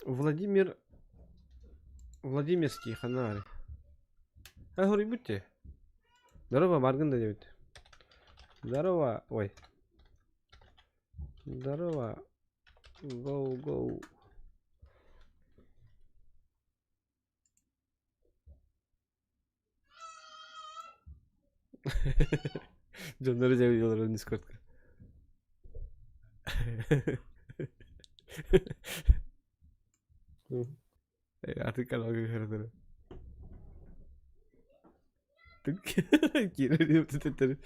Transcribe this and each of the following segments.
Владимир Владимирский ханна баарый? Хоруйбут дии. Здорово, бааргын да диэбит. Здорово, ой. Здорово. Go, go. Дьоннору дьэ олорон Дискордка. Аты каналга көрөр. Киирэр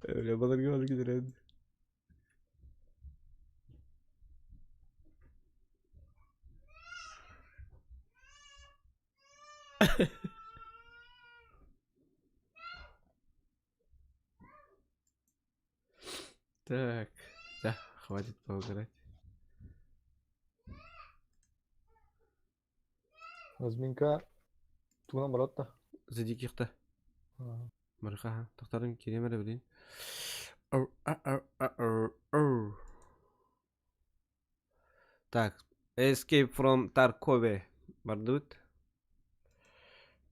Öyle баларга балар киирэн. Так, да, хватит поиграть. Разминка тугунан барат да? Задикихта. Марха, тохтарын кириэм эрэ билин. Так, Escape from Tarkov бардыбыт.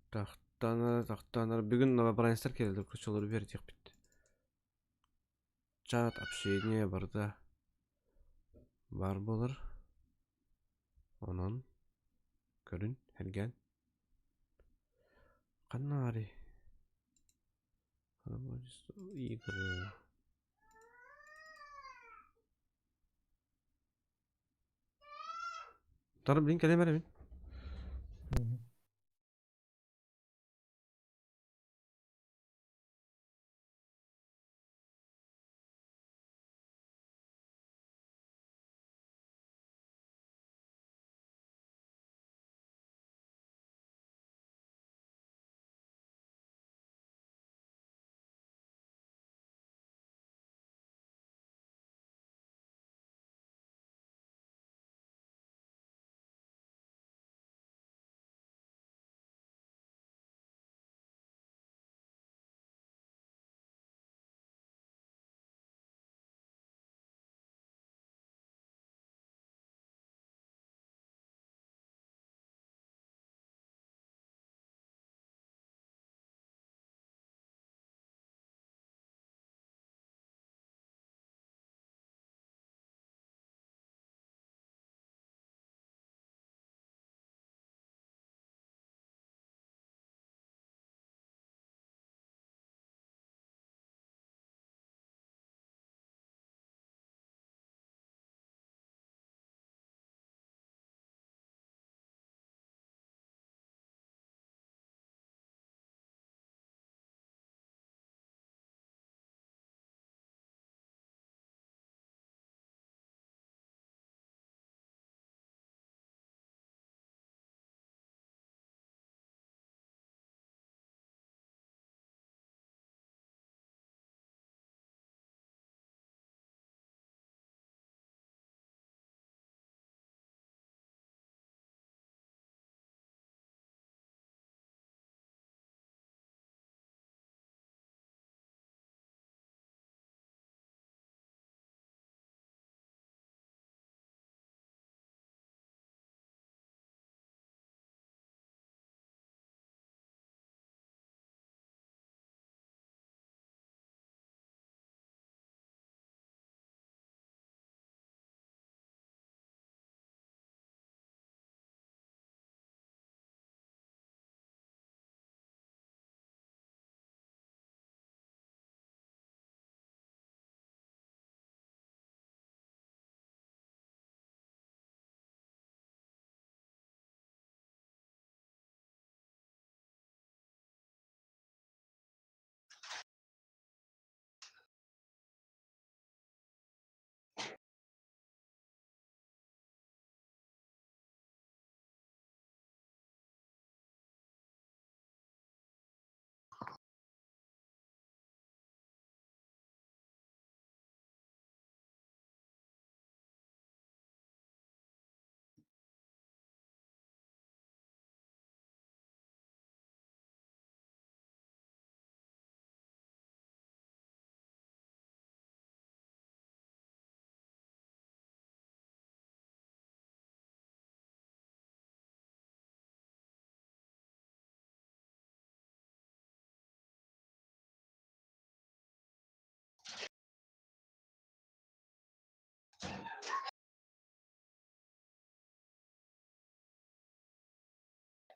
Тохтонор, тохтонор. Бүгүн новобранецтар келдер, кучулары бердиэхпит. Чат, общение барыта баар буолар. Онон көрүн, сэргээн. Ханна баарый? Игры. Тары блин кэлэн барабын.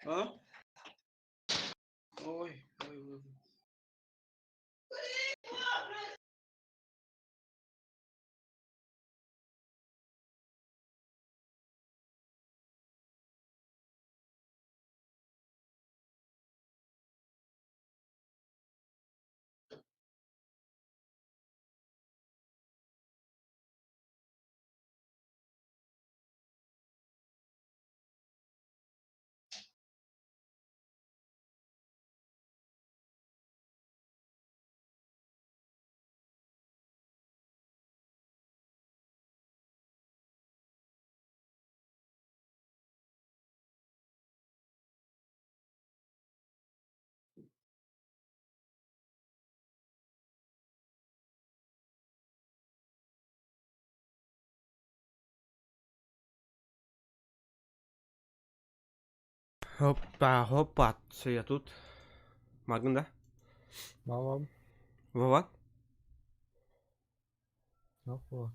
А? Ой, ой, ой. Хоппа, хоппа, все, я тут. Магн, да? Мамам. Вован? Ну, вот.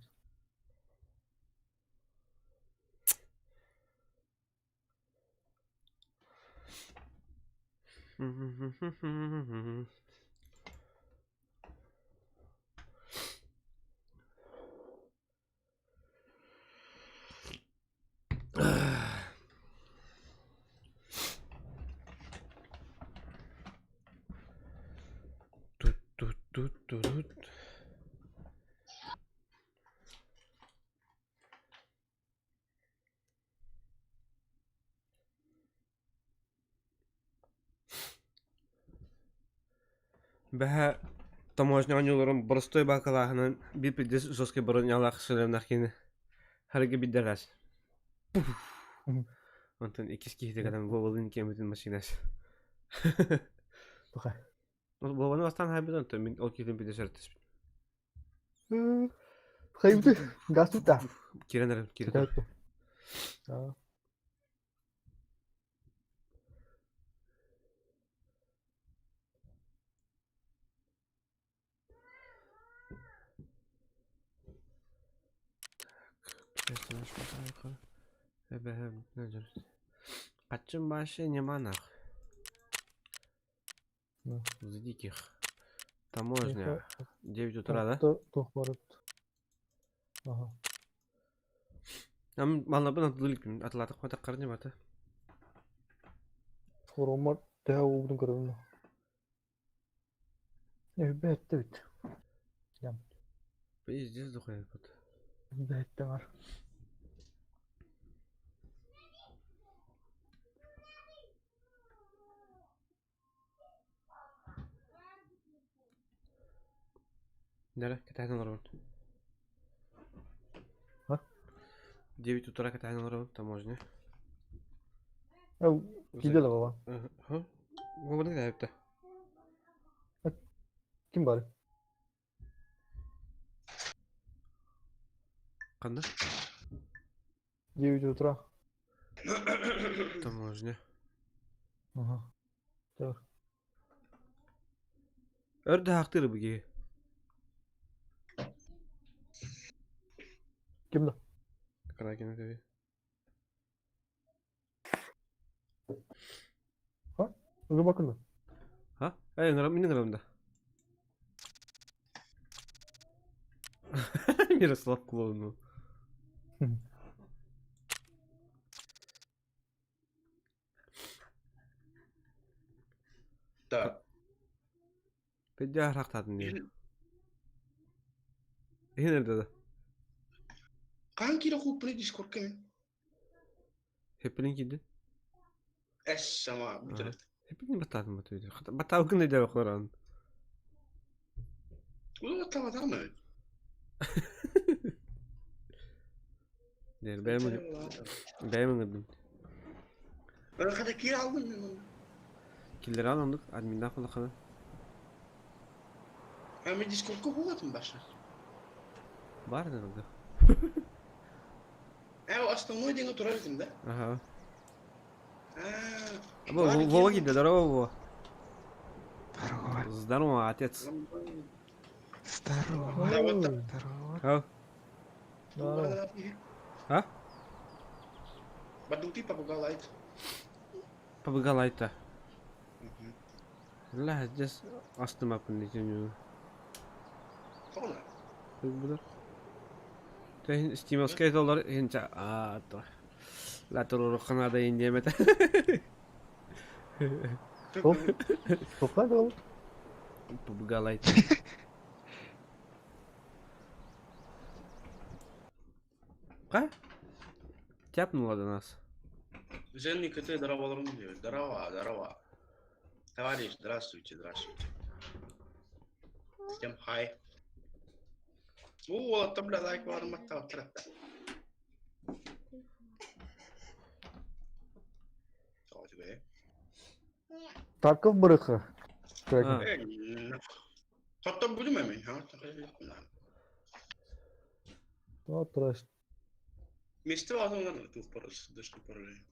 Тут-тут-тут-тут. Бэһэ таможня оонньууларын боростуой баакалааһынан биир пиздец жесткай бронялаах сэлэмнээх киһини харыгы биддэрээс. Онтон иккис киһитэ кэлэн Вовалыын киэммитин машинас. Тоха. Вованы бастаан хаайбыт онтон мин ол киһитин пиздец өртөспүт. Хайбыты газ тутта. Кирен эрэн киирэ тур. Хаччым вообще не монах. За диких. Таможня. 9 утра, да? Туох барыт. Ага. Маллабын атылы атылатык матак не бата. Хороммор төһө уубутун көрөбүн. Бэттэ бит. Пиздец духуя вот. Бэттэ бар. Нэрэ, кэтэһэн олоробун. А? 9 утра кэтэһэн олоробун таможня. Ау, киирдэ да буолан. Ха? Вованы кэтэһэбит Ким баар? Ханна? 9 утра. Таможня. Ага. Так. Өр да хаахтыыр бу киһи. Ким да? Кракен өтөбү. Ха? Ыгыбакын да? Ха? Эй, ыҥырам, мин ыҥырам да. Мирослав клоуну. Да. Педя харахтаатын дии. Иһин эрдэ да. Хаһан киирэ кууппуна Дискордка мин? Хэппилин киирдин. Эс сама бүтэрэ. Хэппилин баттаатым батыйды. Баттаабыккын да өйдөөбөккүн баран. Улуу баттаабатаҕым эбит. Дэр бэйэм бэйэм ыҥырдым. Хата киир алдым мен онно. Киллэрэн оннук админнаах улахана. А мен Дискордка буолатын баша. Бар да. Э, основной деңе турар этим, да? Ага. А, Вова киирдэ, здорово, Вова. Здорово. Здорово, отец. Здорово. Здорово. Ау. Здорово. А? Бадути попугай лайт. Побыгалайта. Ла, здесь астымаппын дитинүү. Буду. Тэ стимовскай доллар хинча а то. Ла туруру Канада индиэмэтэ. Тоққа ол? Побыгалайта. Ка? Тяпнула до нас. Женник, ты здорово, здорово, здорово. Товарищ, здравствуйте, здравствуйте. Всем хай. О, там бля лайк бар маттаптара. Тарков барыха. А. Хотта будем эми, ха? Ну, трэш. Месте вазон тух парас, дашты параллель.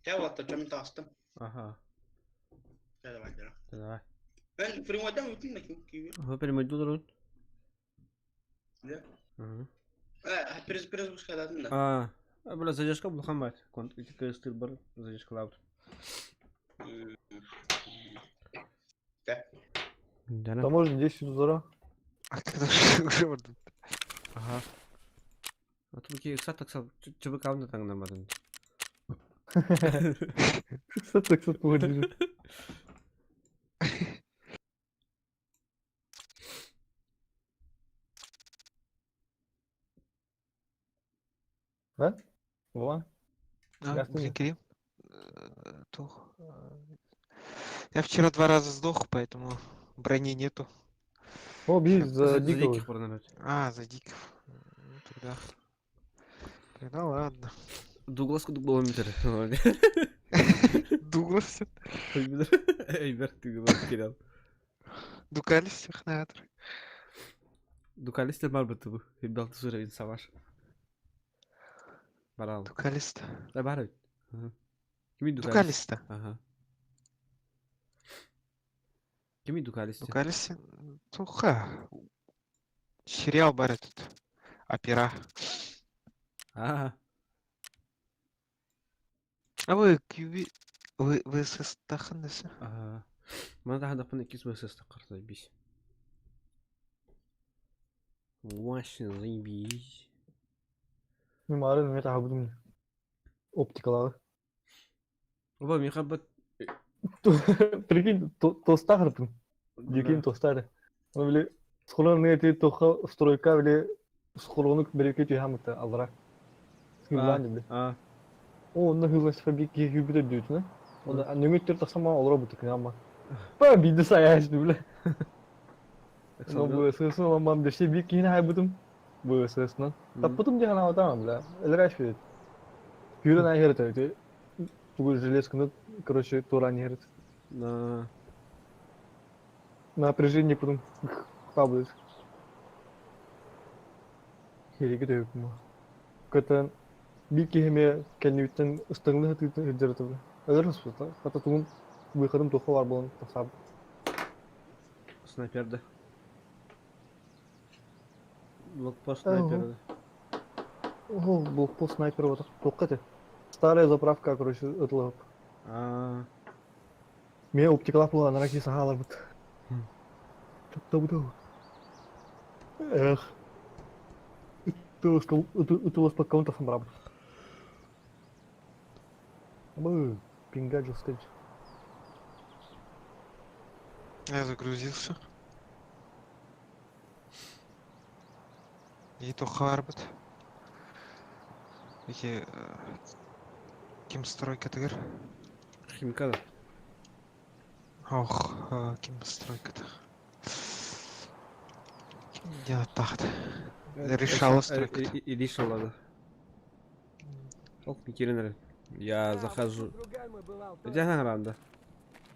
Я вот чем таста. Ага. Давай, давай. Давай. Ben прямой утин киви. Вы прямой дуларун? Да. Ага. А, перезапускать да. А, бля, задержка булхан бат. Конт ити кыстыр бар задержка лаут. Да. Да. Таможня 10 утра. А когда же уже вот Ага. А тут ки сат такса чыбык алны таңнамадын. Сат сат болдыр. Да? Вова? А, Ясно. блин, Кирилл. Тух. Я вчера два раза сдох, поэтому брони нету. О, би за дикого. диких барнарат. А, за диков. Ну, тогда. Тогда ладно. Дуглас кудук боломитер. Дуглас. Эйбер Дуглас кирел. Дукалис технатор. Дукалистер бар бытыбы. Хибдалты сүрәбин саваш. Барал. Дукалиста. Да бар бит. Кими дукалист? Дукалиста. Ага. Кими дукалист? Дукалис. Туха. Сериал бар этот. Опера. А, А вы QB... Вы, вы состахнесы? ага. Мана тахада пын икис бсс тақыр заебись. Вообще заебись. Мен марын мен тахабудум. Оптикалары. Оба, михабат. Прикинь, тоста хырпын. Дикин тостары. Оны биле схолон не ти тоха стройка биле схолону береке түйхамыта алра. Хырлан биле. А, О, онна хырлан фабрик гүбүтө дүтүнө. Онда нөңөттөр тасама олора бутык ама. Па биди саяш биле. Но бу сысын ламам деше бик кин хайбутум. Бу сысын. Таппытым деген атам бля. Элраш бит. Юрен айхерт өтө. Тугу железканы, короче, тура не херт. На. Напряжение потом падает. Хереги дөйүп Көтөн бир киһиме кэнниттэн ыстаҥны хатыытын сылдьар Өлөр спорта. Хата тугун выходым туха бар буолан тахсаабыт. Снайперда. Блокпост Ага. снайперда. О, блокпост снайпер вот туохха этэ. Старая заправка, короче, ытылып. А, Мен оптикалаах буолан анара киһи саһааларбыт. Таптабыт. Эх. Ытыласпаккабын тахсан барабын. Бу, пинга жестко. Я загрузился. И то харбат. Эти... Ким стройка тыгыр? химка да. Ох, ким стройка-то. Ким делать тахт? Решала стройка. И решала, да. Ох, Кирин, я захожу. Где она ранда?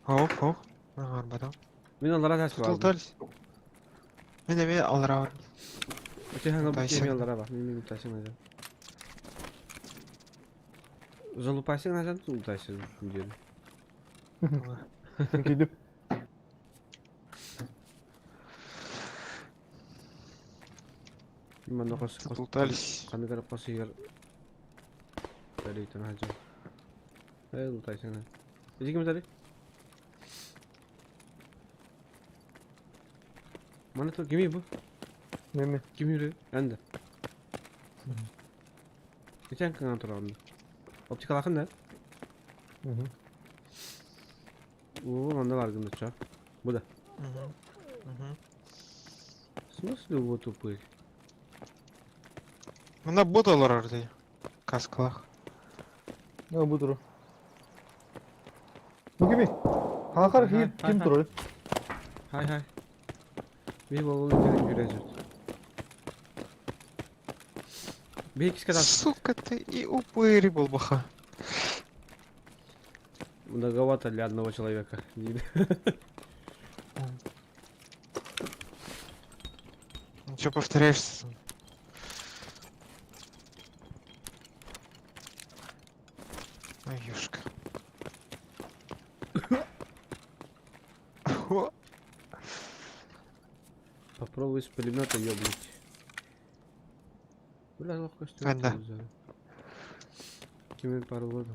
Ох, ох. Арбада. Мен алара тас бар. Туталтались. Мен эме алара бар. Өте хаңа Тайсың. мен алара бар. Мен тайсың назан. Залупасың назан, тултайсың деді. Кидип. Манна хос Тут лутались. ханнык эрэ хос иһигэр Бэлийтэн сылдьан. Ээ, лутайсың. Ити ким этэрий? Маны тур кимий бу? Неме. Ким yürü? Ben de. Geçen кыңан турагында. Оптикалахын да. Мгм. Уу, манна бар гында Бу да. Мгм. Мгм. В смысле вот тупый? Мына бот олорор дии. Каскалаах. Не бу туру. Бу кими? Хахар Хай, ким ким хай. турар? Хай хай. Bir bavul ülkenin yürüyeceğiz. Bir iki kadar Сука ты и упырь был баха. многовато для одного человека. Ну чё повторяешься? Ай, ёшка. О, Попробуй с пулемета ёбнуть. Бля, легкость. Анда. Кими пару год.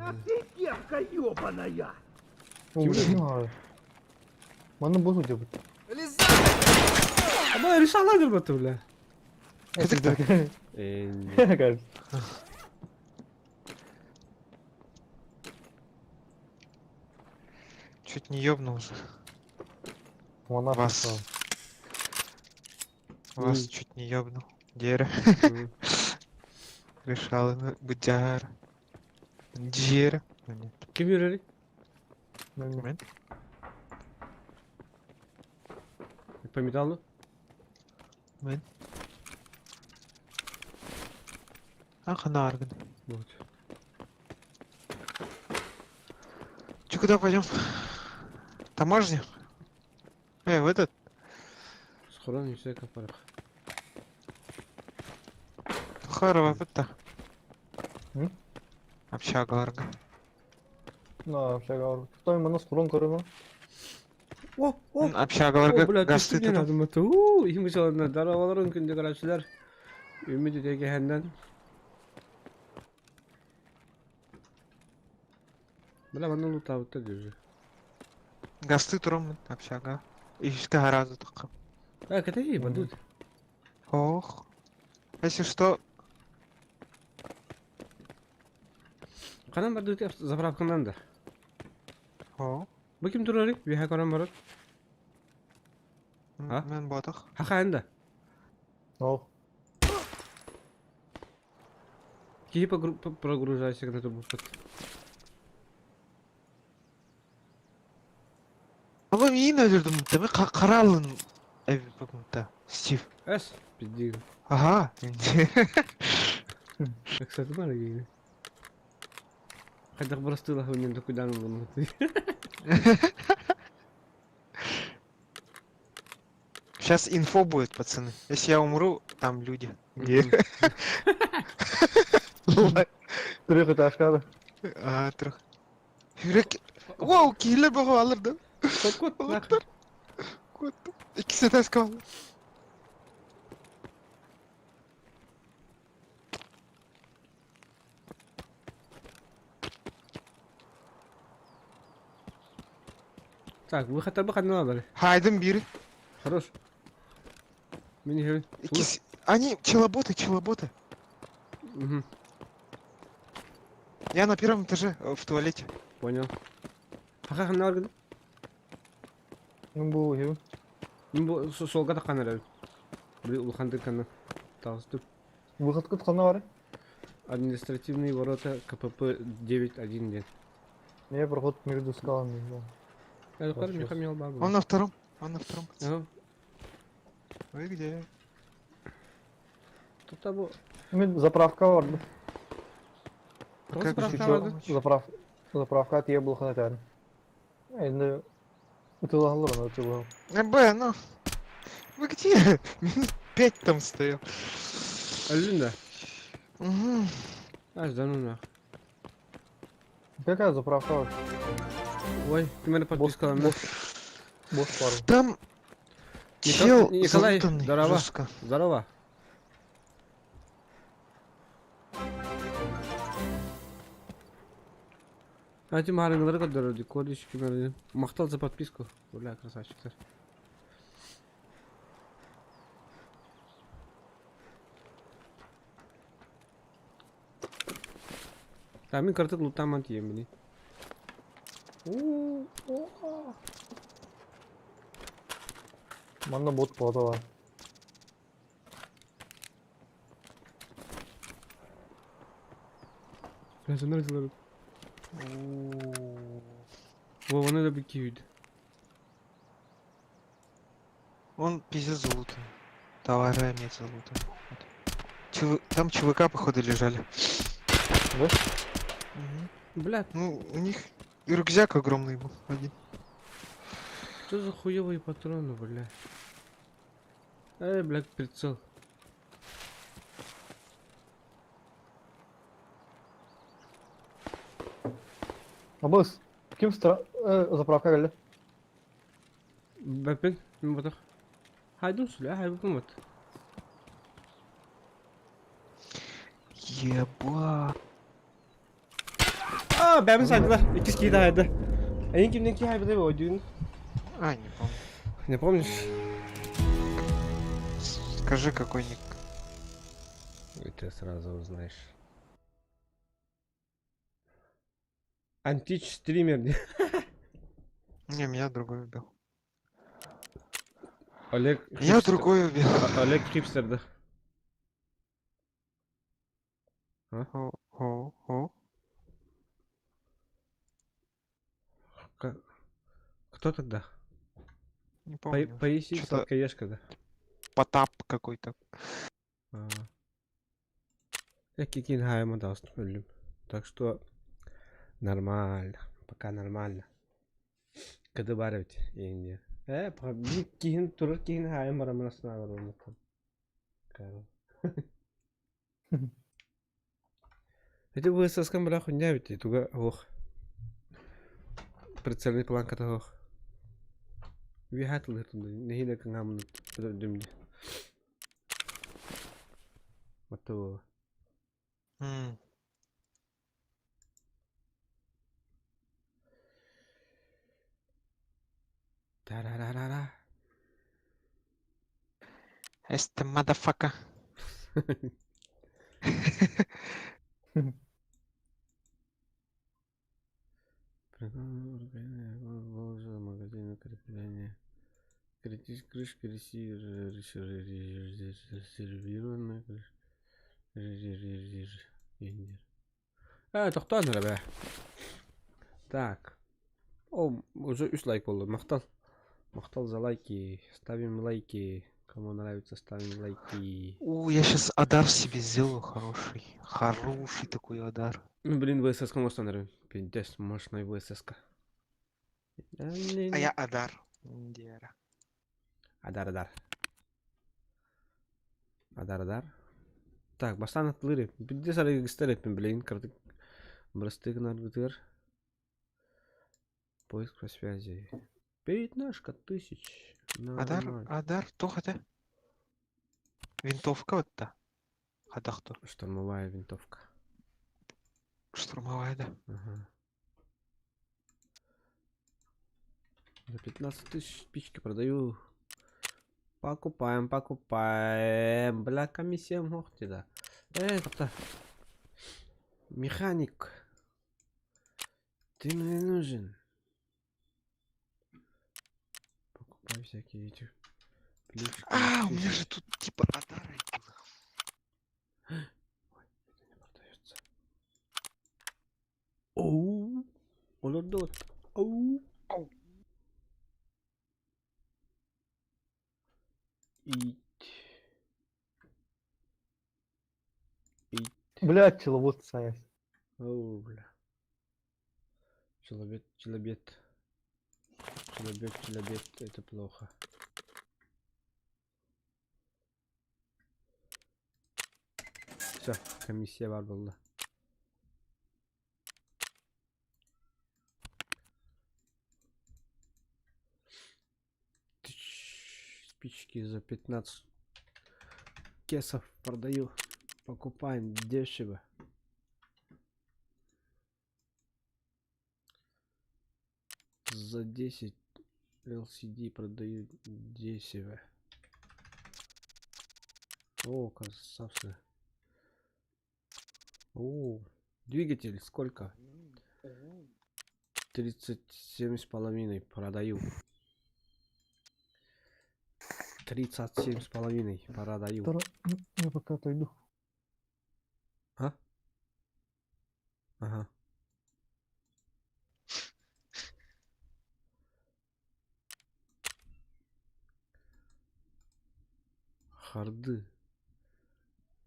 Ким бар? Манна босу деп. А бля, решала деп бля. Кызык Э, Чуть не ёбнулся. Мана Вас. Вас М. чуть не ёбнул. Дера. м. Решала ну, будяр. Дера. Ну, нет. Ким yürüyor? Мен. По металлу? Мен. Ах, нарган. Вот. Че, куда пойдем? Таможня? Э, в этот? Схорон и всякая парах. Харова, это. М? Общага ларга. На, общага. Той мана скорон көрөмө. О, о, Общага О, ларга. бля, Гасты түстү тут. надо маты. У, им жалына дараваларын күндө карачылар. Үмүт этегенден. Бля, маны лутабытта дежи. Гасты туром общага. И гаразу такка. А, это и бандут. Ох. Если что, Канан бардут заправкандан да. о, Бу ким турар? Биха каран барат. А? мен ботах. Хаха энда. О. Кихи прогружайся на ту буфет. Oğlum yine öldürdüm değil mi? Ka Karalın evi bakımda. Steve. Эс, пизди. Ага. Кстати, мара гейне. Хотя просто лаху не такой дан был. Сейчас инфо будет, пацаны. Если я умру, там люди. Трех этажка. А, трех. Yürek. Wow, кийлер бага алырды. Кот кот Алыптар. Кот. İkisi ters kaldı. Так, выход табы надо. Haydım biri. Хорош. Мини İkisi. Они челоботы, челоботы. Угу, Я на первом этаже в туалете. понял. Хаха ханна Ну бу хи. Бу солга да канар. Бу улхандыр кана. Тагыстып. Выход кыт кана бар. Административные ворота КПП 9.1 ден. Не проход между скалами. да. Кар Михамил бабы. Он на втором. Он на втором. Ага. Вы где? Тут табу. Мен заправка бар. Тоғыз Как заправка же барды. помочь? Заправ. Заправка тие булхана тәр. Энди утылалар аны утылалар. Б, ну. Вы где? Минут пять там стоял. Өлүн да. Угу. Аж да ну нах. Какая заправка бар? Ой, ты меня подписка Босс босс бар. Там Никол- чел Николай, залутанный здорово. жестко. Здорово. А эти маарыҥҥылары көрдөрөр дии, Колечки маарыҥ. Махтал за подписку. Бля, красавчиктар. А мин кыратык луттааман тиийэмминий. Уу, оо. Манна бот бота бар. Пенсионер дылар. Вованы да биккиүйд. Он пиздец залутан. Товары мне залутан. Вот. Там ЧВК, походу, лежали. Да? Мгм. Блядь, Ну, у них и рюкзак огромный был один. что за хуевые патроны, бля? Эй, блядь, прицел. Абыс, ким стра... заправка кэллэ? Бэппин, мин ботах. Хайдун сүлэ, хайбыкым вот. Еба. Аа, бэбин сайдылар. Иккис киһи хайда. Эйин кимнен киһи хайбытай ойдуун? А, не помню. Не помнишь? Скажи, какой ник. И ты сразу узнаешь. Антич стример. Не, меня другой убил. Олег Меня Хипстер. другой убил. Олег Хипстер, да. О, о, о. Кто тогда? Не помню. Пояси Чё-то сладкоежка, да. Потап какой-то. А. Я Кикинхайма даст өлүм. Так что нормально. Пока нормально. Кыды бар эбит иинде. Э, биир киһин турар киһин хаайым барамын астына барамын. Эти ВСС-кам бра хуйня ведь, туга ох. Прицельный планка ох. Вихатыл это нехиле кангамын дүмде. Мату. Тарарарара. Este motherfucker. Магазин крепления. Крышки резервированная крышка. Э, тохтоон эрэ бээ. Так. О, уже үс лайк буолла. Махтал. Махтал за лайки. Ставим лайки. Кому нравится, ставим лайки. У, я сейчас адар себе сделаю хороший. Хороший такой адар. Ну, блин, ВСС кому остановим? Пиздец, мощный ВСС. А я адар. Индиара. Адар, адар. Адар, адар. Так, бастаан аттылыр. Пиздец арыгыстар эппин, блин, кырдык. Бырастыы гынаргытыгар. Поиск по связи. Пятнашка тысяч. Адар, Нормально. адар, туох этэ? Винтовка вот-то. Хадахту. Штурмовая винтовка. Штурмовая, да. Ага. За 15 тысяч спички продаю. Покупаем, покупаем. Бля, комиссия мохти, да. Э, Механик. Ты мне нужен. Покупай всякие эти плюшки. А, у меня же тут типа адары было. Ой, это не продается. Оу, олордот. Оу. Оу. Ить. Ить. Блядь, пчеловод сайт. Оу, бля. Человек, человек. Человек, человек, это плохо. Все, комиссия бар буолла. Спички за 15 кесов продаю. Покупаем дешево. За 10 LCD продаю дешево. О, красавцы. О, двигатель сколько? 37,5 продаю. 37,5 продаю. Я пока отойду. А? Ага. Харды.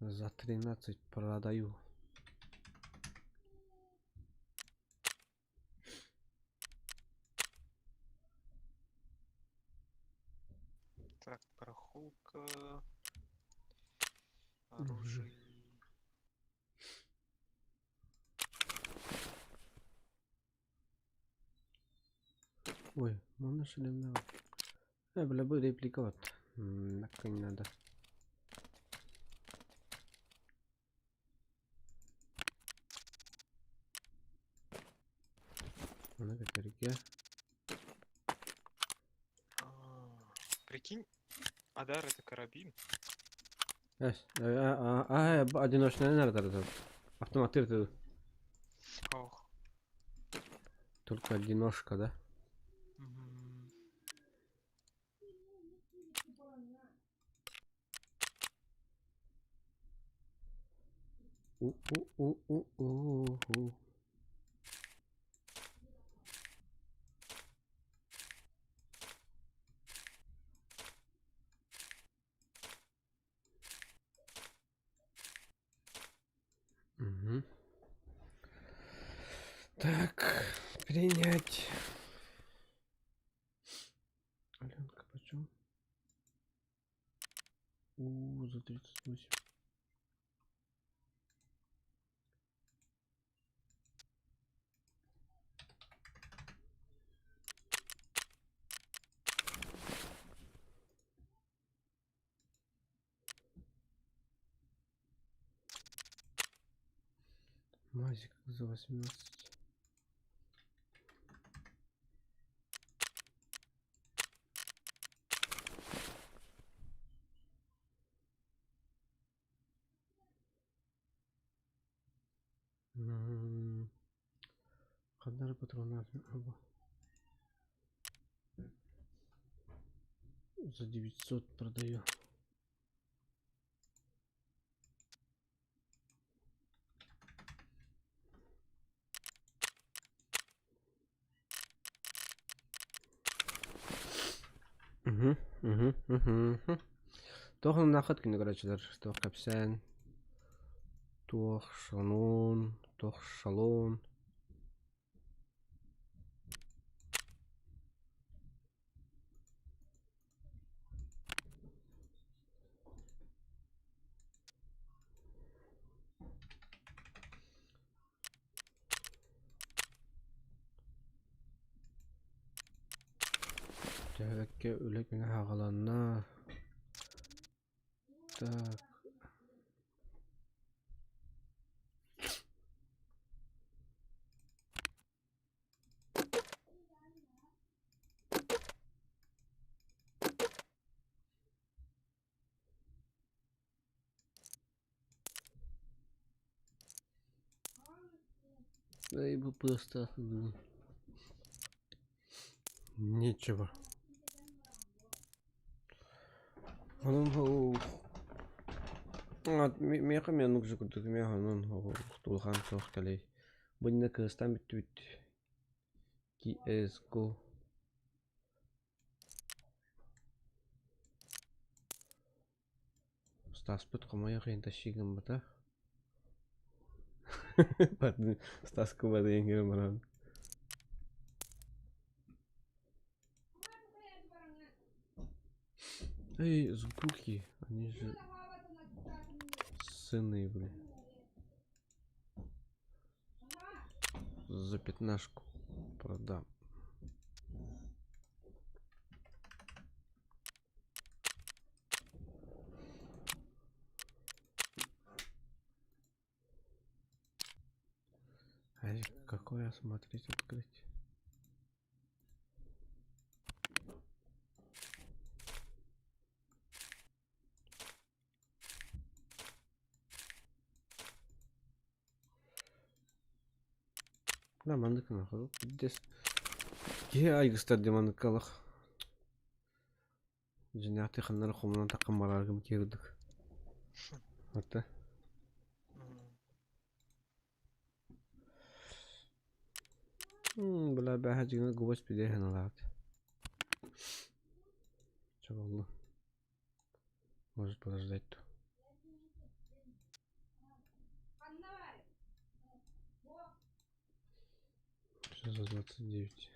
За 13 продаю. Так, барахолка. Оружие. Ой, можно шлем. Бля, бы репликовать. Так не надо. Она как реке. Прикинь, Адар это карабин. Одиночная, наверное, автомат это. Ох. Только одиножка, да? У-у-у-у-у-у. Угу. Так, принять. Аленка, почем? У, за 38. Мазик за 18. Хандар патронат. За 900 продаю. Угу, угу, угу. Туох нахат күнү көрөөчүлэр, туох кэпсээн, туох шанун, туох шалун. Төһөккө үлэ күнэ хаҕаланна. Так. Эй, бу просто нечего. Онон миэхэ мен нук курдук миэхэ онон тулхан суох кэлэй. Бу кырыстан бүттүбүт. CSGO. Стаспыт хомойох иһин тащигын бата. Стас кубады енгер баран. Эй, звуки, они же сыны, блин. За пятнашку продам. А какой осмотреть, открыть? Да, маннык нахуй. Пиздец. Киһи айгыстар дии манныкка олох. Дьиҥнээхтик ханна эрэ хомунан таххан бараргым киирдик. Ата. Бля, бэҕэһээ дьиҥэ гвоздь пидэһин ылаат. Чэ буолла. Может подождать то. Что за 29?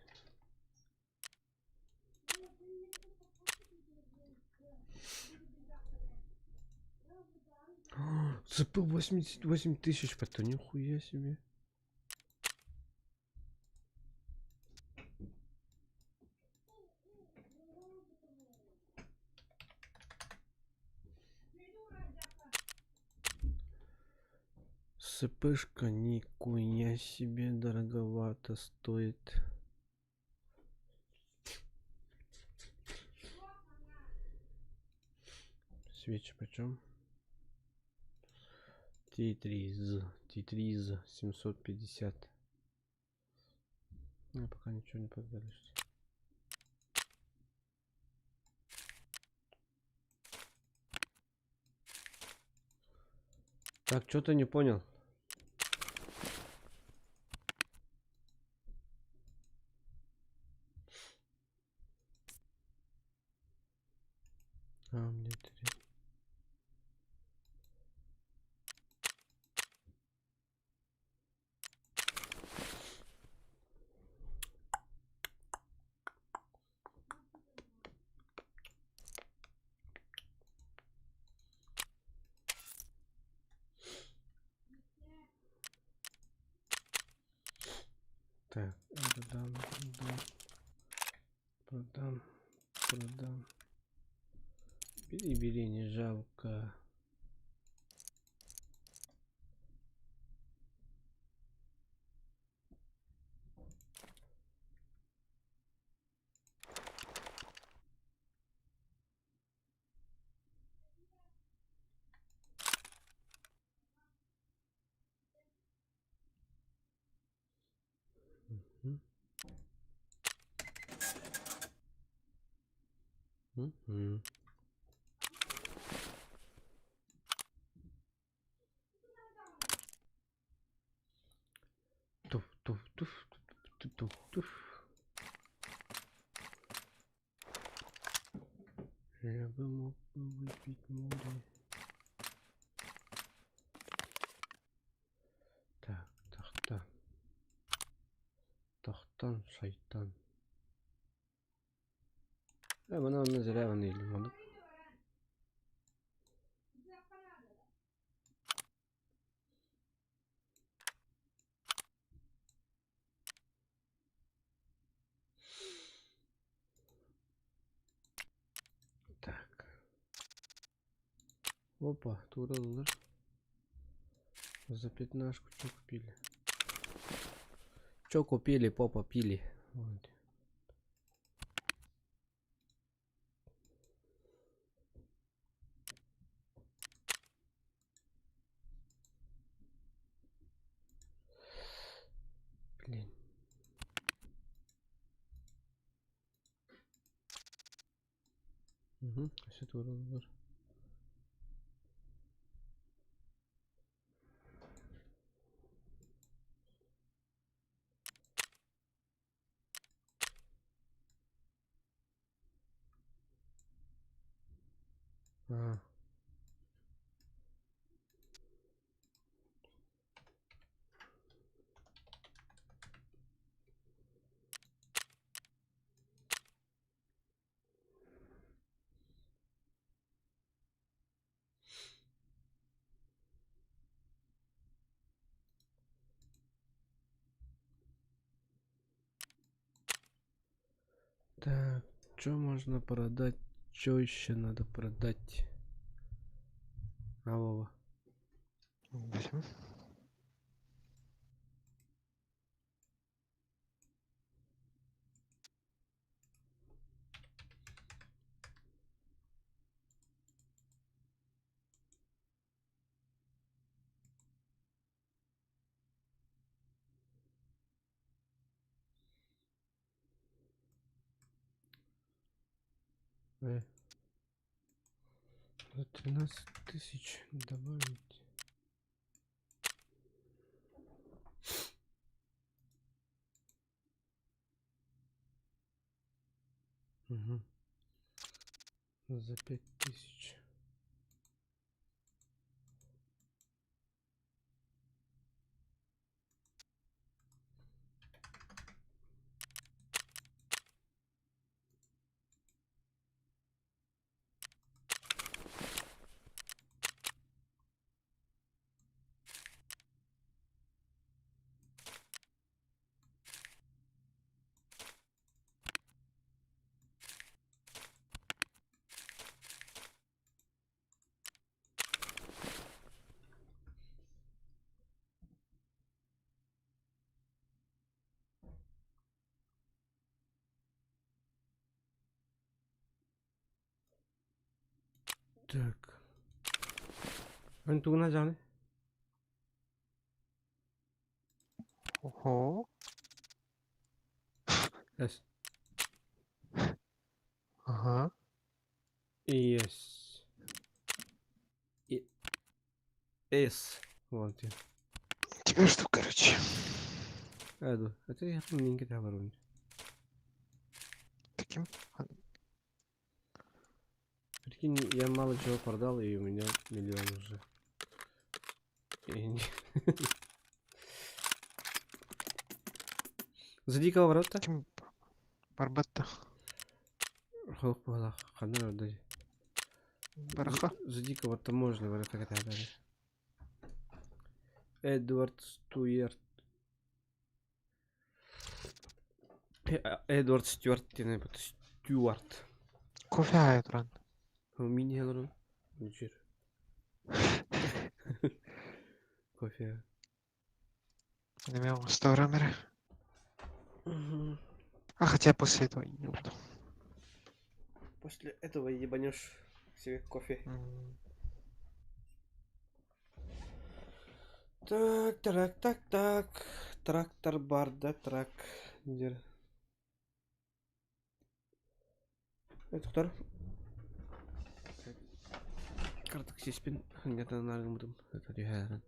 ЦП 88 тысяч, это нихуя себе. СПшка нихуя себе дороговато стоит. Свечи почем? Т3 Т3 750. Ну, пока ничего не продали. Так, что-то не понял. А, мне три. Так, продам, продам, продам, продам. Бери, бери, не жалко. Мгм. Мгм. Туф, туф, туф, туф, туф, туф. Я бы мог бы выпить море. Так, тахта. Тахтан, шайтан. Э, маны онно зря оны илим Так. Опа, тураллар. За пятнашку что купили? Что купили, попа пили. Вот. Блин. Угу, все тураллар. А. Так, что можно продать? Что еще надо продать? А, Вова. Возьму. 13 тысяч добавить. Угу. За 5000. Так. Эн тугуна дьаҕаны? Ого. Yes. Ага. Yes. И... S. Вот. Тебя жду, короче. Эду. Это я минки говорю. Таким? Прикинь, я мало чего продал, и у меня миллион уже. И не- За дикого ворота? Таким Барбатта. Хох, хана, да. Бараха. За дикого то можно, вроде как это. Эдвард Стюарт. Эдвард Стюарт, Стюарт. Кофе айтран. Мини алырым. Нүчер. Кофе. Неме оҥосторо А хотя после этого не буду. После этого ебанешь себе кофе. Так, так, так, так. Трактор бар, да, трак. Дер. Доктор. Карток сеспин. Где-то на Это дүйәрін.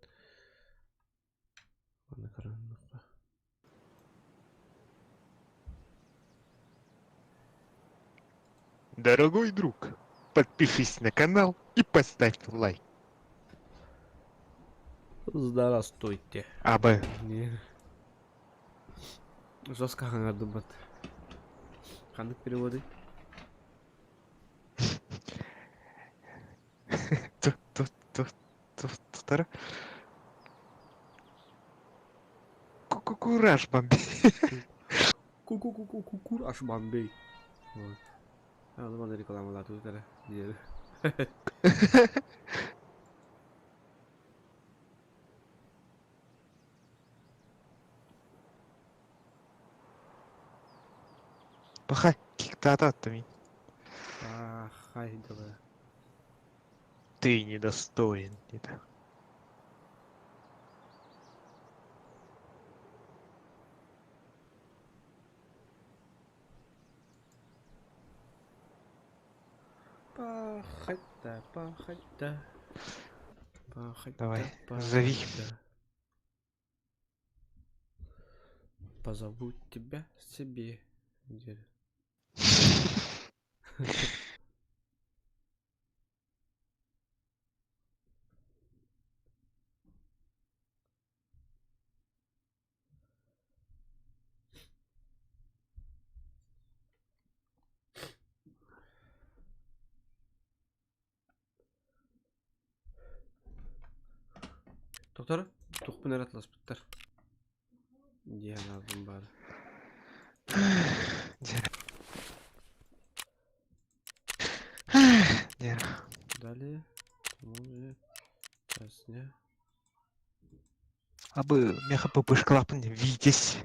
Оны қараныққа. Дорогой друг, подпишись на канал и поставь лайк. Здравствуйте. А, Б. Не. Жестко хаңардым бат. Қандық переводы? Тутара. Кураж, Бомбей. Ку-ку-ку-ку-кураж, Бомбей. Вот. А, ну, реклама, тут это. Пахай, киктата ми. Пахай, давай. Ты недостоин. Это. Пахать-то, пахать-то. Пахать-то, Давай, зови. пахать-то. Позову тебя себе. Где? Доктор, тухпын аратласпыттар. Диэн алдым бар. Дер. Далее. Сейчас, Абы меха пышклапын Витязь.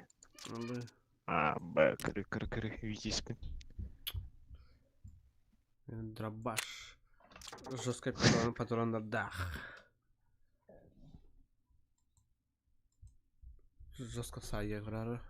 Абы. А, Б, кры, кры, кры, Витязь. Дробаш. Жесткий патрон, патрон на дах. Жестко сая играра.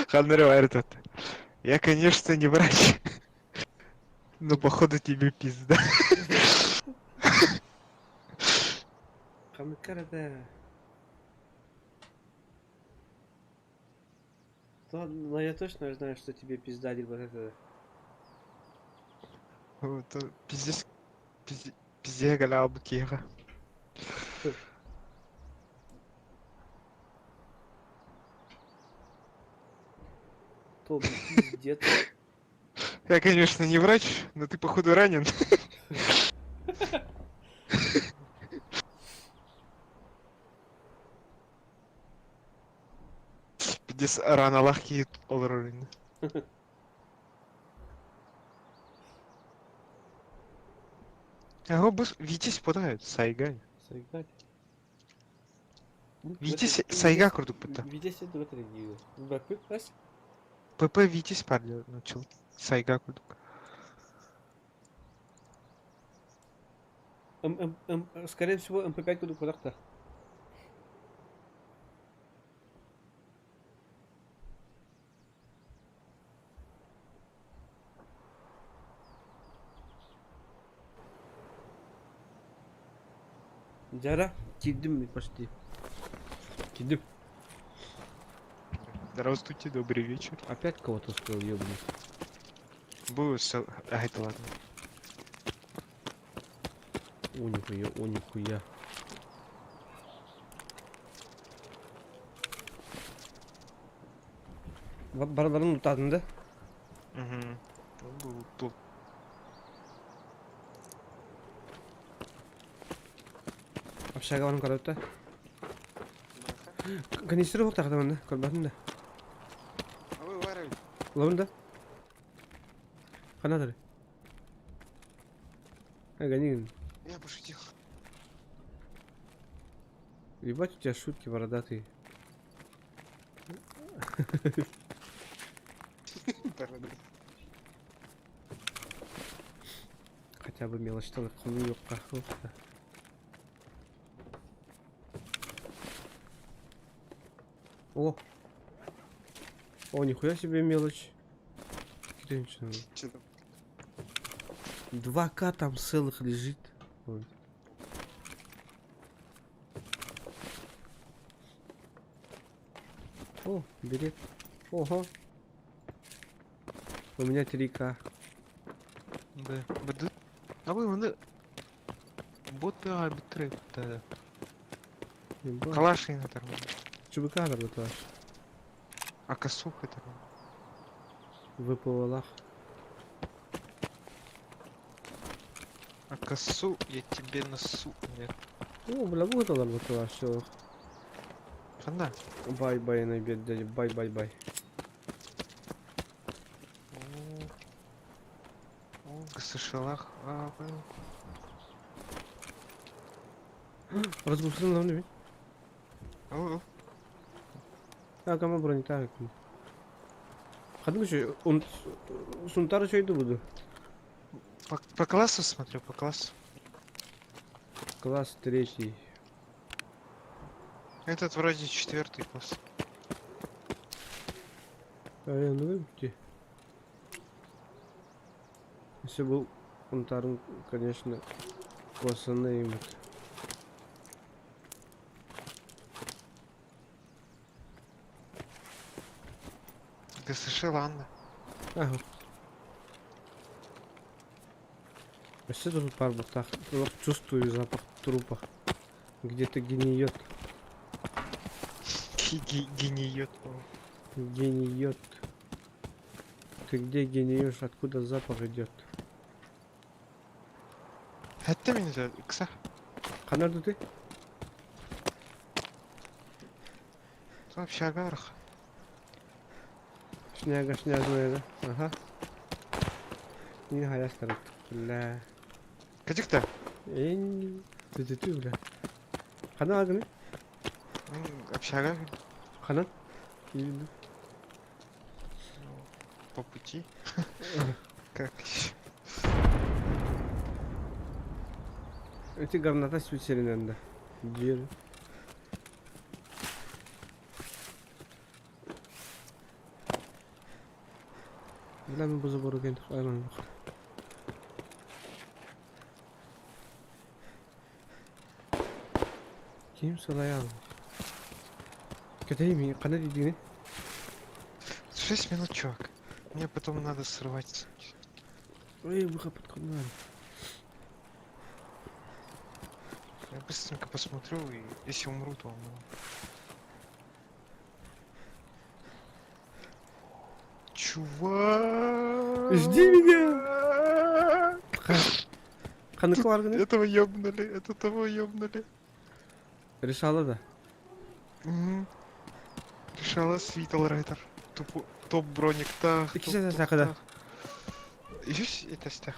Ханныры этот. Я, конечно, не врач. Но походу тебе пизда. Ханыккарада. Но я точно знаю, что тебе пизда вот это. Вот, пиздец, пиздец, галаб киэхэ. То пиздец. Я, конечно, не врач, но ты, походу, ранен. Пиздец, раналаах киһи олорор ини. Ага, бус Витязь подает, Сайга. Сайга. Витязь Сайга курдук бытта. Витязь это вот регион. ПП Витязь парня начал. Сайга курдук. М, М, М, скорее всего, МП5 курдук кудахта. Жара, кидим почти. Кидим. Здравствуйте, добрый вечер. Опять кого-то успел ёбнуть. Было все... А, это ладно. О, нихуя, о, нихуя. Бараларын утадын да? Угу. Был тут. Общага барым көрөттө. Канистр yok тағда мында, көрбәтін да. Лабын да. Қанадыр. Ага, не. Я пошутил. Ебать у тебя шутки бородатые. Хотя бы мелочь юққа. О! О, нихуя себе мелочь. 2К там целых лежит. Вот. О, бери. Ого. У меня 3К. Да. Б. А вы мы боты арбитры. Да. Калаши на нормально. ЧБК работаешь. А косуха это Выпала. А косу я тебе носу. Нет. О, бля, вот она работала, все. Хана. Бай-бай, на дядя, бай-бай-бай. ГСШлах. А, понял. Разгрузил на мне. О, А, кому бронетанк? Хадны еще, он сунтар еще иду буду. По классу смотрю, по классу. Класс третий. Этот вроде четвертый класс. А, я ну выпти. Если был Унтар, конечно, косаный. ГСШ, ладно. Ага. А что тут пар бутах? Чувствую запах трупа. Где-то гниет. Гниет. Гниет. Ты где гниешь? Откуда запах идет? Это меня икса. Ханарду ты? Вообще агарх. Шняга шняжная, да? Ага. Не хаястар. Бля. Кадик-то? Эй, ты ты ты, бля. Хана агны? Общага. Хана? По пути. Как еще? Эти граната сүтсэринэн да. Диир. Бля, мен бу забору кент айман. Ким салайал? Кэтэй ми хана диидигиний? 6 минут, чувак. Мне потом надо срывать. Ой, выход подконан. Я быстренько посмотрю, и если умру, то умру. Чувак! Жди меня! Ханнык баргыный? Этого ёбнули, это того ёбнули. Решала да? Угу. Решала Свитал Райтер. Тупо топ броник тах. Иккис этэ да. Үһүс этастах.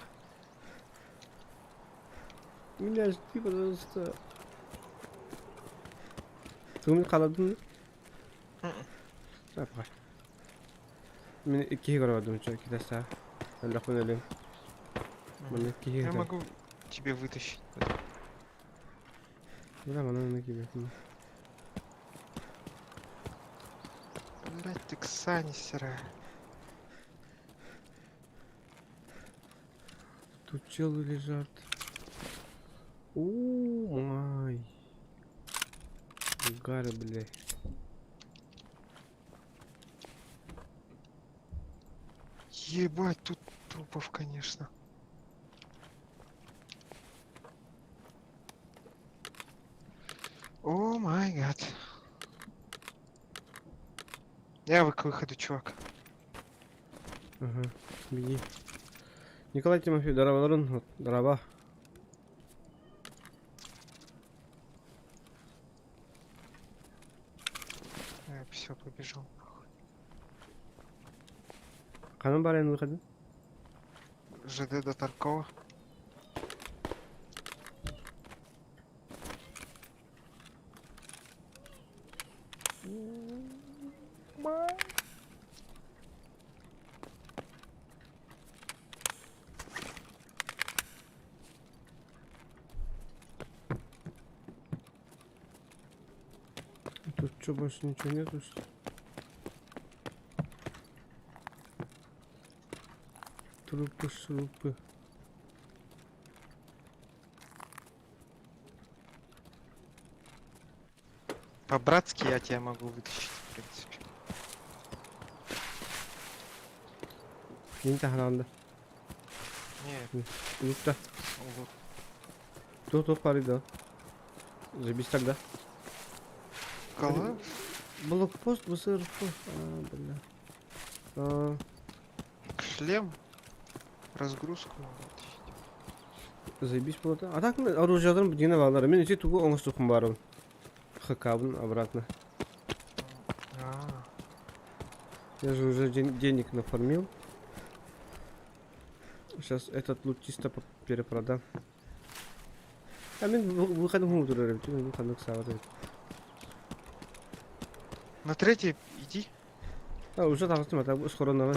Меня жди, пожалуйста. Тугун халадын? Сапка. Мин иккиһи көрөбөдүм чо китаса. Өллөхпүн өлүм. Манна киһи Я могу тебе вытащить. Бля, манна на кибетин. Блять, ты ксани серая. Тут челы лежат. О май. Гары, бля. Ебать, тут трупов, конечно. Oh my god. Я к выходу, чувак. Ага, беги. Николай Тимофеев, дорооболорун, дорообо. Я все, побежал. Ханан барайын выходы? ЖД до Таркова. Тут что, больше ничего нету, что ли? Трупы, шрупы. По-братски я тебя могу вытащить, в принципе. Мин таһаранды. Не, Лутта. вот. Туох туох баарый да. Забись тогда. Кала? Блокпост БСРФ. А, бля. А, Шлем. Разгрузку могу вытащить. заебись было А так оружияларым бүтүнэ бааллар. Мин ити тугу оҥостуохпун баарбын. ХК-бын обратно. А, Я же уже денег нафармил. Сейчас этот лут чисто перепродам. А мин выходом турар эбит. Ханнык саабат эбит. На третий иди. А, уже таҕыстым, а так скоро на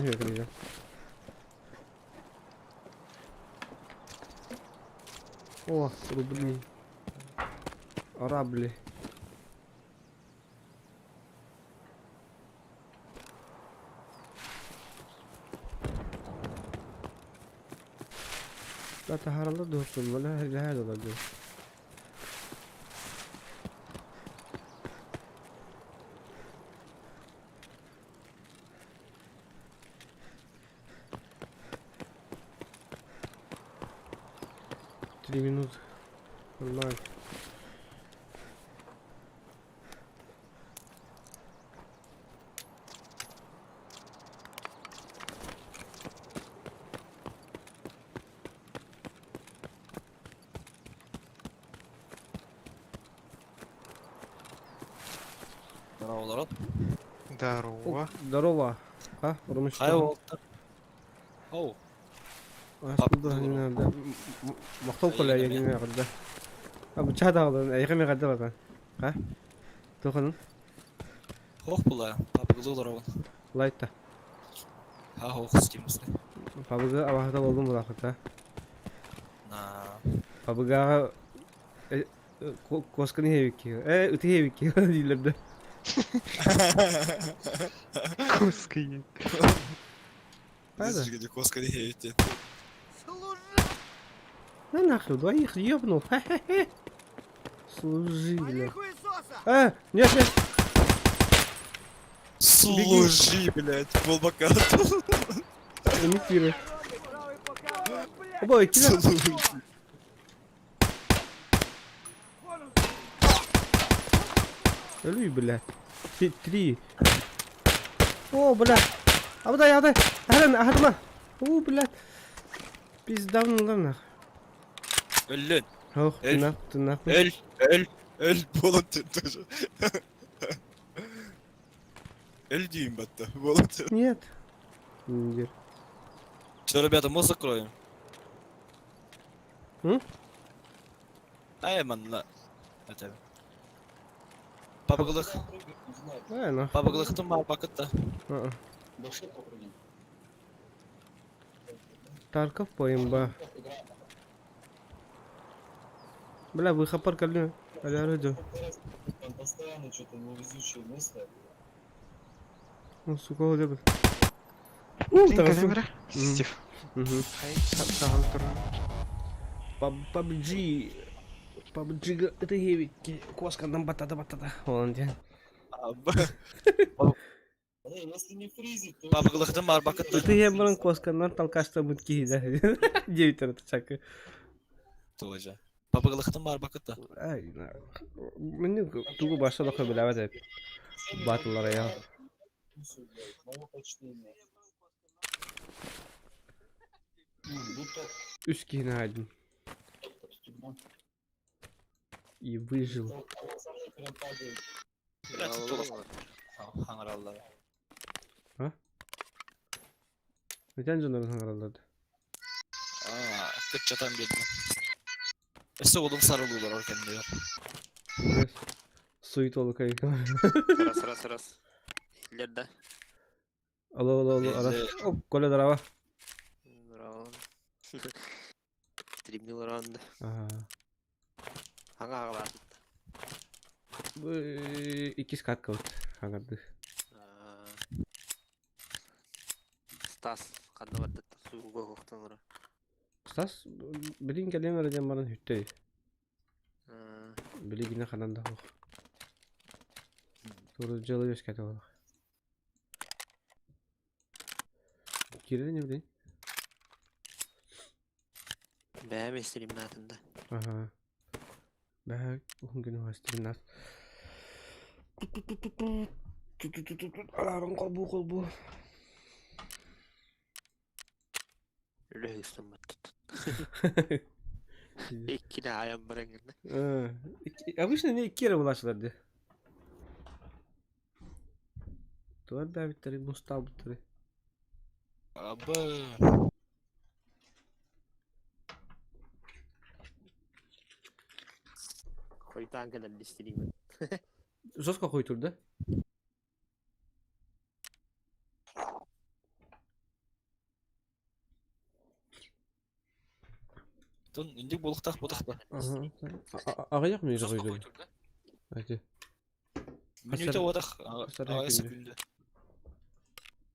О, рубли. Рабли. Да, таһаараллар дуһуктун, бала лэһэ долар дуу. 3 минуты. Нормально. Здорово, народ. Здорово. Здорово. А, Румыч. Хайа уолаттар. Оу. Махтал коля ягиме гадда. А бу чада ягиме гадда бата. А? Тоханын? Хох була. Папа гылы олоробун. Лайта. Ха-хоох стимусы. Пабыгы абаһыта болдум булаахыта. На. Пабыгаҕа куосканы иһэбикки. Э, ыты иһэбикки дииллэр да. Куска ей. Правда? Где коска не хейте. На нахуй, двоих ёбнул. Хе-хе-хе. Служи, бля. А, нет, нет. Служи, блядь, полбока. Имитируй. Обой, кидай. Служи. Өлүй, бля. Три. О, бля. Абдай, абдай. Ахран, ахадма. О, бля. Пиздавнула нах. Өллөн. Ох, Өл. тынах, тынах. Өл, өл, өл болон тоже. Өл дейм батта. Болон. Нет. Индир. Че, ребята, мост закроем? М? Ай, манна. Это. Пабаглых. Ай, нах. Пабаглыхтын бар бакытта. А-а. Тарков поимба. Бля, вы хапар калю. Аля, радио. Там постоянно что-то невезучее место. Ну, сука, вот это. У, Ты тарасу. камера? Стив. Мгм. Хай, сағал тұр. PUBG. PUBG это гевики. Коска нам батада батада. Вон где. Не, если не фризит, то... Пабаглыхтын бар бакытта. Это я бран коска нам толкашта мутки да. Девять это чака. Тоже. Пабаглыхтын бар бакытта. Ай, на. Мне тугу баша лоха билават. Батл роял. Мое почтение. Будто Үс киһини один. И выжил. прям падает. Блядь, толық. Хаңыраллар. Нетен жонорун хаңаралларды. Аа, кытчатан берді. Өсө олум сарылуулар оркендер. Сует олукай. Раз, раз, раз. Лерда. Алло, алло, алло, арас. Оп, Коля, здорово. Раунд. Стримил раунд. Ага. Ага, ага. Икки скатка вот. Хаңарды. Стас, қанда барды суға қоқтан Стас, билин кэлем эрэ баран хүттэй. Билигине ханан да хох. Туру жылы өскәтэ олох. Кирилл не билин? Бәм стримнатында. Ага. Бәһ уһун күнү хастырнас. Аларын колбу колбу. Үлі үстін батты. Иккине аян барангында. Обычно не кира булашылар Туар бәбиттери мустабыттары. Абы. Хойтан кәлі стримін. Жестко хуй да? Тон индик болуктак бодакта. Ага. Ағаяқ мен же қойдым. Әке. Минута бодак. Хасар Ага, хакимде.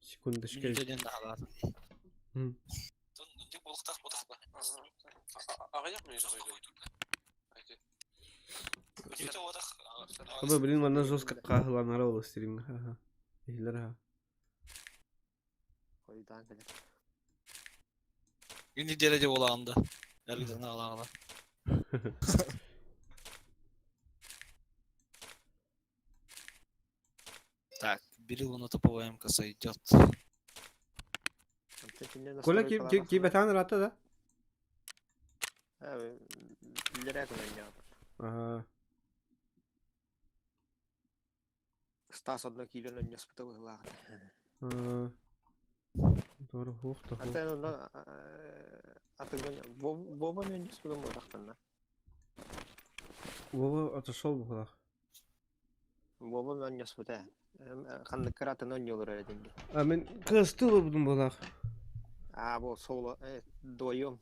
секунда. Секундочка. Минута ден алар. М. Тон индик болуктак бодакта. Ағаяқ мен же қойдым. Минута бодак. Абы, блин, мана жестко қағыланар ол стрим. Ага. Эхлер ха. Хойтан кәлі. Индик дереде болаганда. Эргиден алагала. Так, Берил на топовая МК сойдет. Коля ки бетан рата да? Лерек ойнап. Ага. Стас одно килен ойнас біті ұлағын. Doğru хух та хух. Антен онда атыган Вова мен ойнас біті бодақтан. Вова отошел бухлах. Вова мен ойнас біті. Ханнык кыратын оонньуулар эрэ дии. А мин кыастыы олорбутум буолаах. А бу соло вдвоем.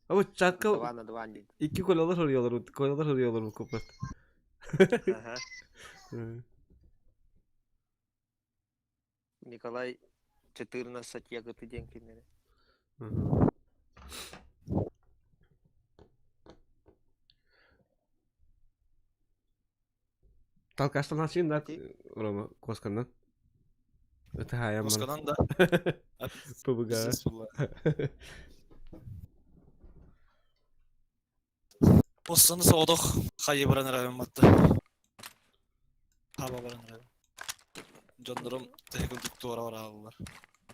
А вот чатка Два на два дии. икки колялар суруйалар, колялар суруйалар куппат. Ага. Николай 14 ягоды диэн кинилэри. Талкаштан син да Рома Коскандан. Это хаям. Косканан да. ПБГ. Постаны соҕотох хайы баран эрэ матты. Хаба баран эрэ. Дьоннорум тэһи курдук туора барааллар.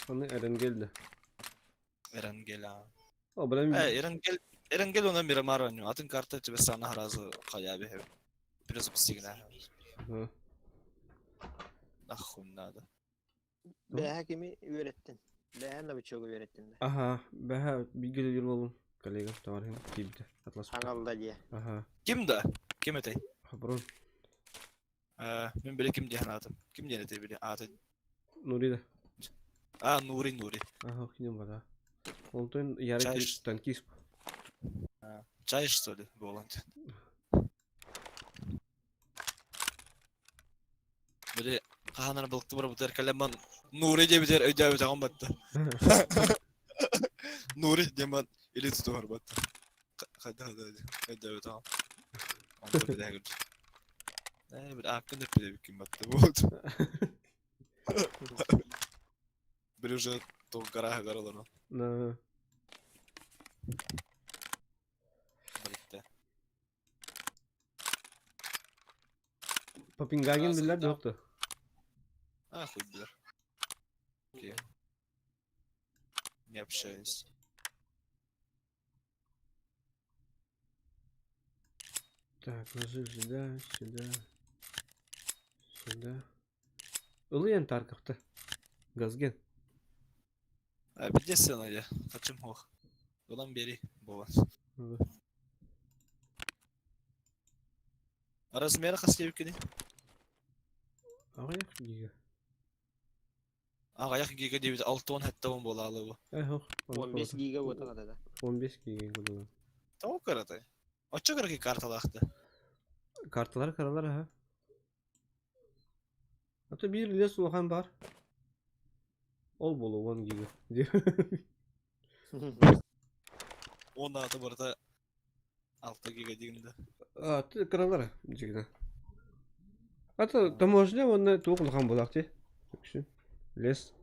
Оны Эренгел да. Эренгел а. О, блин. Э, Эренгел, Эренгел она Мирамар ойнуу. Атын карта тебе сана харазы хая бе. Плюс бистигина. Нахуй надо. Бэһэ кими үөрэттин? Бэһэ новичогу үөрэттин да? Аха, бэһэ бииргэ үлэлиир буоллум. Коллегам товарищым киирбитэ. Атласпыта. Аҥалла диэ. Аха. Ким да? Ким этэй? Хаброн. Э, мин били ким диэн аатым? Ким диэн этэй били ааты? Нури да. А, Нури, Нури. Аха, кинем бара. Онтон ярый Чай. танкист. Чай, что ли, буолан. Били хаһан былыкты барбытар кэлэмман Нури диэбитэр өйдөөбүтэҕим батта. Нури диэман или тутуһар батта. Хайдах да өйдөөбүтэҕим. Онто билэ көрдүм. Ээ, bir ааккын эппит батта буолду. Били уже туох гарааһыгар олорон. На. Барытта. Попингаген биллэр да yoktu. А, хуй билэр. Окей. Не общаюсь. Так, ножи сюда, сюда, сюда. Ылыйан Тарковта. Газген. А, где сцена я? Хачым хох. Улан бери, буолан. Размера хас диэбиккиний? Аҕыйах гига. Аҕыйах гига диэбит 67 буолаалы бу. Э, хох. 15 гига буотаҕа да. 15 гига курдуга. Тоҕо кыратай? Оччо кыракый карталаахта. Карталар кыралар аха. А то биир лес улахан бар. Ол болу 10 гига. Он аты барыта 6 гига дигин да. А, ты кыралар дьигинэ. А то таможня уонна туох улахан буолаах дии. Үксүн. Лес.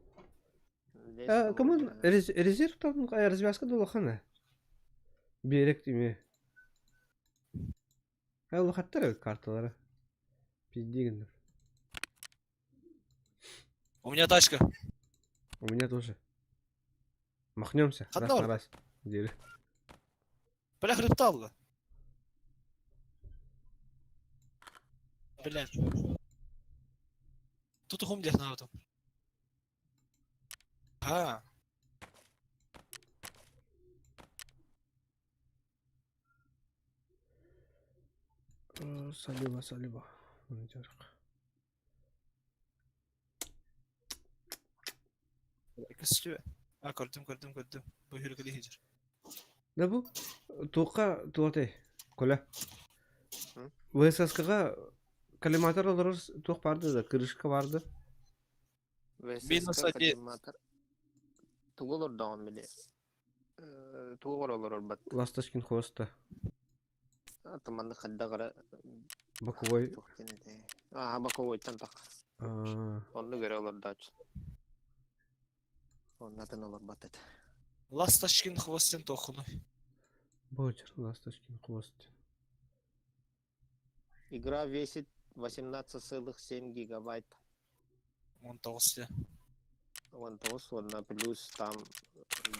А, кому резерв там развязка да улахан ээ. Биэрек тимэ. Э, улахаттар эбит карталара. Пизди гыннар. У меня тачка. У меня тоже. Махнемся. Раз Ханна на раз. Диэри. Бля, хребталла. Бля. Тут ухум диэх наабытым. Ха. Салиба, салиба. Оны жарык. Көстүө. А, көрдүм, көрдүм, көрдүм. Бу хүргүлүү сылдьар. Да бу туохха туотай Коля. ВССК-га коллиматор олорор туох барды да, крышка барды. Минус один. Тугу олордоҕун били тугу олорор бат. Ласточкин хвоста. Атаманны хайдах эрэ Боковой. туох диэн этэй. Аа боковойтан тах. Онну көрө олордоочу. Оннатын олорбот этэ. Ласточкин хвостин тохуну. Бочер, Ласточкин хвост. Игра весит 18,7 гигабайт. 19 дии. 19 уонна плюс там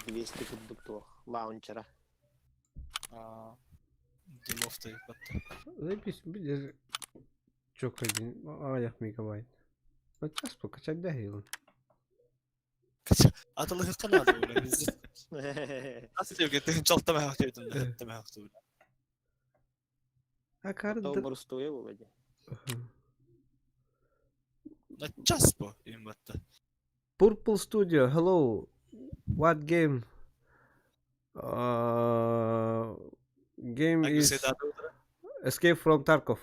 200 курдук туох лаунчера. Аа, Делов-то батта. Запись видишь, чок один, аҕыйах мегабайт. Сейчас покачать да он. Атылыһыкка наада буолар. Ас диэбиккэ тыһыынча мэһэх диэбитин да мэһэх А То карта... борустуойа буолла дии. Наччас бу имбатта. Purple Studio, hello. What game? Uh, game is Escape from Tarkov.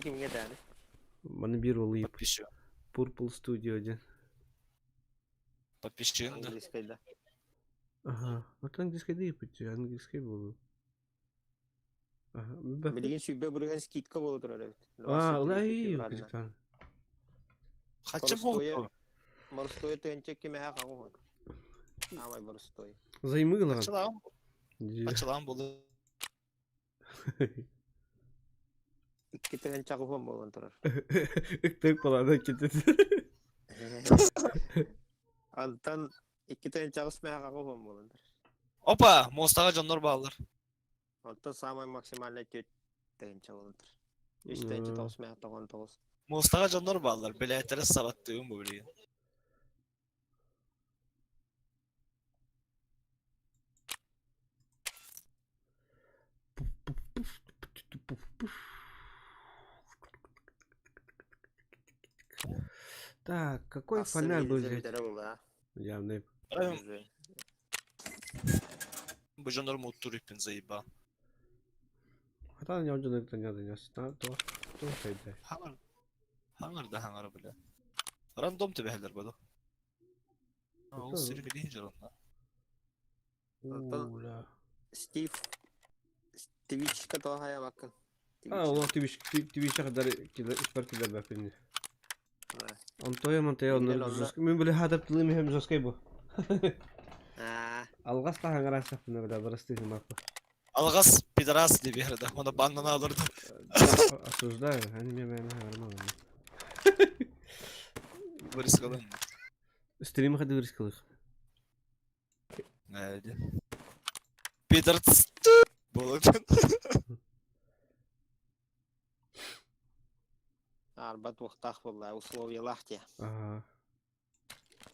Кимҥэ даҕаны. Маны биир уолуйуп. Подписчик. Purple Studio диэн. Подписчигын да. Английскай да. Ага. Вот английский да английский буолу. Ага. Билигин сүүрбэ бырыһыан скидка буола турар эбит. А, 23 улай, февраль. Хачча Боростуойа буолуо. боростуойа тыһыынча кимэһэ хаҕуһун. Аамай боростуой. Займы гылаҕын. Хаччалаан хаччалаан буолуо. Икки тыһыынча аҕыһуон буолан турар. Ыктык балаана китит. Антон 2 аҕыс мэһэ аҕыһуон буолан турар. Опа, муостаҕа дьоннор бааллар. Онтон саамай максимальнай 4 тыһыынча буолан турар. 3 9 мэһэ 99. Муостаҕа дьоннор бааллар. Билээттэрэ сабаттыым бу билигин. Так, какой Ахсын фонарь был гильза взять? бүтэрэ буолла. Явный. Правильно, бу дьоннор муттур иппин заеба. Хата не отжаныр да не донес. То, то хайда. Хаҥар. Хаҥар да хаҥар бля. Рандом түбэһэлэр буолу. Ол сири билиһин дьоронна. Онтон Уля. Стив Твичка тоҕо хайабаккын? А, Твич. ол твич твича кадар килер испар килер бапин. Да. Онтоя монтоя Кинилэр онно онно жестко. Мен биле хатып тылым хем жесткой бу. Аа, Алгас та хаңарасаппына бля барасты хымаппа. Алҕас пидорас диye биэрдэ. Оны баннана алырды. Осуждаю, они меня мен хаңарман. Вырискалын. Стрим хады вырискалых. Nädi. Пидорц. Болот. арба туохтаах буолла, условиялаах дии. Ага.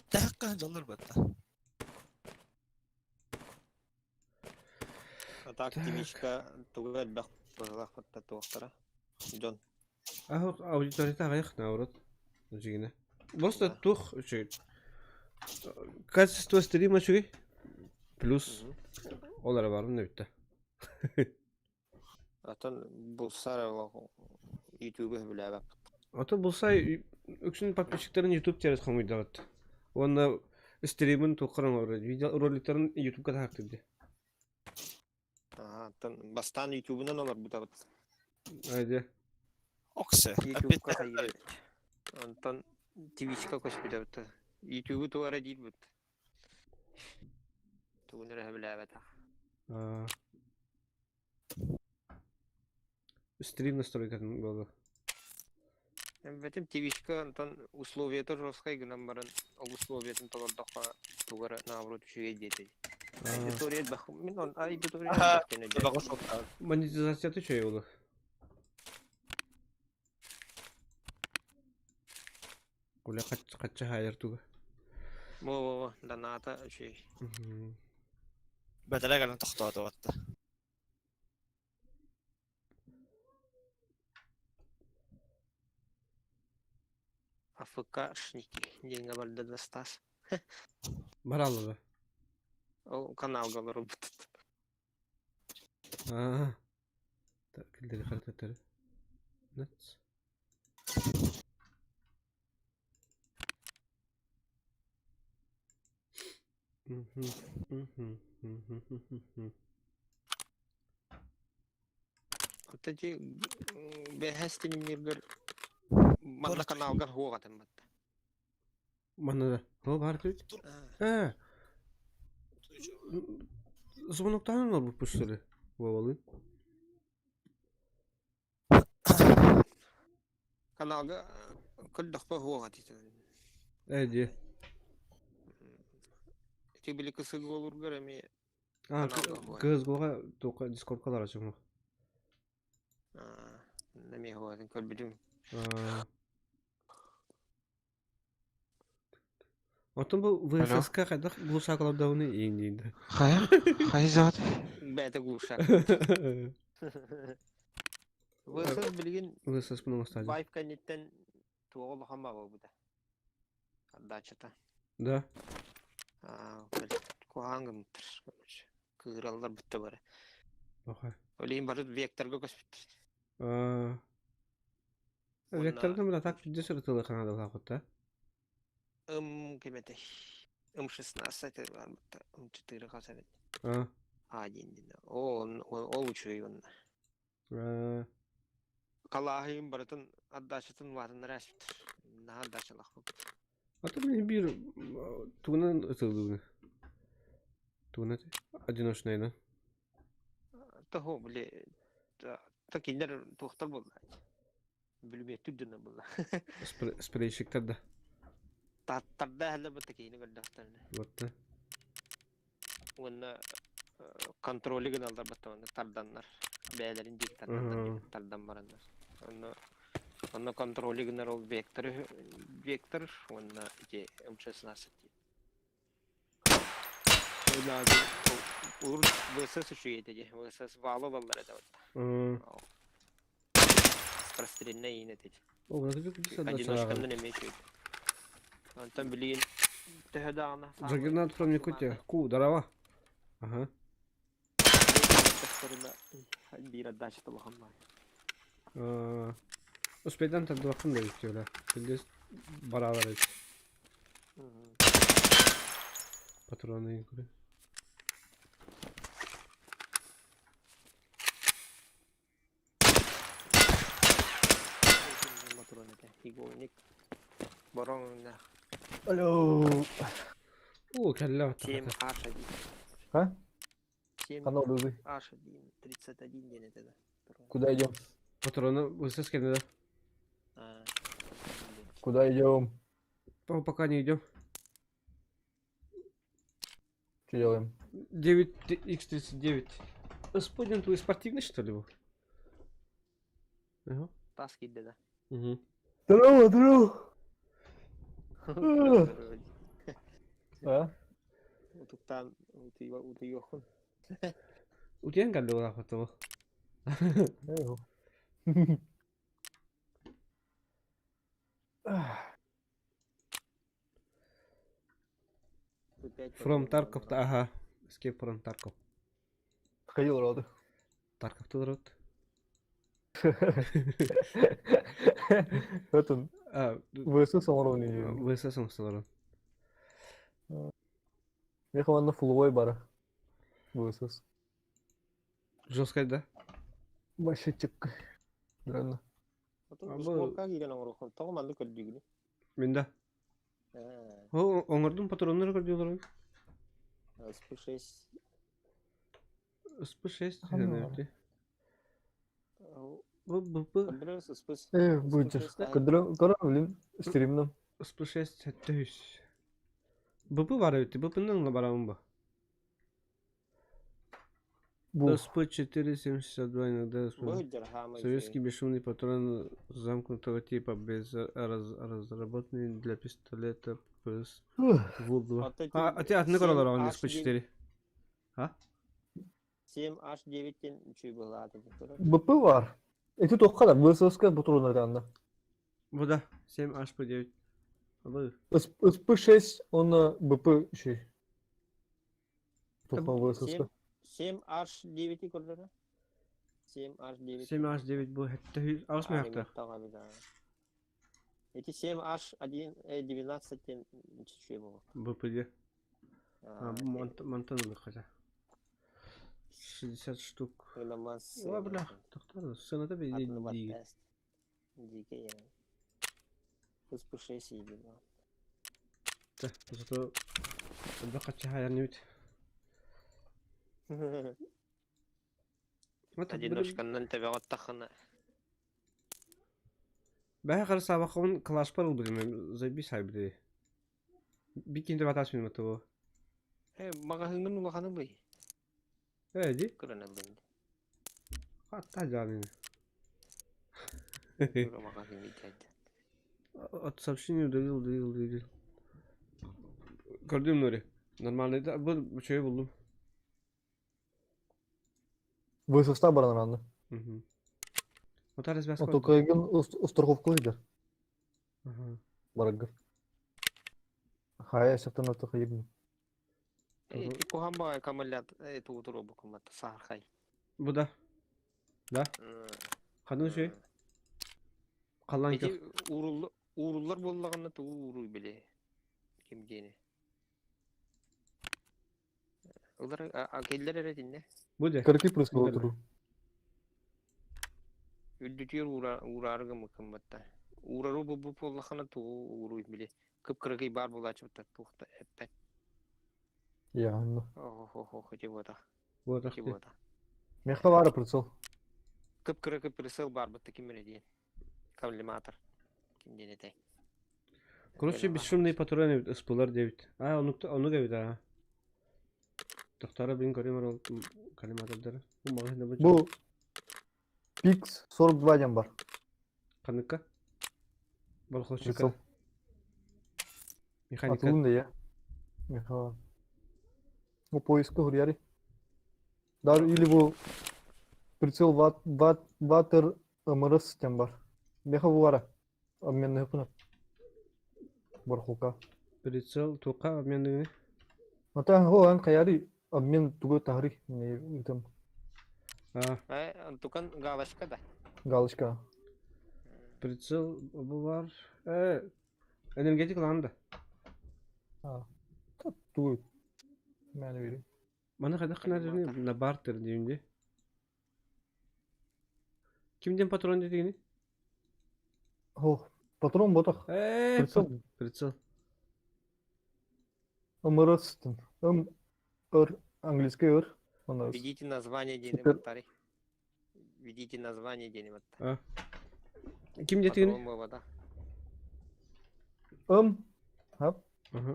Тахка дьоннор батта. А так Так. Твичка тугу элбэх быһыылаах батта туохтара. Дьон. Ахы аудиторията аҕыйах наоборот. Дьигинэ. Просто Да. тух үчүгэй. Качество стрима үчүгэй. Плюс Мгм. ол эрэ баарын да бүтте. Оттон булсар YouTube билээбэп. Ото булсай үксүн подписчиктарын YouTube через хомуйдабыт. Уонна стримин туоххаран оҥорор, видео роликтарын YouTubeга таһаартыыр дии. Аа, оттон бастаан YouTube-унан олорбутабыт. Айде. Оксе. YouTube-ка хайыы. Онтон Twitch-ка көспүтэбит. YouTube тугара диирбит. Тугун эрэ билээбэтэх. Аа. Стрим настройкатын буолуо. Бэтим Twitch-ка онтон условията жесткай гынан баран ол условиятын толордоххо тугара наоборот үчүгэй диэтэ. Аа. Аудитория элбэх. Мин он аудитория Аха. элбэх диэн өйдөөтүм. Монетизацията үчүгэй буолуо. Оля хачча хаайар туга. Во-во-во, доната үчүгэй. Мгм. Бэтэрэ кэлэн тохтоото батта. АФКшники диэҥҥэ барда да Стас. Баралла да. Ол каналга олорбут. Аа. Так, киллери харакаттары. Nuts. Мгм, мгм, мгм, мгм. Оттон ити бэһэс тинимниргэр манна каналгар хуоҕатым батта. Манна да. О, баар түт. Аа, Э, звоноктаан олорбуппут что ли? Вовалыын. Каналга көрдөхпө хуоҕат ити. Э, дии. Ити били кысыгы олургар эми А, каналга хуоҕат. КСГО-га туохха Дискордка ларачым. Аа, эми хуоҕатын көрбүтүм. Аа. Оттон бу ВСС-ка хайдах глушакалардауны иин диин. Хайа? Хайа зат? Бэйэтэ глушак. ВСС билигин ВСС мунуҥ стадия. Вайп кэнниттэн туоҕа улахан баҕа Отдачата. Да. Куһаҕан гыммыттар, короче. Кыыраллар бүтэ бары. Охай. Ол иһин бары векторга көспүттэр. Векторга мына так пиздец ырытылы канадалаах да? Ым ким этэй? М16 барбыта. М4 хас эбит. А. А диэн дин. Ол ол үчүгэй уонна. Халааһыйын барытын отдачатын улаатыннара ааспыттар. Наһаа отдачалаах буолбут. А то мин биир тугунан ытыллыбын. Тугунан одиночнайынан. Того, били, та кинилэр туохтар буолла. Бүлүмүөттүүр дьоннор буолла. Спрейщиктар да. Тарда эһэллэр бытта киһини көрдөхтөрүнэ. Вот. Уонна контролы гыналлар бытта уонна тарданнар. Бэйэлэрин диэки тарданнар, тардан бараннар. Онно онно контролы гынар ол вектор вектор уонна ити М16 диэн. Урут ВСС үчүгэй этэ дии. ВСС валы ылаллар этэ вот. Скорострельная иин этэ дии. Одиночканан эмиэ үчүгэй. Онтон билигин төһө даҕаны Джаггернаут from Якутия. Ку, здорово. Ага. Биир отдача улахан баар. Успейдан тардыбаккын да үттүөлэ. Билдес баралар эбит. Патроны көрө. Патрон этэ. Игольник. Бороҥ Алло. О, кэллэ 7 H1. А? 7 Канал Дузы. H1 31 диэн этэ да. Куда идем? Патроны ВСС кэннэ да. А, Куда идем? Пока не идем. Что делаем? 9x39. Господин, твой спортивный, что ли, был? Ага. Тас киирдэ да. Угу. Здорово, здорово. А? Утуктаан утуйуоххун. Утуйан кэллэ улааппатыбы. From Tarkov, ага. Escape from Tarkov. Ходил роды. Tarkov род. Это ВСС оҥорон ВСС оҥостолорун. Меха манна фуловой бара. ВСС. Жесткай да? Вообще чекка. Реально. Сборка киирэн оҥоруоххун. Тоҕо маннык көрдүүгүнүй? Мин да. О, оҥордум патроннары көрдүүлэрин. СП6. СП6. ББ. Э, будешь. Көрдөрө, блин, стримном. СП6 төһүс. БП бар эбит. БП-нан барамын ба. СП-4,72 иногда Советский бесшумный патрон замкнутого типа, без раз, разработанный для пистолета ПС ВУЛ-2. А, а ты от Никола СП-4? А? 7H9 диэн үчүгэй быһыылаах БП бар. Эти туохха да ВСС-ка патроннардаанна. Бу да, 7HP9. СП6 уонна БП үчүгэй. Туохха ВСС-ка. 7H9 көрдөрө. 7H9. 7H9 бу хэттэ аҕыс мөһөхтөөх. Эти 7H1 19 диэн үчүгэй буолуо. БПД. Мантан ылыахха 60 штук. О, бля, тохтоо, сыаната диги. Дикий. СП6 видимо. Да, зато элбэх хаччаһаайан эбит. Одиночканнан төбөҕө таххына. Бэһэ харысаабаккабын класспар ылбытым, заебись хайбыты. Бикин деп атас минут того. Э, маҕаһыыҥҥын улаханы бый. Э, ди? Көрөн ыллын. Хатта жаанын. Маҕаһыыҥҥа дьайда. От сообщение удалил, удалил, удалил. Көрдүм Нури. Нормально. Да, бу чөйү булдум. ВСС баран аранна. Угу. Утары связка. Отукайгын страховкалыйдар. Бараргар. Хайа саптан отукайгын. Куһан баҕай камалят тугу букумат саархай. Бу да. Да. Ханын шүй? Қалан Ити ууруллар буоллаҕына тугу ууруй били ким диэни. Ылар келлер эрэ итиннэ. Бу де. Кыракый прыскала туру. Үрдүтүөр уураары гыммыккымматта. Уурару бу бу буоллахына тугу ууруй били. Кып-кыракый баар буолааччыбыттар туохта эппэт. Я, ну. Охо-хо-хо, ити буотах. Буотах. Ити буотах. Мехта баара прицел. Кып-кыракый прицел баарбытта ким эрэ диэн. Коллиматор. Ким диэн этэй? Короче, бесшумные патроны ыспылар диэбит. А, онук онук эбит аа. Тохтара бин көрүм ол коллиматордары. Бу маҕаһыына бу. Бу Пикс 42 диэн бар. Ханыкка? Болхолчука. Прицел. Механика. Атылын да я. Меха. Ну, поиска хуруяри. Дар или бу прицел ват ват ватер МРС диэн бар. Меха буара. Обменный хыпына. Бархулка. Прицел тука обменный. Ата хо ан каяри обмен тугу тахри не там А, Антукан галочка да. галочка. прицел бу бар. Энергетик ланда. А. Тугу. Мәне бери. Маны хайдах кынар на бартер деймде. Кимден патрон дедигини? Хо, патрон ботах. Прицел Прицел. МРС. М Р английский Р. Она Введите название дени Супер. баттари. Введите название дени батта. Ким дедигини? Патрон буолбата. М Ха,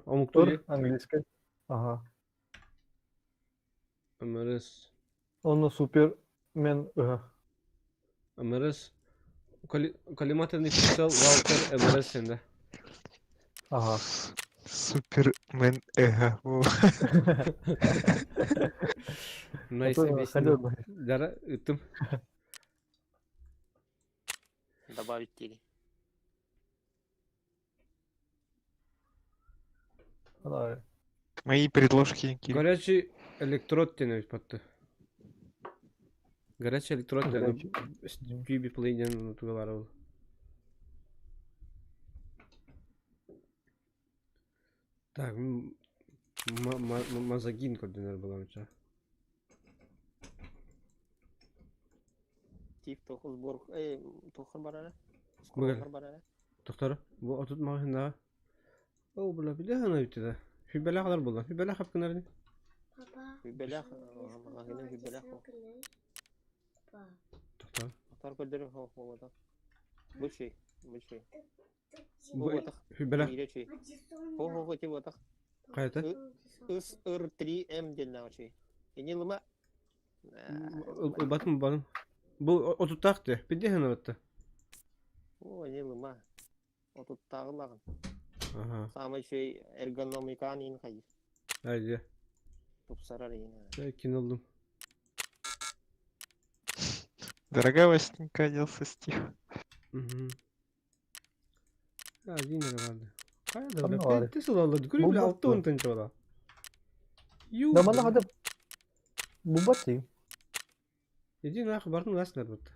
Омукту Р английский. Ага. МРС. Он супер мен Г. МРС. Коллиматорный прицел Валтер МРС сенде. Ага. Супермен эго. Найс А то объяснил. ходил бы. Дара ыттым. Добавить тени. Ана, Мои предложки. Кирилл. Горячий электрод тенебит батты. Горячий электрод Горячий. Күйби плейден туга бар ол. Так, мазагин көрдөнөр буламча. Тип тоху сбор. Эй, тоху барара. Бүгін. Скоро барара. Тоқтар, бу отут магында. О, була биле хана битте да. Хүбәлә калар була. Хүбәлә хапкынар. Папа. Хүбәлә, магазиннан хүбәлә. Папа. Тоқтар. Тар көрдөрү хо болот. Бу чүй, бу чүй. Бу Бу ботах. хүбәлә Бире чүй. Хо хо хо ти ботах. кайта? Ыс ыр 3 М ден чүй. Эни лыма. Батым батым. Бу отуттакты. Биде хана битте. О, эни лыма. Отуттагылагын. Ага. Самый чүй эргономикан ин хайыр. Haydi. Тупсарар ин. Кинолдум. Дорогая Васенька оделся стих. Мгм. Один барды. Кайда Ханна бля? бар. Петте сылалды. Күрү Бу бля бу. алты он тынчы бала. Ю. Да мана хада бу бати. Иди нахуй бардым ласнар бут.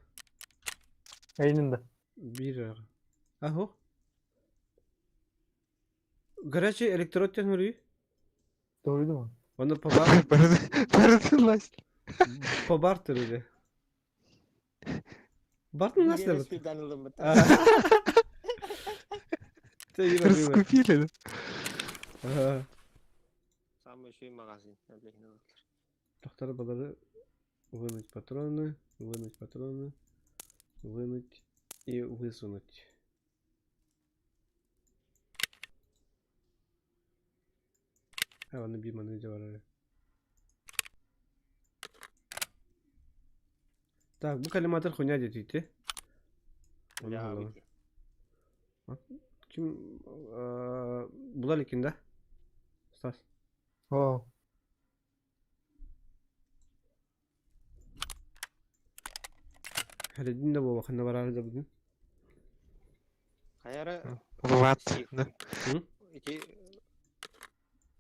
Эйнин да. Бир. Ахо. Горячий электрод тенүрү. Doğru değil mi? Оны по бар Барылась. по бартеру де. Бардым ласнар бут. Раскупили, да? Ага. Самый чүй магазин. Тоқтар балары вынуть патроны, вынуть патроны, вынуть и высунуть. А, аны би маны бар. Так, бу коллиматор хуйня дейт. Бля, Ким булар экен да? Стас. О, Эрэдин да буолла ханна бараары да бүгүн. Хайара Влад, Стив. да. Ити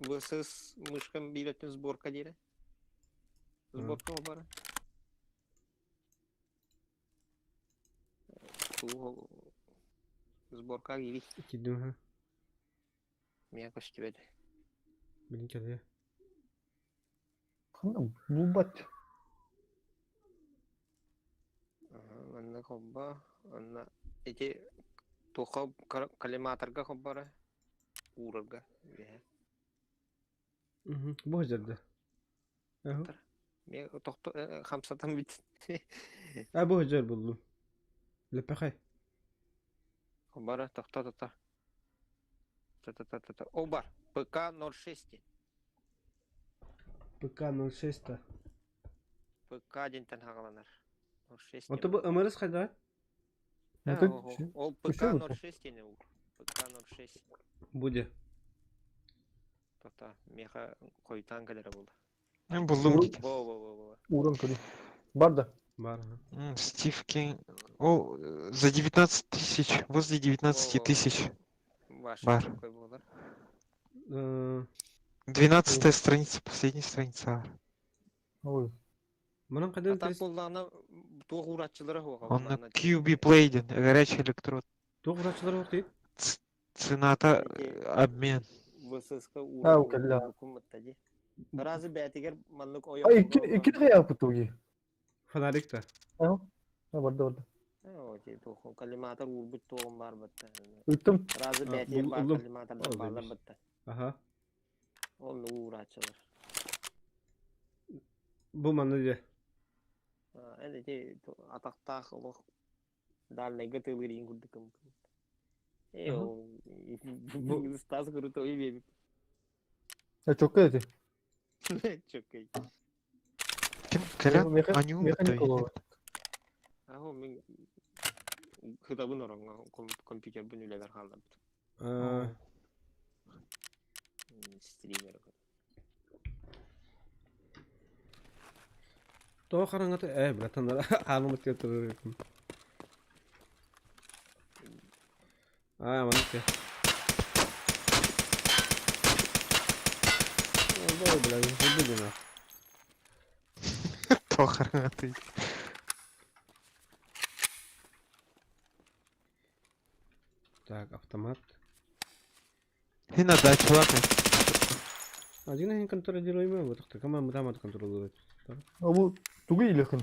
ВСС мышкам биирөттүн сборка диирэ. Сборка бара. Тугу сборка киири. Киирдим ха. Миэ көстүбэт. Билин кэлиэ. Ханна булбат. Манна холбо, онно ити туохха коллиматорга холборо уурарга үөһэ. Бу сылдьар Миэ тохто хамсатан бит. А бу сылдьар буллум. Лепехай. Холборо тохто тото. Та-та-та-та. О бар. ПК 06. ПК 06-та. ПК диэнтэн хаҕаланар. 06 Ото бу МРС хайда? Ол ПК 06 диэн уур. ПК 06. Буде. Тота меха хойутаан кэлэрэ буолла. Мен буллум дейді. Во во во во. Ууран көрүй. Бар да. Бар. Стив Кинг. О, за 19 тысяч, возле 19 тысяч. Ваш Бар. такой буолар. 12 страница, последняя страница. Ой. Манан қайдан А так буоллаҕына туох уураччылара суоҕа. Он на QB Playden, горячий электрод. Туох уураччылара суох дии? Цената обмен. ВСС-ка А, кэллэ. уурар Разы бээтигэр маннык ойох А икки икки хайааппыт туги. Фонарик та. А барда барда. Коллиматор уурбут туоҕум баар батта. Ыттым. Разы бээтигэр баар Буллум. коллиматордар бааллар батта. Аха. Онно уурааччылар. Бу манна дии. Эн ити атахтаах олох дальнайга тыылыырын курдук Э, ол Стас крутой бэби. Чокка эти. Чөккөй. Ким кэлэн аню Механикалова. Аһо мин хытабын ороҥҥо компьютербын үлэлэр хаалларбыт. Стример. Тоҕо хараҥата э братан аанымыт турар А, маннык Ой, бля, не буду Тоҕо хараҥата. Так, автомат. И на дачу, ладно. Один один контролируемый, вот так, команда там контролирует. А бу тугу илехин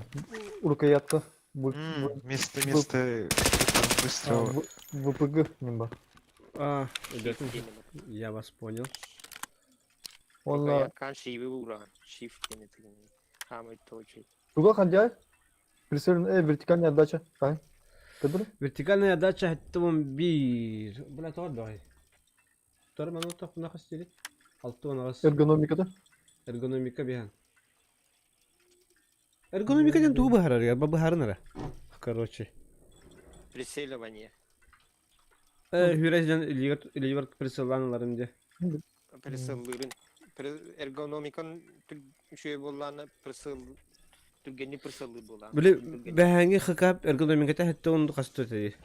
рукоятка. Вместо место быстрого. ВПГ немба. А, ребята, я вас понял. Он Кан шиви ура, shift не Хамай точит. Туга хандяй? Прицельная вертикальная отдача. Ай. Кадр? Вертикальная отдача это бир. Бля, то давай. Второй минута на хостили. Алты у нас. Эргономика да? Эргономика бихан. Эргономика ден тугу баһарар я, баһарынара. Короче. Прицеливание. Хүрәжден ливер прицелланаларын де. Прицеллырын. Эргономикан үчүгэй буоллаана прицел түргэнни прицеллы буолаан. Били бэһээҥи хыкап эргономиката хэтте онду хасты теди.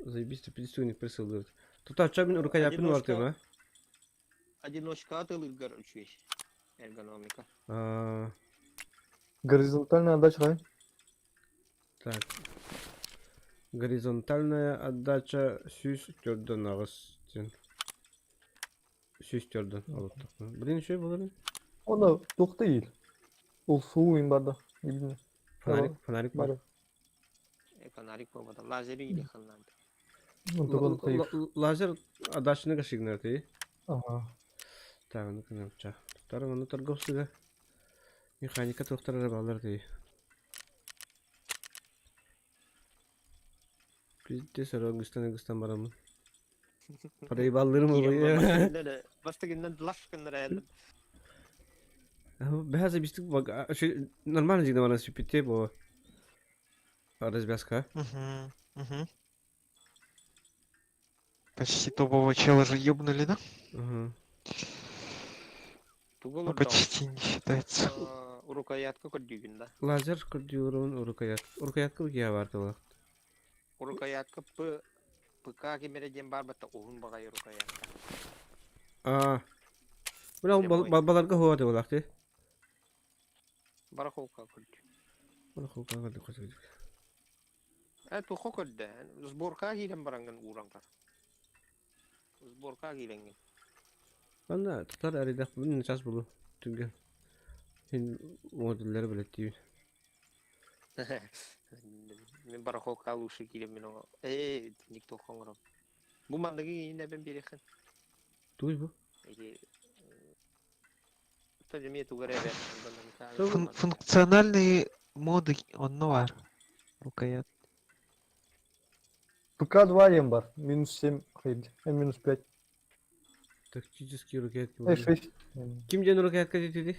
Заебись, ты пидистуник прицеллырыт. Тута чабин рукояпын бар тема. Одиночка атылыргар үчүгэй. Эргономика. Горизонтальная отдача, Так. Горизонтальная отдача сүүс төрдөн аҕыс диэн. Сүүс төрдөн олуттахпына. Блин, еще болар. Оны туох ил. Ол суу им барда. Билбин. Фонарик, фонарик бар. Фонарик болбата. Лазери или ханнан. Лазер отдачаны кашигнер ты. Ага. Так, ну кнопча. Тар оны торговцыга. Механика тохтар балар ты. Пиздец, Гыстан Гыстан барамын. Проебаллырым ой. Бастыгыннан лаш кыннар Бәһәзә бистик нормально дигән баран сүпите бу. Развязка. Угу, угу. Почти топового чела же ёбнули, да? Угу. Ну, почти не считается. Рукоятка көрдүүгүн да? Лазер көрдүүрүн рукоят. Рукоятка киһи баар тыла. Рукоятка П ПК кимэрэ диэн баар батта уһун баҕайы рукоятка. Аа. Бля, Прямой. баларга хуа тылах ти. Барахолка көрдүү. Барахолка көрдүү көрдүү. Э тухо көрдө. Сборка киирэн бараҥҥын ууран кар. Сборка киирэҥҥин. Анда татар эридэх мин час булу түгэн. Хин модуллары билеттиибин. Мин барахолка лучше киирэн мин оҥо. Ээ итинник туох оҥором. Бу манныгы иин эбэн биэриэххин. Туй бу? Ити эмиэ тугар эбэ. Функциональные моды онно бар. Рукоят. ПК-2 диэн бар. Минус 7 хайд. Минус 5. Тактический рукоятка. 6. Ким диэн рукоятка диэтиди?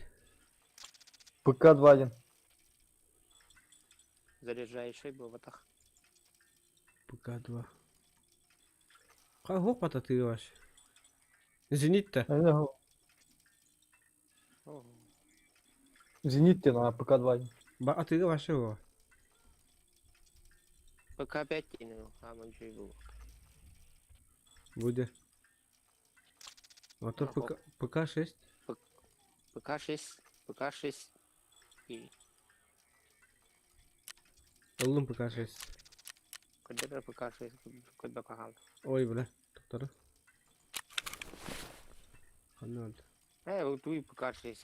ПК-2 диэн. Заряжающий буолбатах. ПК-2. Хох бататыы ваш. Зенит-то. Зенит диэн, а ПК-2 диэн. Ба атыыга вообще его. ПК-5 диэн хааман үчүгэй буолуох. Буде. А то ПК, ПК-6. ПК-6, ПК-6. Ыллым ПК-6. Көрдөрөр ПК-6 көрбөккө хаалла. Ой, бля. Тоқтары. Ханна oldu? Ээ, бу туй ПК-6.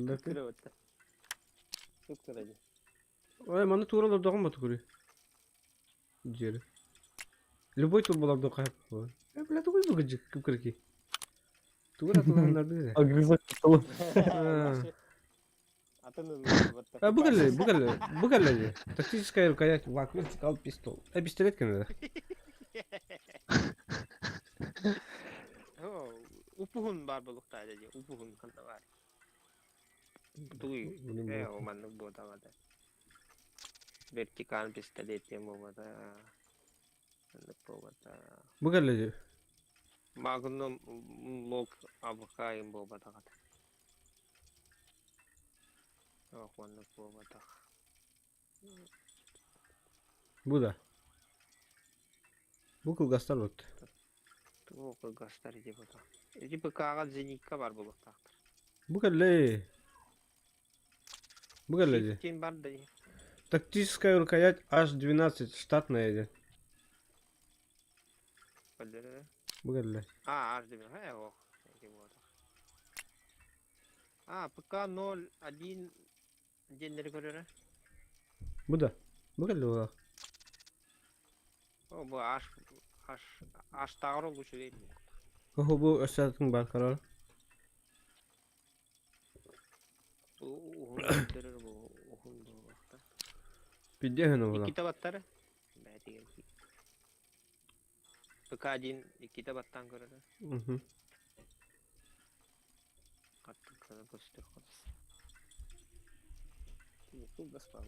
Бакы. Көрө Туктара дии. Ой, маны тура олордоҕум батукури. Диэри. Любой тур булардо хайп. Э, бля, тугуй бу гыжык кыпкырки. Тугур атыланнарды. Огрызок столу. Атын А, бу кэллэ, бу кэллэ, бу кэллэ. Тактическая рукоять, вак, вертикал, пистол. Э, пистолет кэннэ. Упуһун баар буолуохтаах дии. Упуһун ханна баар. Тугуй. Э, ол маннык буотаҕа Вертикал пистолет диэн буолбата. Маннык буолбата. Бу кэллэ. Магнум лок АВК буолбатаҕа. Ох, маннык буолбатах. Бу да. Бу кылгастар вот. Туох кылгастар ити бута. Ити ПК-ҕа зенитка бар буолуохтаахтар. Бу кэллэ. Бу кэллэ. Ким бар да Тактическая рукоять H12 штатная диэн. Көрдөрөр. Бу кэллэ. А, H12, э, ох. Ити буолбатах. А, ПК 01 диэннэри көрөрө. Бу да. Бу кэллэ буолар. О, бу H H H-тааҕар ол үчүгэй. Оһо бу өссө бар карар. Бу уһун көрдөрөр бу уһун буолуохтаах. Пиддиэһин буолар. Иккитэ баттары. Бээтигэр. ПК-1 иккитэ баттаан көрөрө. Мгм. Хаттык көстөр хотос. Кылгас баар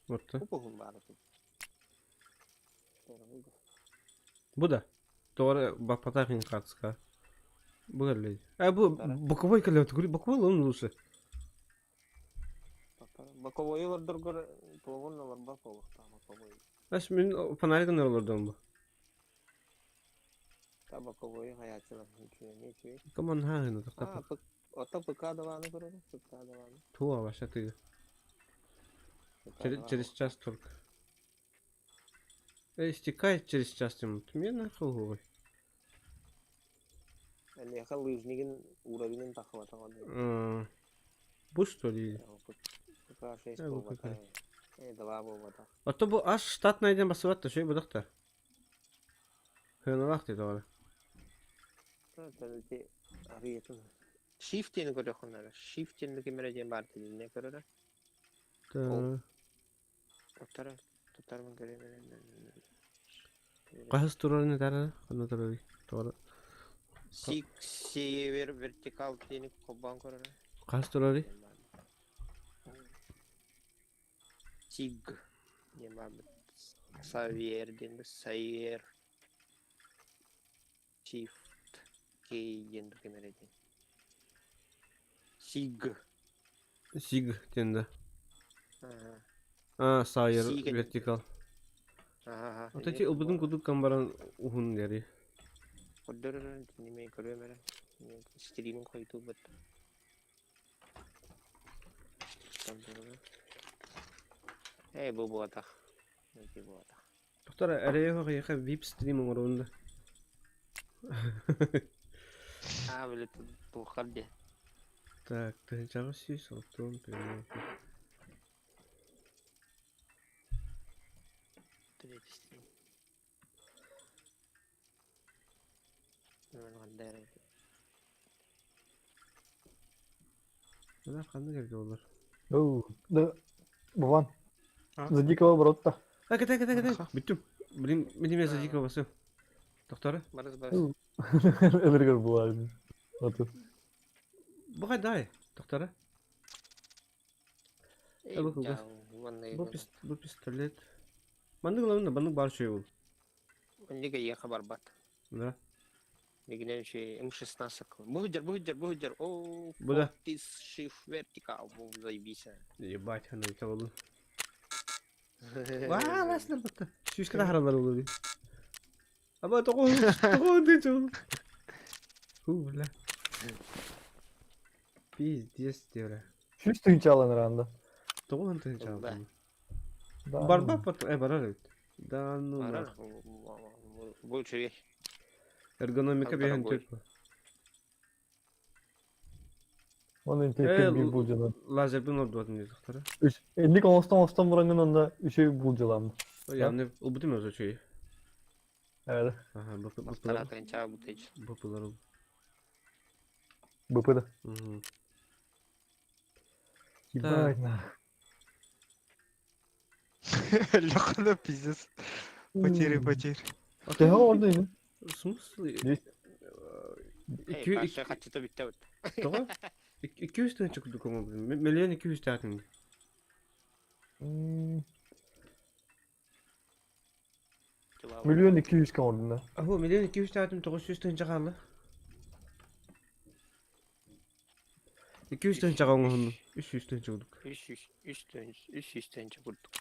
Вот. Уһун баар Бу да. Тоҕо баппатах хатска. Бу кэллэ. А бу боковой кэллэ. Боковой он лучше. Боковой олордоргор туоҕун олорбот буолуохтаах боковой. Ас мин фонаригын олордом бу. Та боковой хаячылар үчүгэй үчүгэй. Коман хаһына А, тохтап. ото ПК даваны көрөрө, ПК даваны. Туа вообще ты. Через, через час только. Эй, истекает через час тем. Мне нахуй говори. Элиэхэ лыжнигин уровенин тахыбатаҕын. Бу что ли? ПК 6 Э, бу буолбата. Э, два буолбата. А то бу аш штатный ден басыбат та шөй будакта. Хыналах ти тоҕо. Тэлти арыйытын. Shift диэни көрүөххүн Shift диэн кимэрэ диэн баар тилинне көрөрө. Та. Туттара, туттармын көрөм. Кахыс турарын тара, ханна турары. Тоҕо. Сик север вертикал диэни холбоон көрөрө. Кахыс турары. Тиг диэн баар Савер диэн Сайер. Shift K диэн кимэрэ диэн. Сиг. Сиг диэн да. А, Сайер вертикал. Вот эти ылбытын кудук камбаран уһун дери. Көрдөрөр неме көрүөм эрэ. Стримин хойутуубут. Эй, бу буотах. Ити буотах. Доктор, эрэйэ хайыха вип стрим оҥорон да. А, били туоххар диэ. Так, тыһыынчаҕа 160 пиво. Третий стрим. Bunlar ханна кэлбит олар? Оу, да, Вован, за дикого оборота. А, кэтэй, кэтэй, кэтэй. Бүттүм. Блин, мин за дикого басым. Доктора? Барыс, барыс. Энергер була. Вот. Бу дай, доктора. Бу пистолет. Маннык главное, баннык бар шөй ол. Маннык эйиэхэ барбат. Да. Мигинен шөй М16. Бу бу бу О, Бу да. Shift vertical, бу заебись. Ебать, она это болду. Ваа, ласнар батта. Сүүскэ харалар болду. Аба тоҕо тоҕо дичу. Ху, бля. Пиздец, бля. Сүүс тыһыынча алан Тоҕо тыһыынча алан. Барба пат э барар эбит. Да ну. Барар. Бу үчүгэй. Эргономика биһэн төрт. Onun интеллектен bir bulcalan. Лазербин ордуатын дедихтара. Үч. Энник оңостон оңостон бурангын онда үчөй булжалам. Яғни ылбытым өзі үчөй. Evet. Ага, БП Бактара тыгынча бутыч. БПлар ол. БП да. Мгм. Ебать на. Леха, ну пиздец. Потери, потери. Төһө орду ини? В смысле? Эй, каша хачыта бүтте бут. Тоҕо? 200 тыһыынча курдук оҥорбутум. Миллион 200 таатым. Миллион 200 оҥордун да. Аһу, миллион 200 таатым 900 тыһыынча хаалла. 200 тыһыынчаҕа оҥоһуннум. 300 тыһыынча курдук. 300 300 тыһыынча курдук.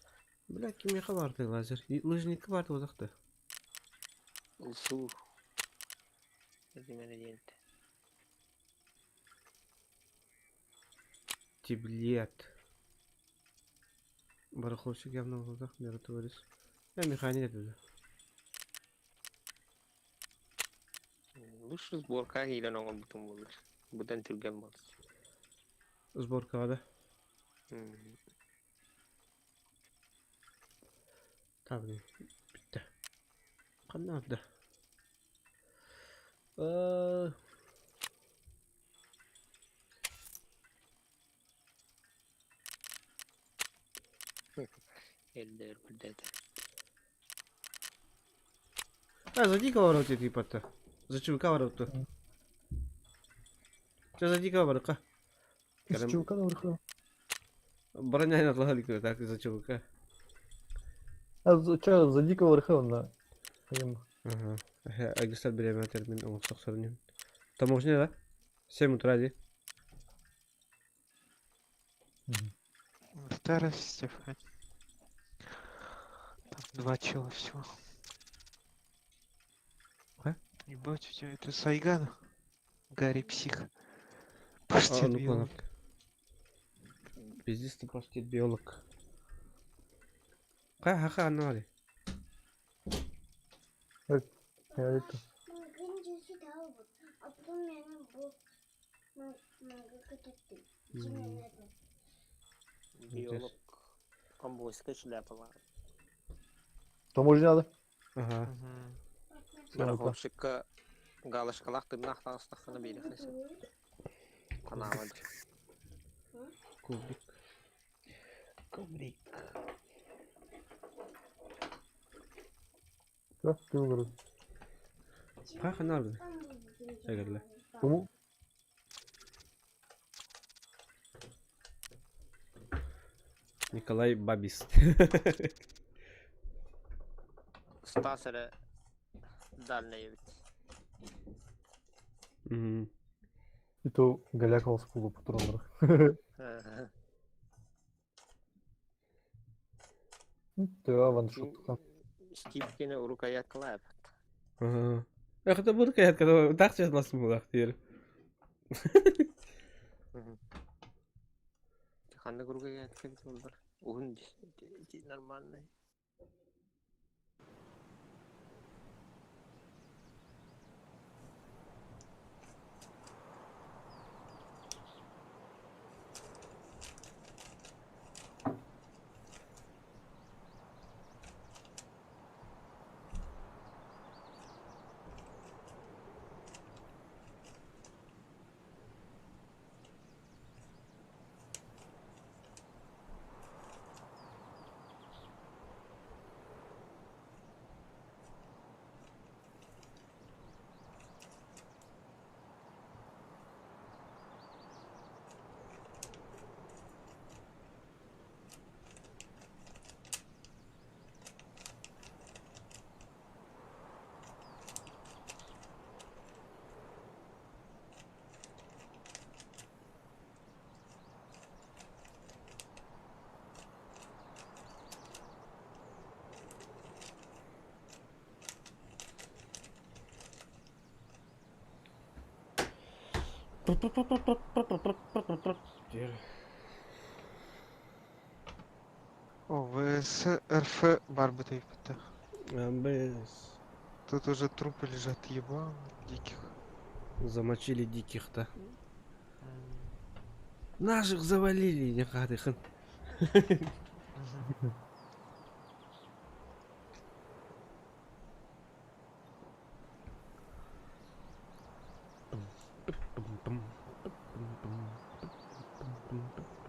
Бля, кимиэхэ баартай лазер? Лыжникка баарты бодохто. Ылсуу. Эдимene диэнте. Тиблет. Барахолщик явно в глазах миротворец. Я механик это. Лучше сборка киирэн оҥорбутум буоллар. Быдан түргэн буолар. Сборкаҕа да. Так, бүттэ. Ханна да. Элдер билдети. А, за дикого барып типа-то. За ЧВК барып Че за дикого барыка? ЧВК да. Броня наклали так за ЧВК. А че за дикого барыка на. Ага. Агистар береме термин оңсок сорнем. Таможня, да? 7 утра, ди. Старая Стефань. Там два чела всего. А? Ебать, у тебя это Сайган. Гарри псих. Паштет А, ну биолог. Пиздец ты паштет биолог. Ха ха ха, Это. Биолог. Камбойская шляпа бар. Таможня да. Ага. Барахолщикка галочкалаах тымнаах таҕыстаххына биэриэххэ Канаамад. Кубрик. Кубрик. Да, ты выбрал. Ха ханарды. Сәгерле. Кому? Николай Бабис. Стас эрэ дальний эбит. Мгм. И то голяк ол скулу патроннар. Тыа ваншотка. Стив кини рукояткалаабыт. Ага. Эх, это был когда так сейчас нас мулах теперь. Ханнык рукоятка эбит буоллар. Уһун ди нормальный. Теперь. О, ВС, РФ барбы это. АБС. Тут уже трупы лежат, ебан, диких. Замочили диких-то. Наших завалили, не хаты.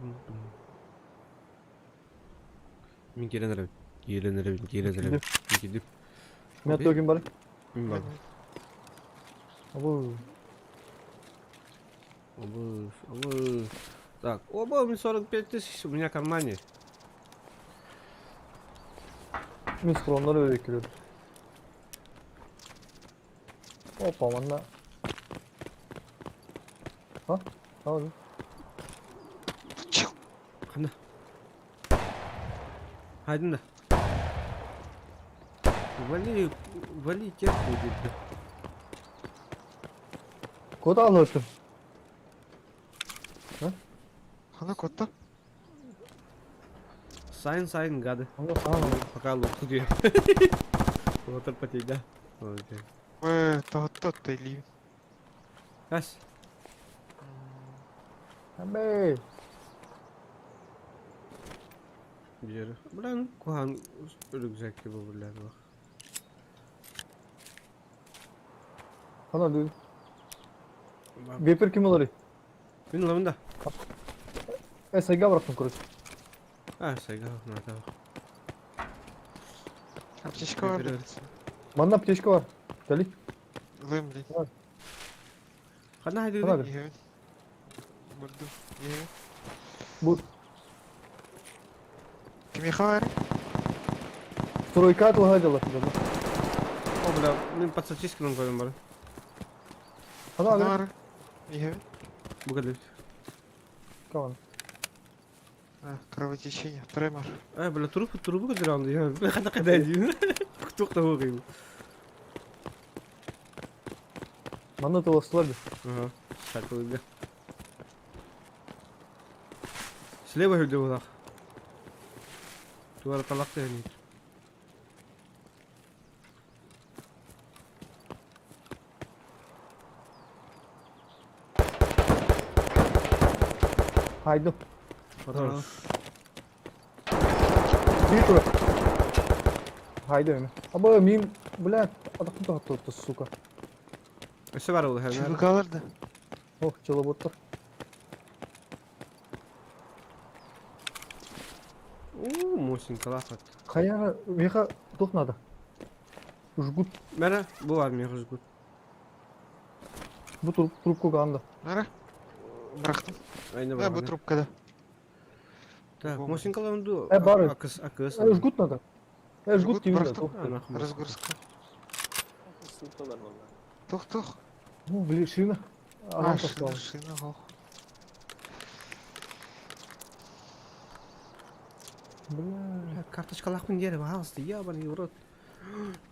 Мгм. Мин киирэн эрэбин. Киирэн эрэбин, киирэн эрэбин. Киирдим. Мен аттыгын бар. Мин бар. Абы. Обы, обы. Так, оба, у меня 45 тысяч у меня в кармане. Мен скромнар öyle кирет. Опа, манна. А? Abi. Чил. Хана. Хайдын да. Вали, вали тех будет. Да. Куда алып? Хана котта. Сайн, сайн, гады. Анда саған Пока лук где. Вот потей, да? Окей. Э, то то или. Ась. Әмбей. Бер. Блин, кухан рюкзак его, бля, бах. Хана дүй. Вепер ким олар? Мин лавында. Э, сайга бараттым, короче. А, сайга, на Аптечка бар. Вперед. Манна аптечка бар. Дали. Лым, блин. Хана хайды. Хана. Еге. Бурду. Еге. Бу Кимиха бар? стройка атылға дела. О, бля, мин под сосисками көрем бар. Хана Хана abi. бар. Еге. Бугады. Каван. А, кровотечение, тремор. А, бля, труп, трубы көтөрөм ди. Бля, хана кайда ди. Тук та бу. Манна толастылар би. Ага. Шакылды. Слева хүлде булак. Туара талакты яни. Хайды. Хорош. Bir тура. Хайды эми. Аба мин, бля, адакын тагы сука. Өсө бар ул хәмәр. ЧВК да. Ох, челоботтар. У, мосинка лафат. Хаяра, меха тух надо. Жгут. Мәрә, бу бар меха жгут. Бу трубку анда. Нара? Бырахтым. Айна Да, бар. бу трубкада. Так, Бу. мосинкалар Э, бар. Акыс, акыс. Э, жгут надо. Э, жгут Жгут тиби да. бырахтым. тух. А, нахуй. Разгрузка. Сумкалар валла. Тух, тух. Ну, блин, шина. А, Ага, шина, шина, ох. Бля. Карточкалаахпын диэри, пожалуйста, ебаный в рот.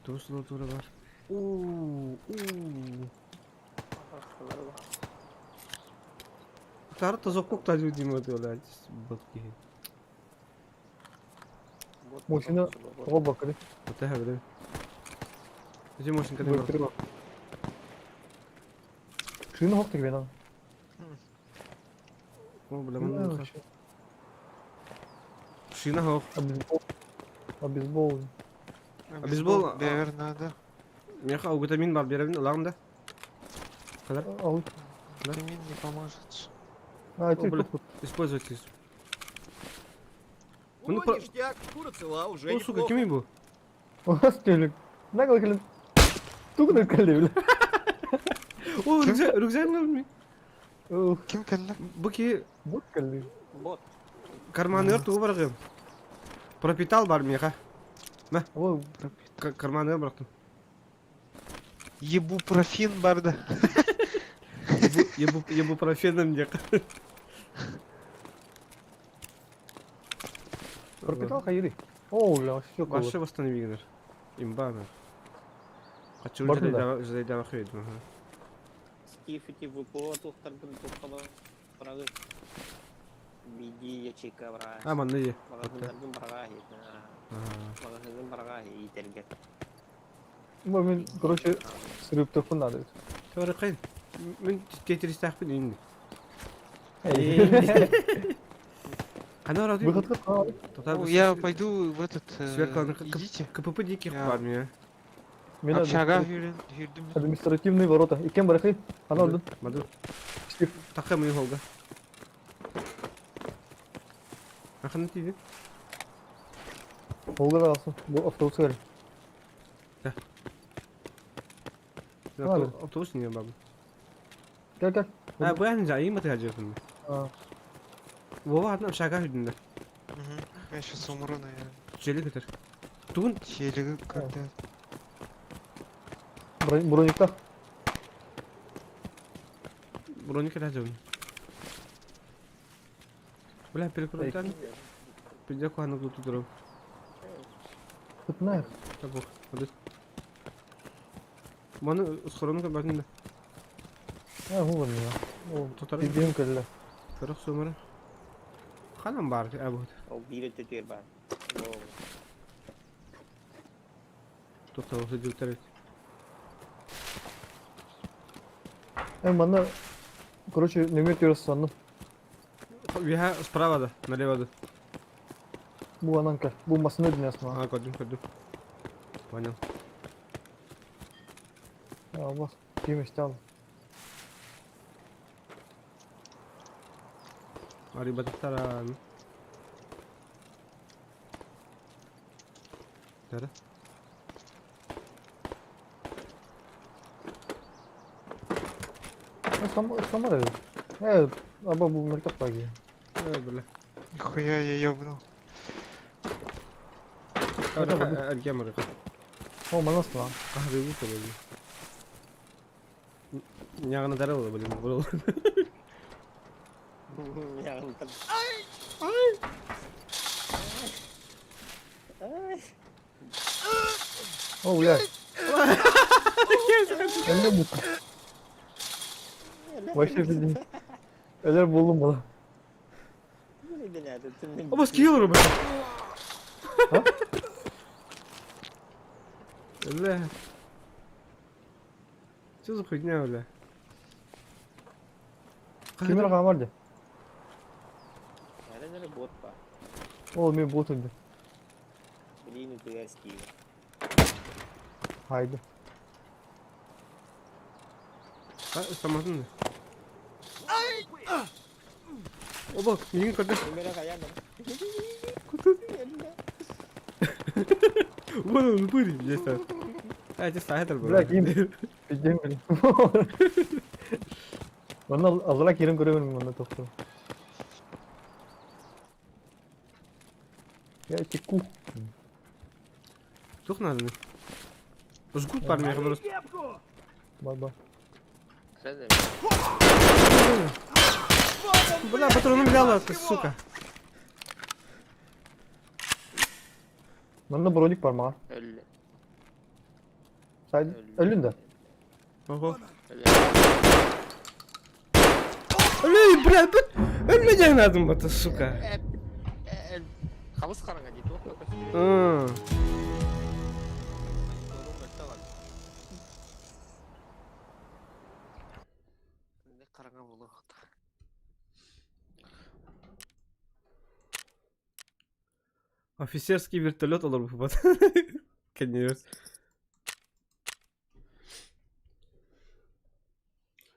Туус тура бар. У, у. Тары тозоккук тажы дима блядь, бот киһи. Машина тоҕо бакыры. Вот это бля. Эти машинка не бар. Шина хох тебе надо. О, бля, ман Шина хох. Обезбол. Обезбол. Обезбол, Бэвер надо. Меха аугутамин бар беребин ылагым да. Кадар. Ал. Витамин не поможет. А, О, ты бля. тут. Используйте. О, Ну, про- ништяк, шкура цела, уже О, сука, неплохо. кими бу? У нас телек. Нагло кэлин. Тугна кэлли, бля. О, рюкзак, рюкзак ми. Ух, Ким кэллэ? Бу ки вот кэлли. Бот. карманыгар тугу баргым. Пропитал бар меха. О, Карманыгар бырахтым. Ебупрофин барды. Ебу ебупрофеном диэх. пропитал хайри. О, бля, все Вообще восстанови Имба. Хочу Бардын да? ждайда хүйдім. Скиф ити ВПО тухтарбын тухтала барагы. Биди ячейка бара. А, манны е. Маҕаһыыннаргын бараҕа Маҕаһыыҥҥын бараҕа иитэргэ. Мен, короче, сырыптыхпын надо. Тора қайын. Мен тетеристәхпін инде. Қана орады? Выходка қалды. Ну, я пойду в этот... Сверкалны Идите. КПП диких Я- бар меня. Мен Общага хүрен, хүрдүм. административные ворота. Иккен барахай. Ана ордын. Маду. Стив. Таққа мен холга. Ақын тиді? Холга да алсын. Бу автобус кел. Ладно. Автобус не бабы. Кел, кел. А, bu yani жайы маты ажырдым. А, Вова атына шаға хүрдімді. Мгм. Я сейчас умру, наверное. Желі көтер. Тугун Челик когда... броникта. броника ажырдым. Бля, перекрутан. Пиздя куханы тут туру. Тут наих. Табук. Hadi. Маны схорону бардым да. А, гу бар О, Тотар. Бибим кэллэ. Көрөх сумары. Ханам бар, а вот. Ол биир өттө бар. Тоқтау сөдүктер. Э, манна, короче, нөмер терес санным. Виха справа да, налево да. Бу анан кел. Бу масына дүниясы А, көрдүм, көрдүм. Понял. А, бас. Ким истял. Ари батыктара. Дара. Сам, сама да. Э, аба бу мөлтөк баги. Э, бля. Нихуя я ёбнул. Аргемар. О, манасына. А, бегу блин. Нягына дарыл, блин, был. О, бля. Эмне бу? Вообще билдим. Элер болдум бала. Оба скилл рубы. А? Бля. Что за хуйня, бля? Кимер камарды. Нэрэ бот ба. О, мен бот өлдү. Блин, үтүгэр Скиф. Haydi. А, саматын. Оба, мигин көрдү. Нөмөрө каян. Вон он, пырь, здесь. А, эти сайдер был. Бля, ким? Пиздем били. Манна азыра кирин көрөмүн манна токтор. Я теку. Тух надо. Жгут бар меха просто. Ба-ба. Бля, патроны взяла, ты, сука. Манна броник бар маҕа. Өллө. Сай өллүн да. Ого. Өллө. Өлүй, бля, бүт. Өлмө диэн аадым бата, сука. Хабыс хараҥа дии туох да көстүбэт. Хараҥа буолуохтаах. Офицерский вертолет олорбуппут. Кэнниэс.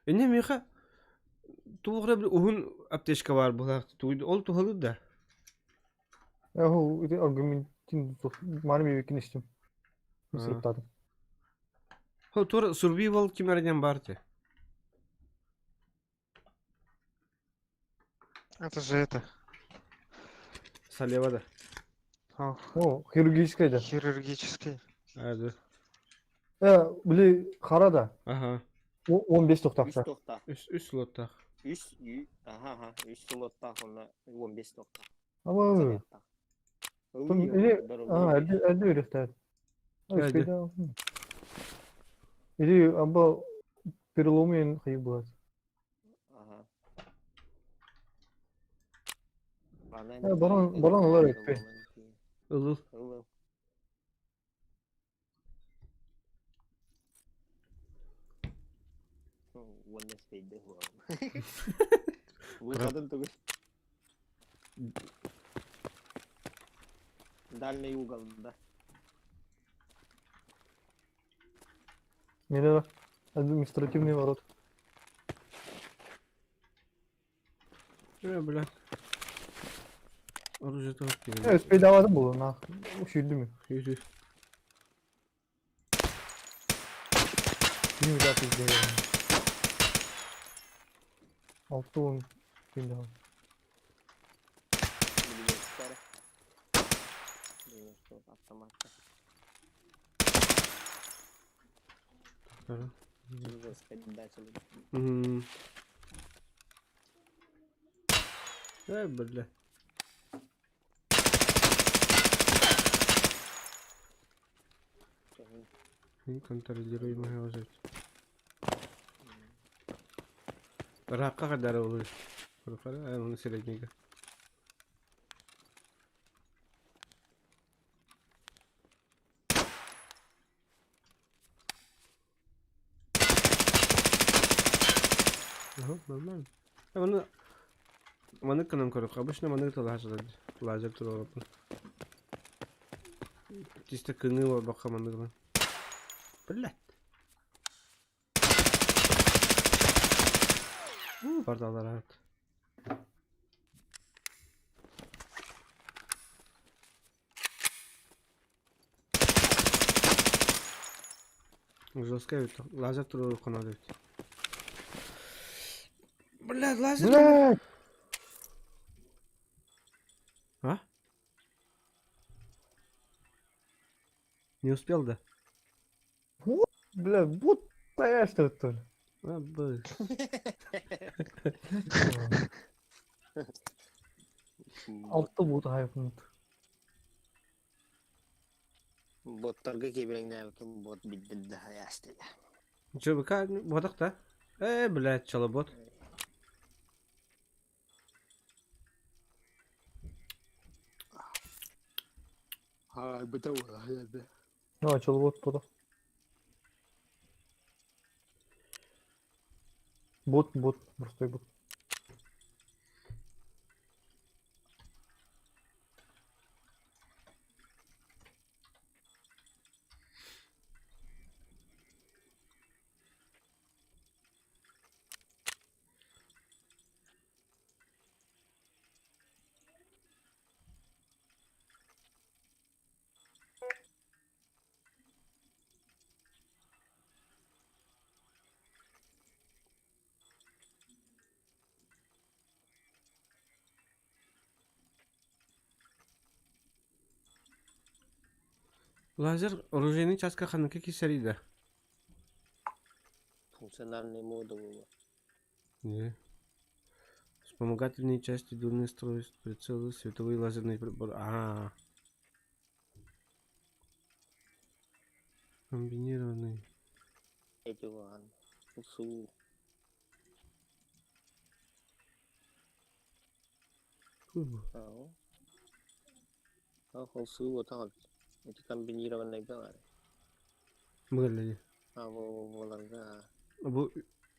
Инне миэхэ туох эрэ уһун аптечка баар буолаах ол туһалыыр да? Эһу ити аргументин маны миэбиккин истим. Сырыттаатым. Хо тур survival ким эрэ диэн баар ти. Это же это. Салева да. О, О, хирургическая да. хирургический. А, да. Э, били хара да. Ага. 15 Үс тохтаахтар. туохтаах. Үс үс слоттаах. Үс, аха, аха, үс слоттаах уонна 15 туохтаах. Ama Зарядтаах. Или а, әлде әлде үйрәтәд. Әлде. Или аба переломен хайы болады. Ага. Э, баран баран олар өтпе. Ылыл. Ылыл. Уонна спейде хуам. Выходын түгел. Дальний угол, да. Не да. Административный ворот. Э, бля. Оружие тоже Э, спейде алатын бұл, нах. Шүйді ме? Жүз. Білмей да пизде. Алты он күнде. Билбестер. Автоматта. Мгм. Э, бля. Контролируемый ложить. Ракка кадары olur. Korkar, onu среднего. Ага, нормально. Оны маны кынан көрөк. Обычно маны лазер лазер турар. Чисто кыны бака маны. Блять. Бардалар evet. Жестко ведь. Лазер турар канады ведь. Блядь, лазер. Блядь! А? Не успел, да? Бля, вот что это. А, б. Алты бут хайпнут. Боттарга кебиреңнәбекин бот биддилде хаястыда. Че, БК, бодак да? Э, блядь, чалобот. Ха, быта ула. Ну, а чел вот туда. Бот, бот, простой бот. Лазер оружейный часка ханыкы кисериде. Функциональный мода була. Не. Вспомогательные части дульные устройств, прицелы, световые лазерные приборы. А. Комбинированный. Эти уган. Усу. Фу. Аа. Холсуу отаҕын. Ити комбинированныйга баар. Мыгаллани. А бу буоларга. Бу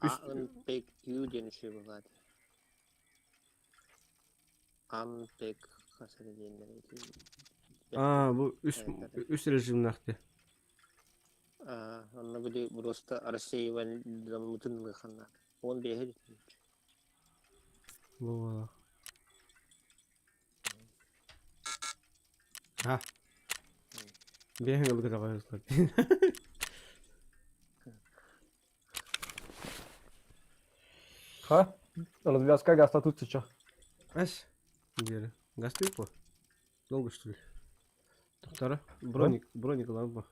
үс Анпек Q диэн үчүгэй буолаат. Анпек хас эрэ диэннэр ити. Аа, бу үс үс режимнээх дии. Аа, онно били просто рассеивание ылыаханнаах. Уон биэһи Бу А. Биэһин ылгыта қойылар. Ха? Развязка гаста тут сейчас. Ась, где? Гасты по? Долго что ли? Доктора, броник, броник лампа.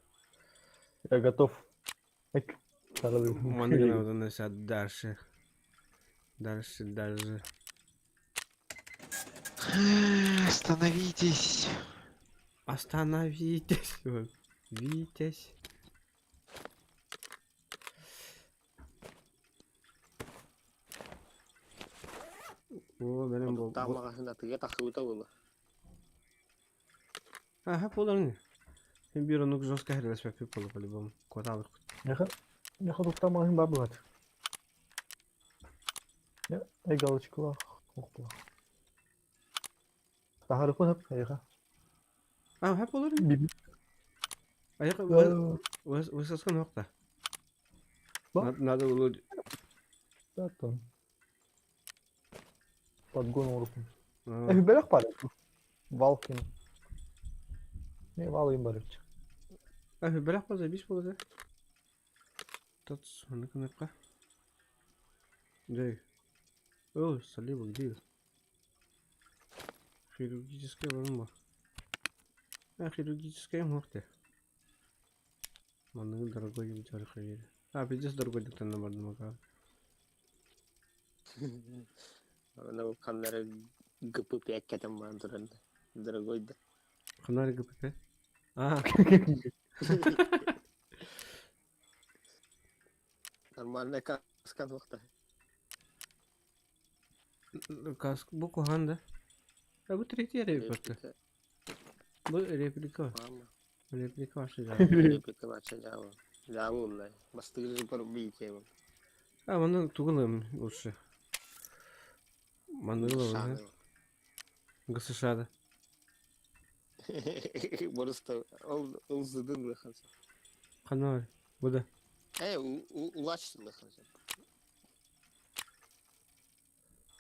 Я готов. Манна дальше. Дальше, дальше. Остановитесь. Остановитесь. Витязь. О, бэлэм бол. Там маҕаһыын атыыга тахсыбыта буолуо. Аха, поларны. Мен бир онук жестко херелеспеппит болу по-любому. Квартал. Меха тут там магазин бар бывает. Я галочку ох Тахары хонап, айха. А, ха полар. Аяка высоска нокта. Надо было... Да, там. Подгон руку. Эх, бэлэх пары. Валкин. Не, вал им барыч. Эх, бэлэх па забись было, да? Тот, ну-ка, Джей. О, слива, где? Хирургическая бомба. А, хирургическая мохте. Манныгы дорогой юм хайыр. А, пиздец дорогой деп танна бардым ака. Аны камера ГП5 кетен баран туран. Дорогой да. Канары ГП5? А. Нормальная каска нохта. Каск бу кухан да. А бу третья реплика. Бу реплика. Реплика вообще жабы. Реплика вообще жабы. Жабы улай. Бастыгы бар бийте. А, маны тугылым лучше. Маны ылым. ГСШ да. Просто ол ол зыдын лыханса. Канар. Бу да. Э, улач лыханса.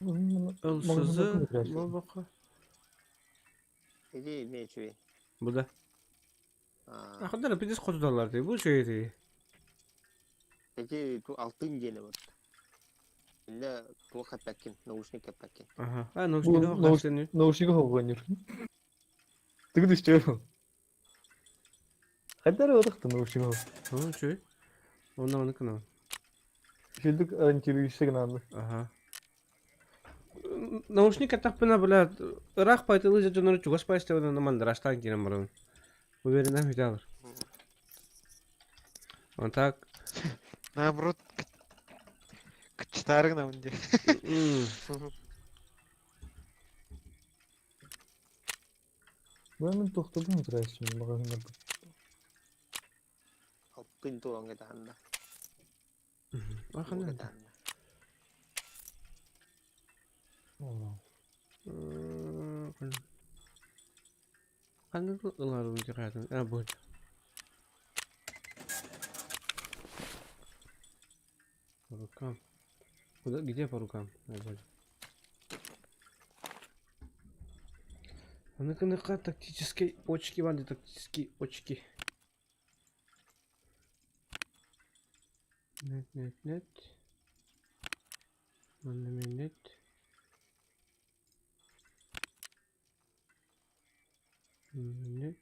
Ол сызы бабака. Иди, не чуй. Бу да. А хандар пидес хотудалар ди. Бу чуй ди. Эти ту алтын диэни бар. Инде туох эппэккин, наушник эппэккин. Ага. А, наушник Наушник хоҕонньур. Тыгы түстүө. Хайдары отахты наушник хо. Ну, чуй. Онна оны кына. Шилдик антивирусте гынанды. Ага. Наушник атахпына, бля, ыраах пайтылы дьоннору чугас пайстабына мандараштан киирэн барабын. Уверена бүталар. Он так. Наоборот, кычтарыгна унде. Мен тохтодум здрасте, магазиннар. Алтын туоҥ этаанда. Ахана. Ханнык ыларым дихатын. А, будет. По рукам. Куда, где по рукам? А, вот. А ну-ка, ну-ка, тактические очки, ванды, тактические очки. Нет, нет, нет. Нет. Нет.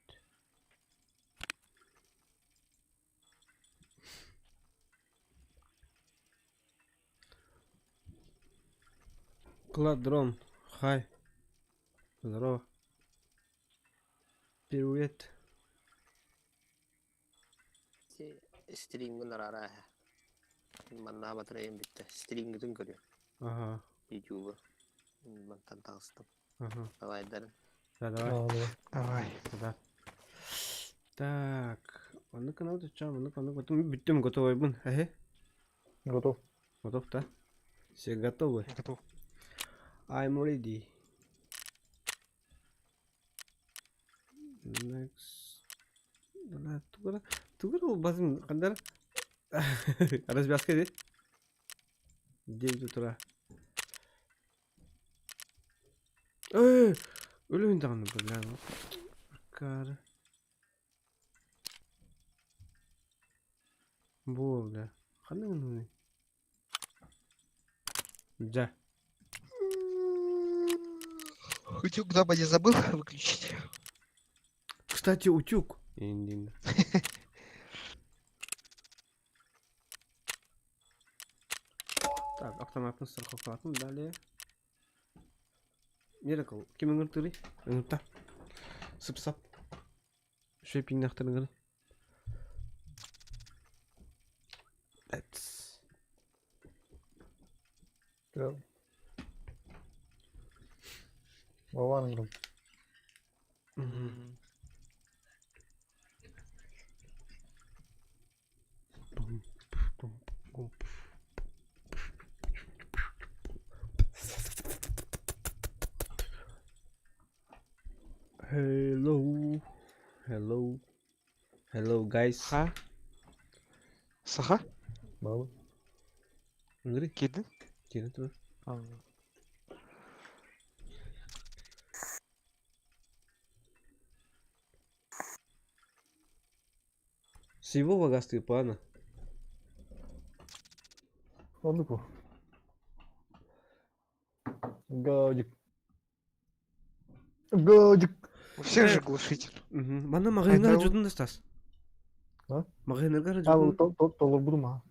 Кладрон. Хай. Здорово. Привет. Стримҥин араара эһэ. Манна батарейым бүттэ. Стримҥитин көрүөм. Ага. Ютубу. Мантан таҕыстым. Ага. Давайдарын. Да, давай. Давай. Да. Так. Маннык канал ча, маннык маннык потом бүттүм готовойбун. Эһэ. Готов. Готов, да? Все готовы? Готов. I'm ready. Next. Тугара тугара басым кандар развязка ди. 9 утра. Эй, өлөйүн даҕаны бля. Аккаары. Бу бля. Ханна гынныный? Дьэ. Утюг дома не забыл выключить? Кстати, утюг. Индин. Так, автоматын страховкалатын далее. Миракл, ким ыҥыртыырый? Ыҥырта. Сып-сап. Үчүгэй пиҥнэхтэрин Let's. Вован ыҥырым. Hello. Hello. Hello guys. Ха? Саха? Баалы. Ыҥырый. Киирдин? Киирэн турар. Всего богатства плана. Оннук бу. Гадик. Гадик. У всех же глушитель. Манна маҕаһыыннар Айдал. дьутун да Стас. А? Маҕаһыыннарга А, дьутун. толорбутум а.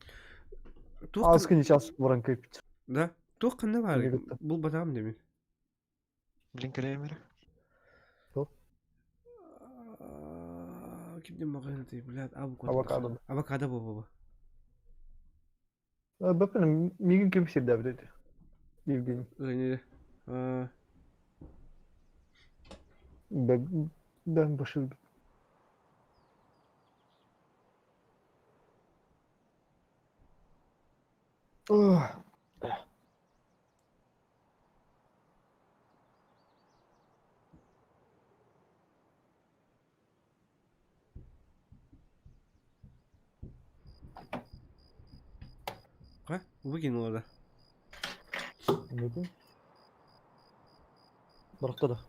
Туох Аскы не час баран кыйпит. Да. Туох ханна баар? Кини кытта. Булбатаҕым дэмин. Блин, камера. Кимден маҕаһыын ты, блядь, авокадо. Авокадо. Авокадо бу Бэппин мигин ким сирдээбит эти. Евгений. Евгений. Бен башыл. Ох. Ха? Выкинула, да. Нету. Барахта да.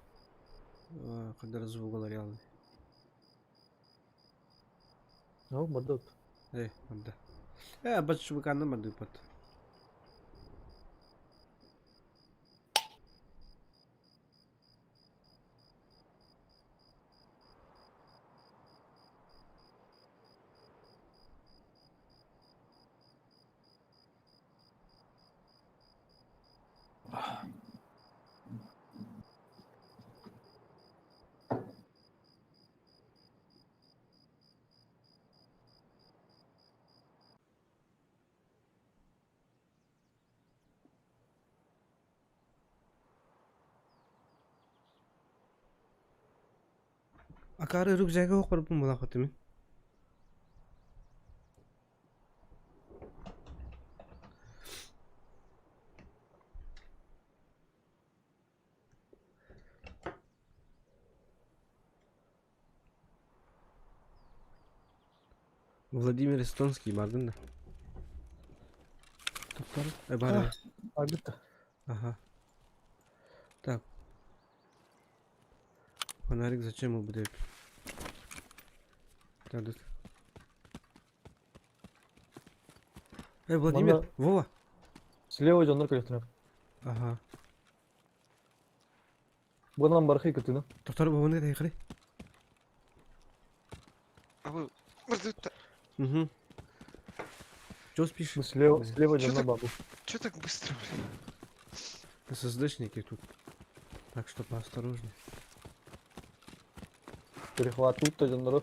Когда звук реальный. Ну, бардат. Эй, барда. Э, баччубыканна бардыппат. Акаары рюкзагы оһох барбын буолаахпытым. Владимир Эстонский бардын да. Тоқтар. Э, бар. Арбитта. Ага. Так. Фонарик зачем ему будет? Так, тут. Эй, Владимир, Манна- Вова. Слева дьоннор көрүөхтүнэр. Ага. Буонан барахай кытыны. Тоқтар Вованы да игры. А вы... Мордут-то. Угу. Чё спишь? Бу слева, слева Чё дьоннор так? бабу. Чё так быстро, блин? ССДшники тут. Так что поосторожней. Перехват тут дьоннору.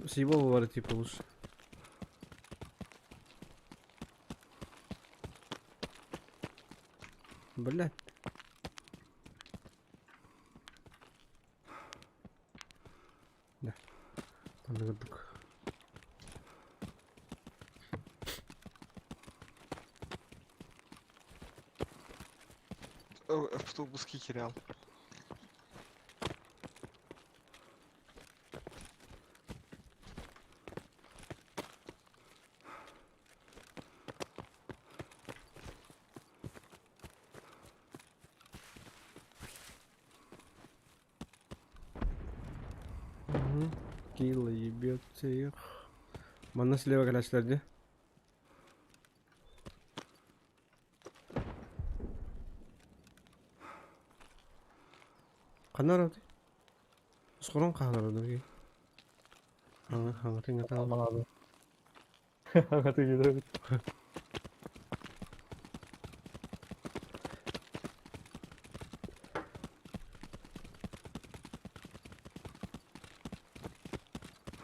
Съебал бары типа лучше. Блядь. Да. Маннык. Автобус кикерял. Угу. Килла ебет всех. Манна слева кэлээччилэр дии. Ханна барабытый? Скорон хаалар дии. Хаҥа хаҥатын гатаал. Манады. Хаҥаты киирэр.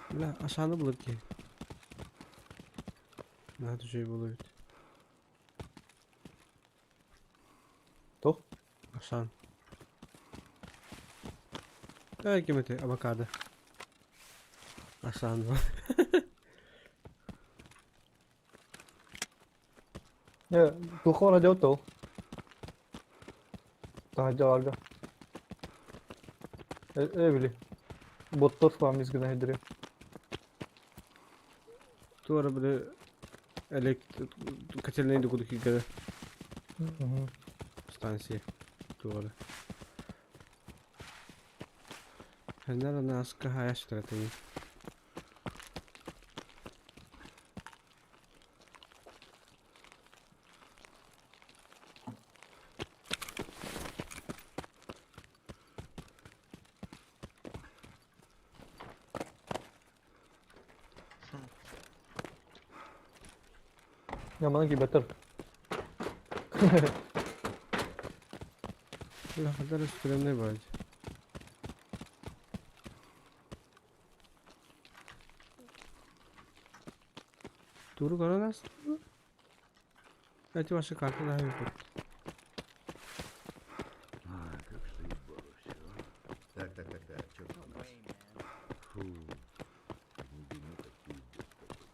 Бля, ашаны булыр ки. Надо же булыр. Туох? Ашан. Ай, ким этэй? Авокадо. Ашан. Э, туохха бара дьабыт ол? Таһырдьа Э, э били. Боттор спам гына хидри. Туора били элект котельный дукуду киирдэ станция туора. Ханнара наска хаяштыратыгын. Я манан киирбэттэр. Бля, хадара стрёмный бать. Туру көрөн астыбы? Эти ваши карты да выпад. А, как заебало все. Так, так, так, так, что тут у нас? Фу, не денек, а пиздец какой-то.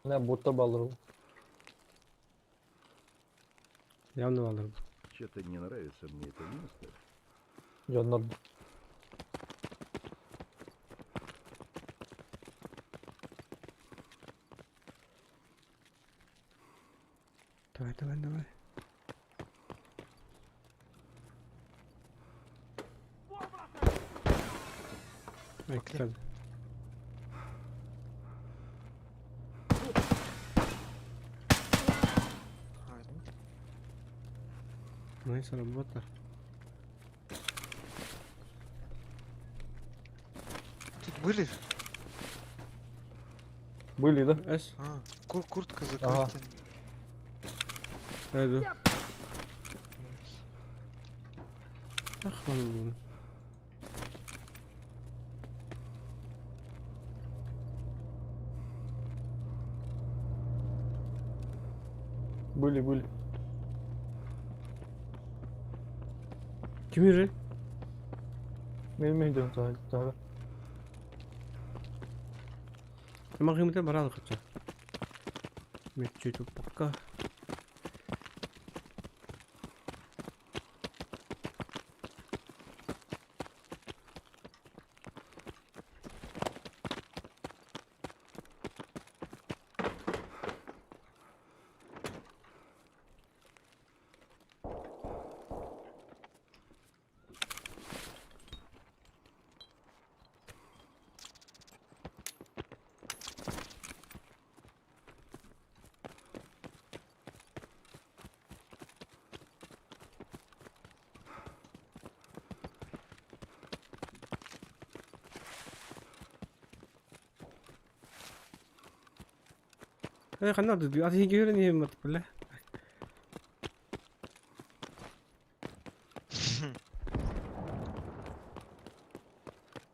Не, боттар баллар. Явно алыр. Что-то не нравится мне это место. Дьоннор. Давай, давай, давай. Ай, Окей. кстати. А, это Найс работа. Тут были? Были, да? Эс, А, куртка Ага. закрыта. я иду. Ах, вон. Были, были. Ким yürü? Мен мен дем таһа. Тамақ жемете баралы хотя. Мен чуть пока. Э, ханна ды? А ты не мат, бля.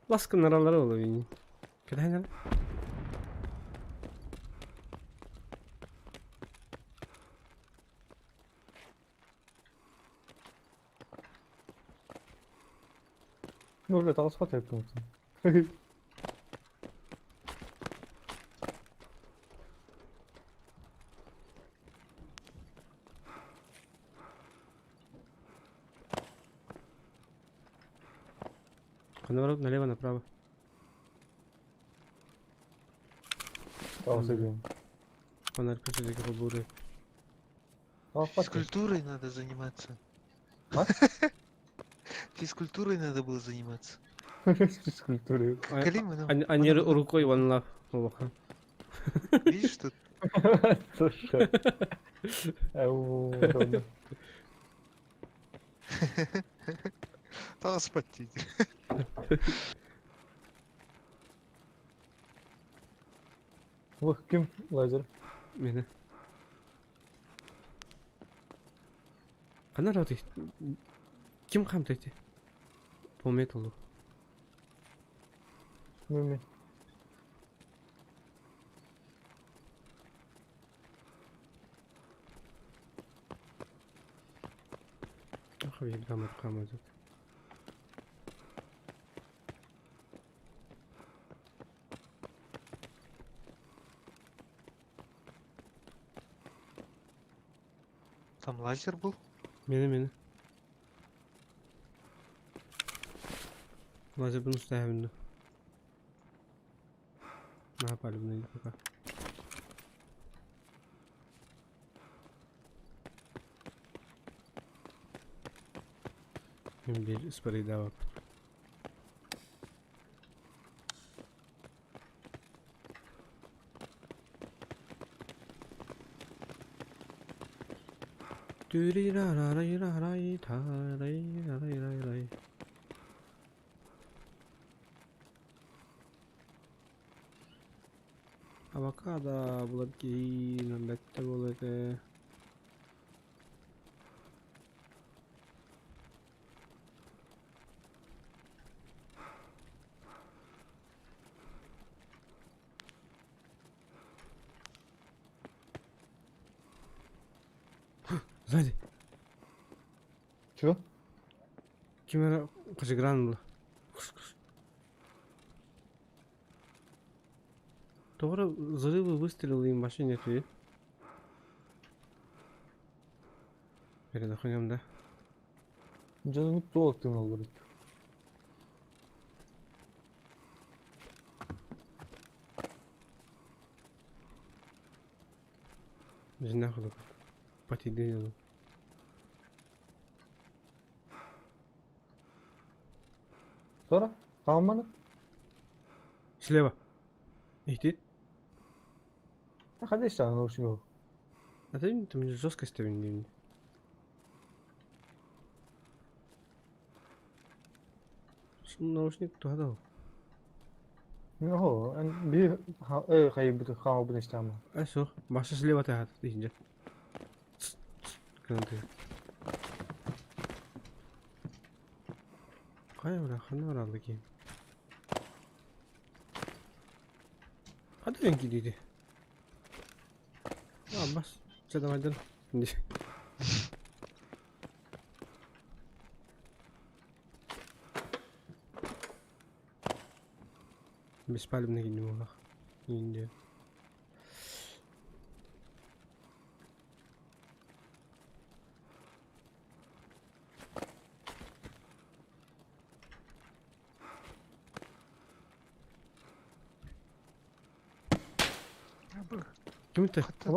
Ласкын аралары ола бини. Кэдэһэн Ну, бля, таҕыспат эбиппин. Наоборот, налево, направо. Таҕыс эбиэн. Фонарь посреди буры. Таҕыспат. Физкультурой надо заниматься. А? Физкультурой надо было заниматься. Физкультура. Кали мы нам. Они, они рукой one love. Плохо. Видишь, тут Слушай. Эу, ладно. таҕыспат диир. Ух, ким лазер? Мені. Ханна роты? Ким хамтайты? По металлу. Мими. Ах, вегамар хамазат. Там лазер был? Мені, мені. Лазер bunu ставим. На палевный пока. Bir спрейдавап. Тюри-ра-ра-ра-ра-ра-ра-ра-ра-ра. Авокадо булан бетте болете. Сзади. Чего? Кимера кожигранула. Doğru взрывы выстрелы им вообще нету, и? Передохнем, да? Дьону туох тыыналлар. Жинахуду. Пати Sonra? Tamam mı? Слева. Ихти. Ходи сюда, наушник. А ты там жестко ставим. Наушник туда. Ну, би хайбыт хаабын истама. А все, Маша слева ты хат инде. Канты. Кая бра, хана бра ки. Hadi rengi dedi. А, бас. Че давай дал. Беспалевный не Индия. Ким это? Хатта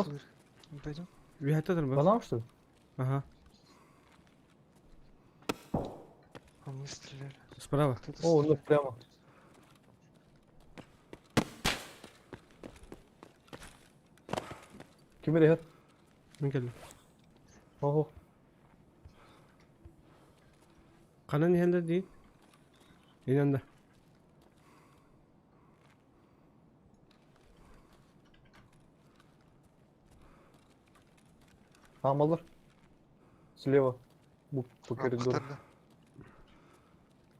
Не пойдем? Банам что ли? Ага. А мы стреляли. Справа. Кто-то О, ну прямо. Ким эрэ? Мен келдим. Ого. Канан иһэллэр дии. Инанда. Хаамаллар. Слева. Бу по коридору. Лаппахтар да.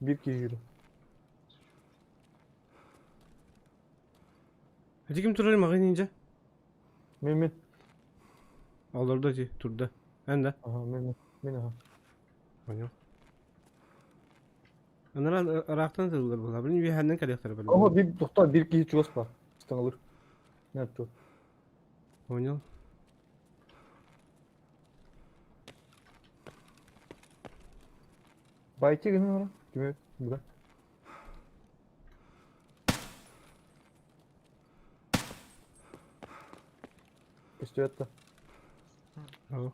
Биир киһи киирэр. Ити ким турар маҕын инже? Мин мин. Олорду ити турда. Эн да? Ага, мин мин. Мин ага. Понял. Анараа ыраахтан тыллар буолла. Билин үөһэннэн кэлиэхтэрэ Ого били. биир тохтоо биир киһи чугас баар. Ыстаҥалыыр. Не тур. Понял. Байти гынан ора. Кими буга. Көстүөт да. Ох.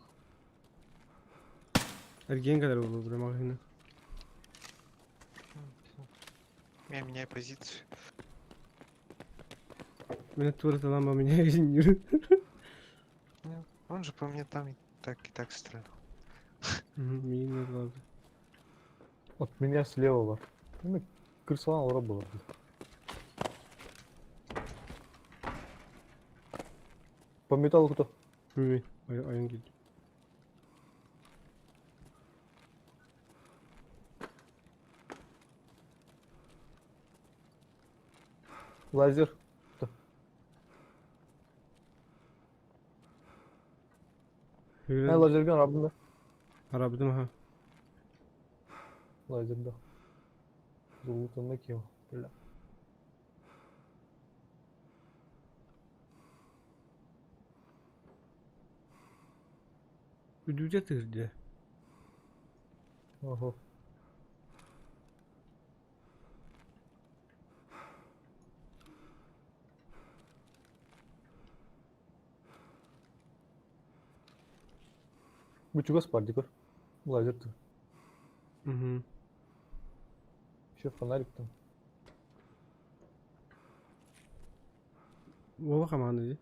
Эргиэн кэлэр буолуо били маҕаһыына. Я меняю позицию. Мин туора талаан ба меня изиннир. Ну, он же по мне там и так стрелял. Миин ладно. От меня слева бар. Эми кырсалаан ора болар. По металлу кто? Мин айан киирдим. Лазер. Эн Хүрэн лазерген арабын да. арабытым аха. Лазер да. Золотонна кио. Бля. Үдүүтэ тыырдэ. Ого. Бу чугас бар дикор. Лазер ты. Мгм. Еще фонарик там. Уола хамааны дии.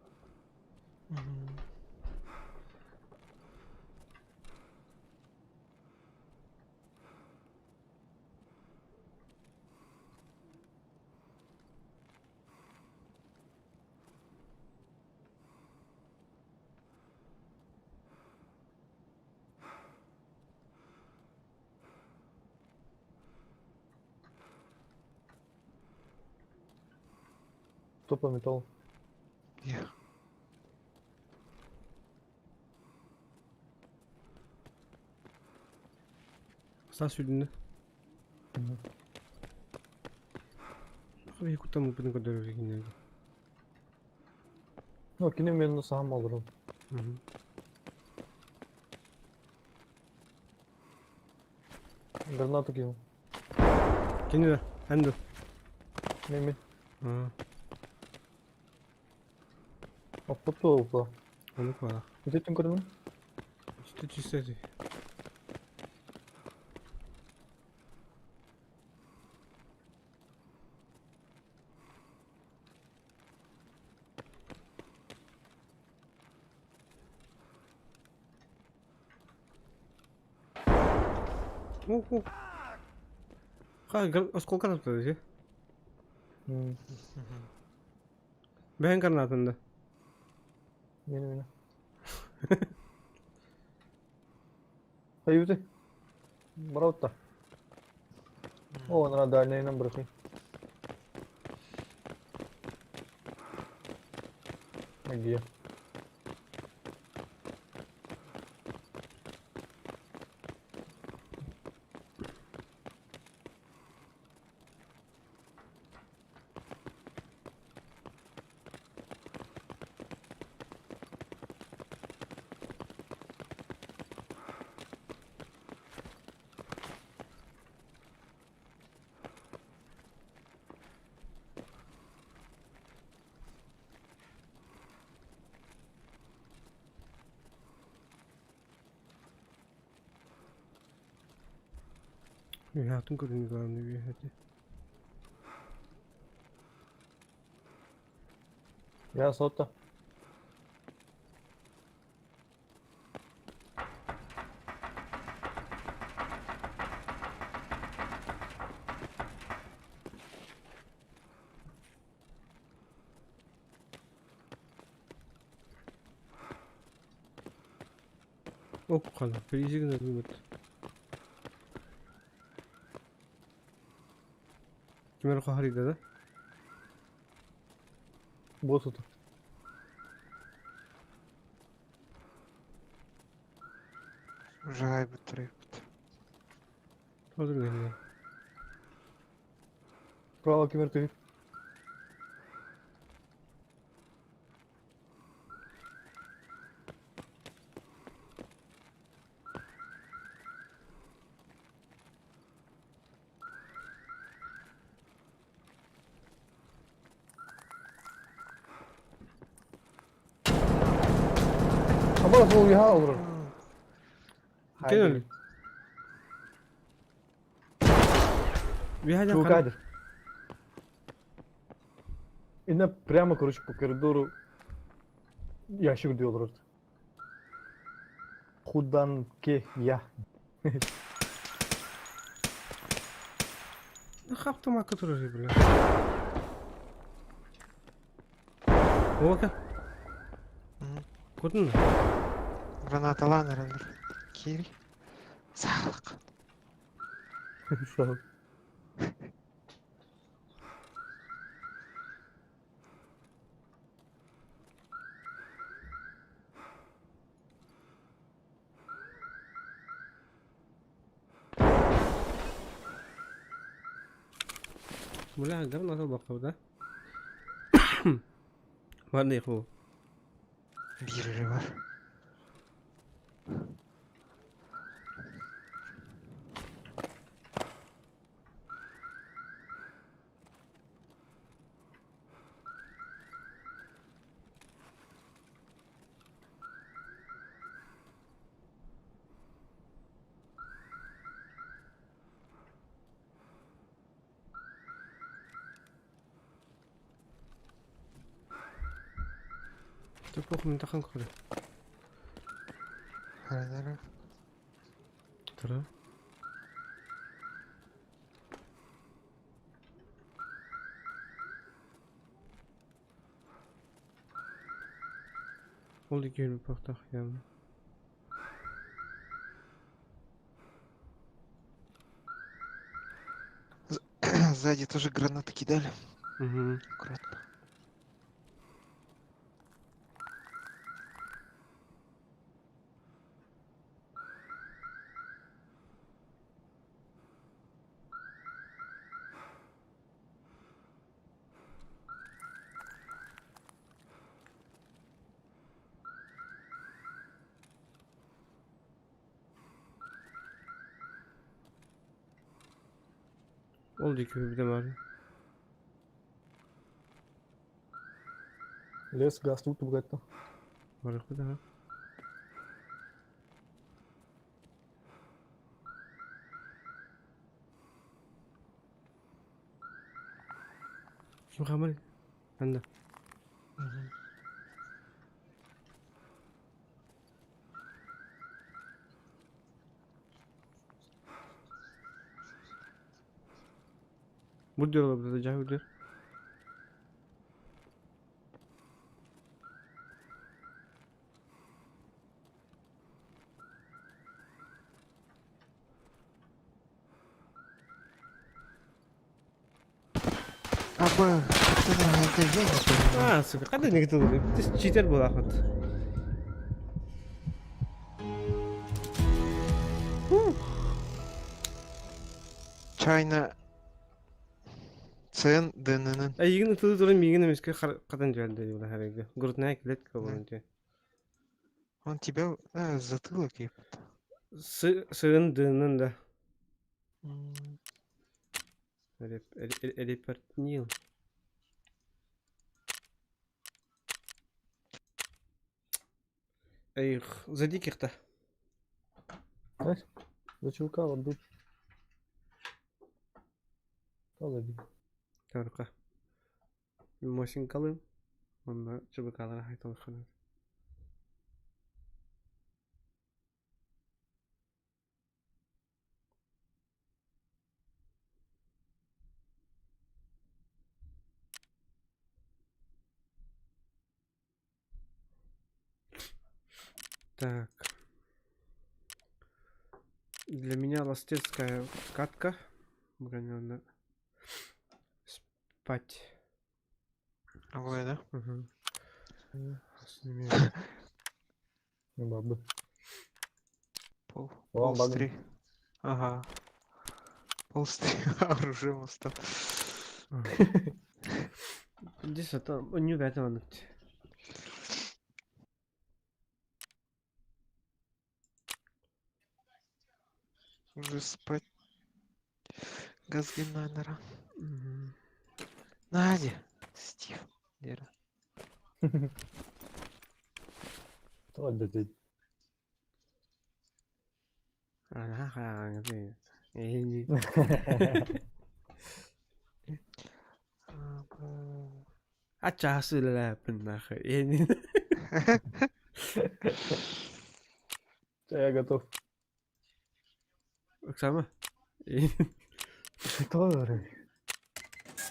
Кто по металлу? Я. Саас сүлүннэ. Мгм. Хабы куттан муппутун көрдөрөр кинилэргэ. Ну, кини мен саһам олорум. Мгм. Гранату кинул. Кини да, эн да. Мен мен. Аа, Оппут буолла. ону куолах. Бүтүн көрдүм. Чисто чисто эти. Ух, ух. Ха, осколка таптады дии. Бэйэн гранатында. Мени мени. Hayır. Браво. О, на дальний нам бросай. А где? Үһээтин көрүнү главный үһэти. Я сота. Оккана, фризигин өлбүт. Ким эрэ хаһарыйда да? Босс это. Уже айбыт рыпт. Тоже гэннэ. Право кимер түһүр. Абас ол яха олорор. Кел өлү. Биһа Чувакадыр. Инна прямо, короче, по коридору ящик где олорор. Худанке я. Хаптама который бля. Ока. Кутун. Гранаталаан эрэллэр. Киири. Саалык. Сау. Бля, говно бакка да? Барны ху. Биир эрэ бар. Тупох мен тахан көрө. Харалара. Тура. Ол икки пахтах явно. Сзади тоже гранаты кидали. Угу. Аккуратно. Ол икки bir var. Лес, газ, тут бугатта. Бар да. Ким хамыр? Анда. Бу diyor olabilir, cahil diyor. А бы, это я не понимаю. А, сука, қандай неге тұр? Ты читер был ахмат. China ЦН ДНН. Эйигин ытылы туран миигин эмискэ хатан түһэрдэ дии харига. Грудная клетка буолан түһэ. Он тебя затылок ебет. Сырын дынын да. Репортнил. Эх, за диких-то. За чувака вот тут. Да, Тарка. Мосинкалым. Онна чыбыкалара хайталыхана. Так. Для меня ластецкая катка. Блин, спать. Ой, да? Угу. С ними. Ну, бабы. Пол, О, пол три. Ага. Пол оружие моста. Здесь это не это Уже спать. Газгинайнера. Надя! Стив. Лера. Тоҕо А часы ляпин нахуй. Я готов. Оксана? Что?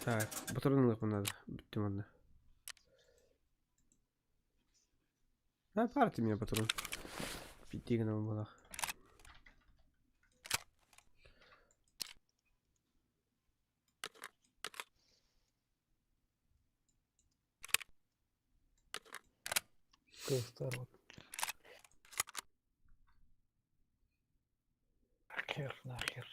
Так, патроны надо. Бүттүм онно. Да, парти меня патрон. Пяти грамм было. Костарот. Нахер, нахер.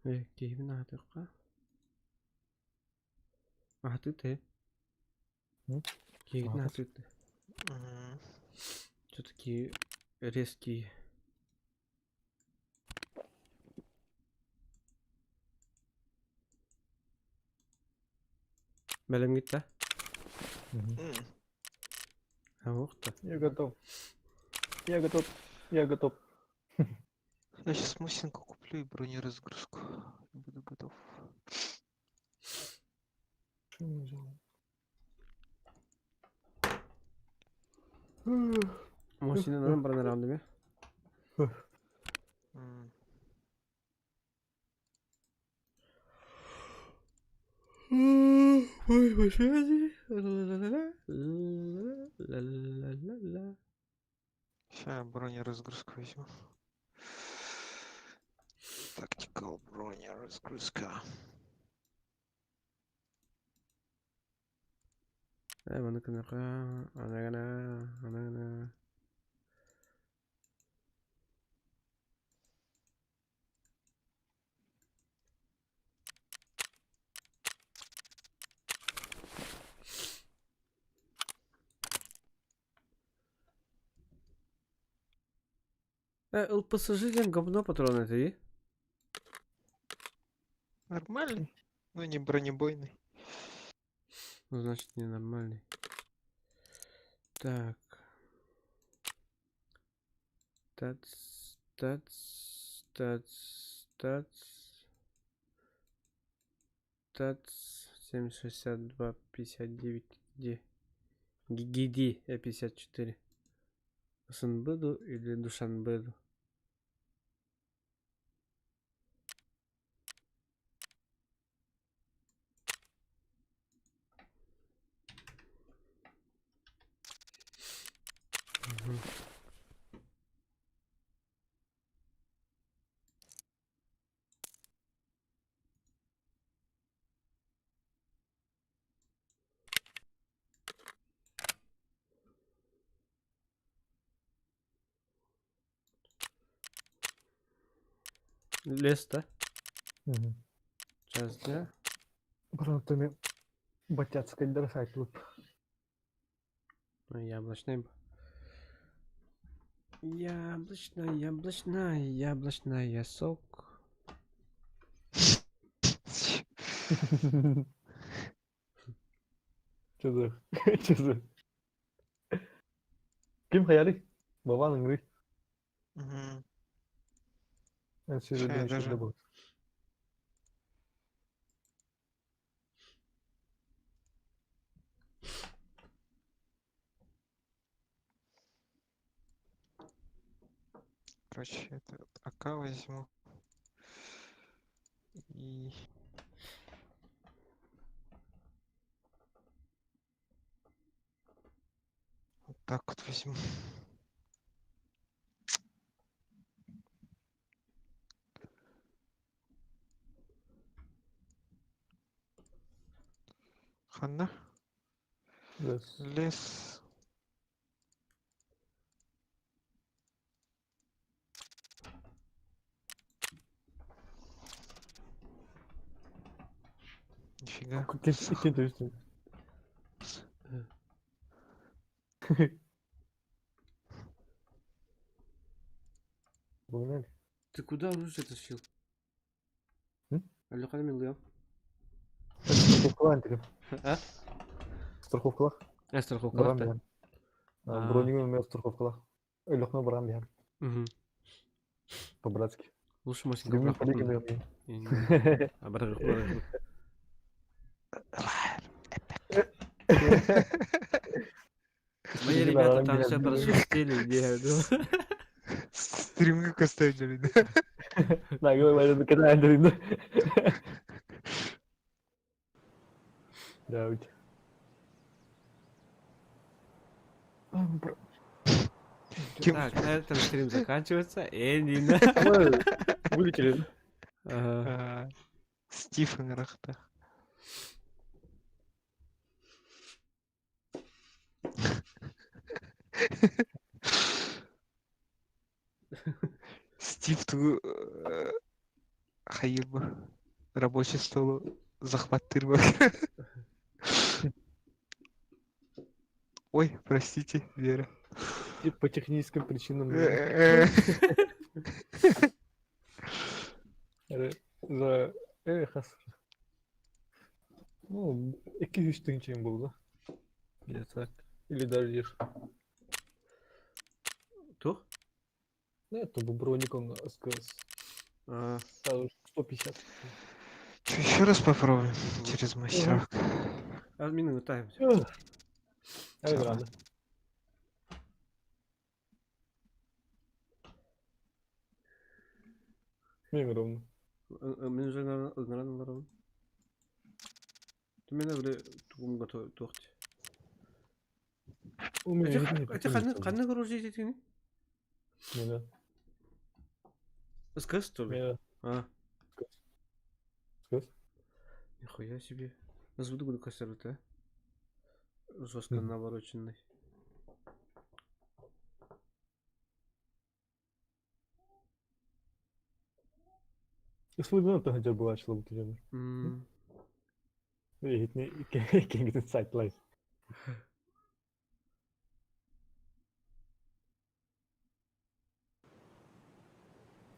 Э, киһибин аһатыахха. Аһатыыт ээ. Киһигитин Аһатар. аһатыыт. Все-таки резкий. Бэлэмҥит да? Уох да. Я готов. Я готов. Я готов. Я сейчас мусинку куплю и бронеразгрузку. И буду готов. Что я взял? Мосинанан баран раунду М. Ой, Ла-ла-ла-ла-ла-ла-ла. Ща я бронеразгрузку возьму. Tactical бронеразгрузка. Э, маны кыныка, анагана, анагана. Э, ЛПСЖ диэн говно патроны это Нормальный, но не бронебойный. Ну, значит, ненормальный. Так. Тац, тац, тац, тац. Тац, 7,62, 59, где? ГГД, 54. Санбеду или Душанбеду? Мгм. Лес, да? Мгм. Сейчас, да? Потом батяцкая доросать тут. Ну, яблочный. Яблочная, яблочная, яблочная сок. Че за? Че за? Ким хаяры? Бабан ыҥырый. Мгм. Эн Ща я даже- Короче, это вот АК возьму. И... Вот так вот возьму. Ханна. Лес. Лес. Нифига. Кем ты Погнали. Ты куда оружие тащил? М? Алло, кана милый. Страховкалар антигем. А? Страховкалар. А, страховка. Баран биһэн. А. Бронигын мен страховкалар. Өлөхнө баран биһэн. Угу. По-братски. Лучше Масенька Бүгүн проход. полигон А, барах, барах. Мои ребята там все прошерстили, не, ну. Стримы кастайджери, да? Да, говорю, когда я Да, ведь. Кем? Так, на этом стрим заканчивается. Энина. Вылетели. Ага. А, Стив Рахта. Стив ту хайырба рабочий стол захваттырба. Ой, простите, Вера. По техническим причинам. За хас. Ну, 2-3 тысячи был, да? Или так. Или даже лишь. Тух? Ну, это был броник, он СКС. А, Сразу 150. Че, еще раз попробуем через мастерок. админы лутаемся. Ай, рада. Мен ровно. Мен уже наверное ровно. Ты меня вре тугум готов тухти. У меня Это ханы ханы оружие эти Не, да. СКС что ли? Не, А, СКС. нихуя себе. Нас буду буду костер, да? Жестко Мгм. навороченный. Услуганы то хотя бы начала бы тебе. М, Не сайт лайф.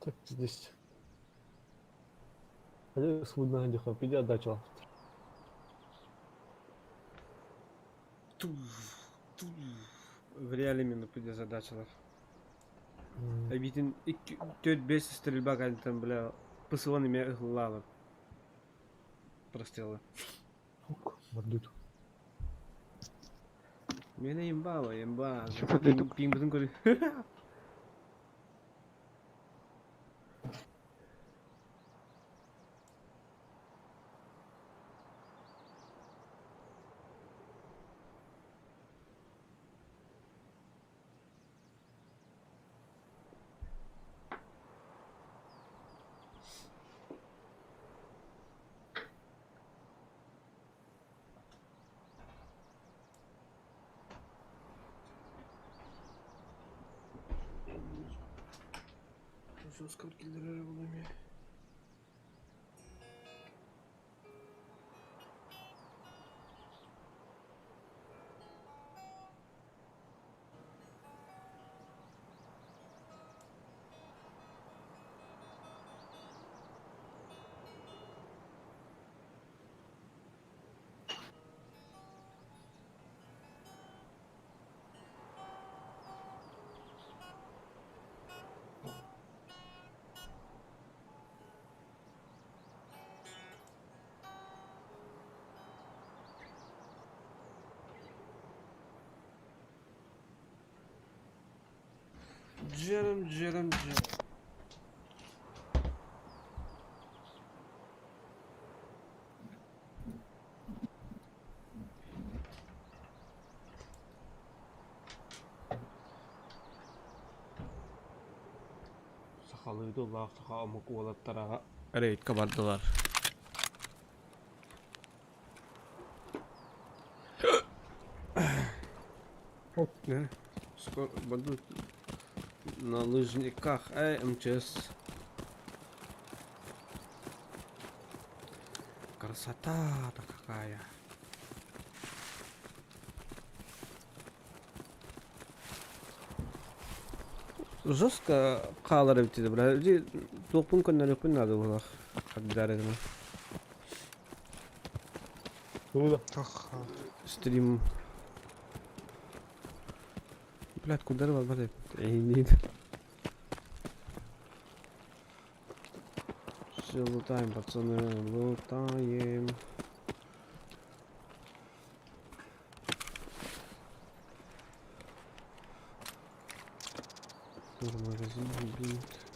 Так, здесь. Свудна дихо, пиди отдача. Туф, туф. В реале мені піде задачалар. Эбитин 4-5 стрельба там, бля, посыланы меня лава. Прострелы. Мордут. Меня имба, имба. Чё подойду? Пинг, пинг, говорит. Жестко киллеры булами. Джером, Джером, Джером. Сахалыы тыллаах саха омук уолаттара рейдка бардылар. Скоро будут на лыжниках. Эй, МЧС. Красота-то какая. Жестко хаалар эбит этэ бля. Ити туохпун көннөрүөхпүн наада буолах. Хардаар этим. Тугу Тох. Стрим. Блядь, куда барбат эбит? Эйниин. Все, лутаем, пацаны, лутаем. Тоже магазин, бинт.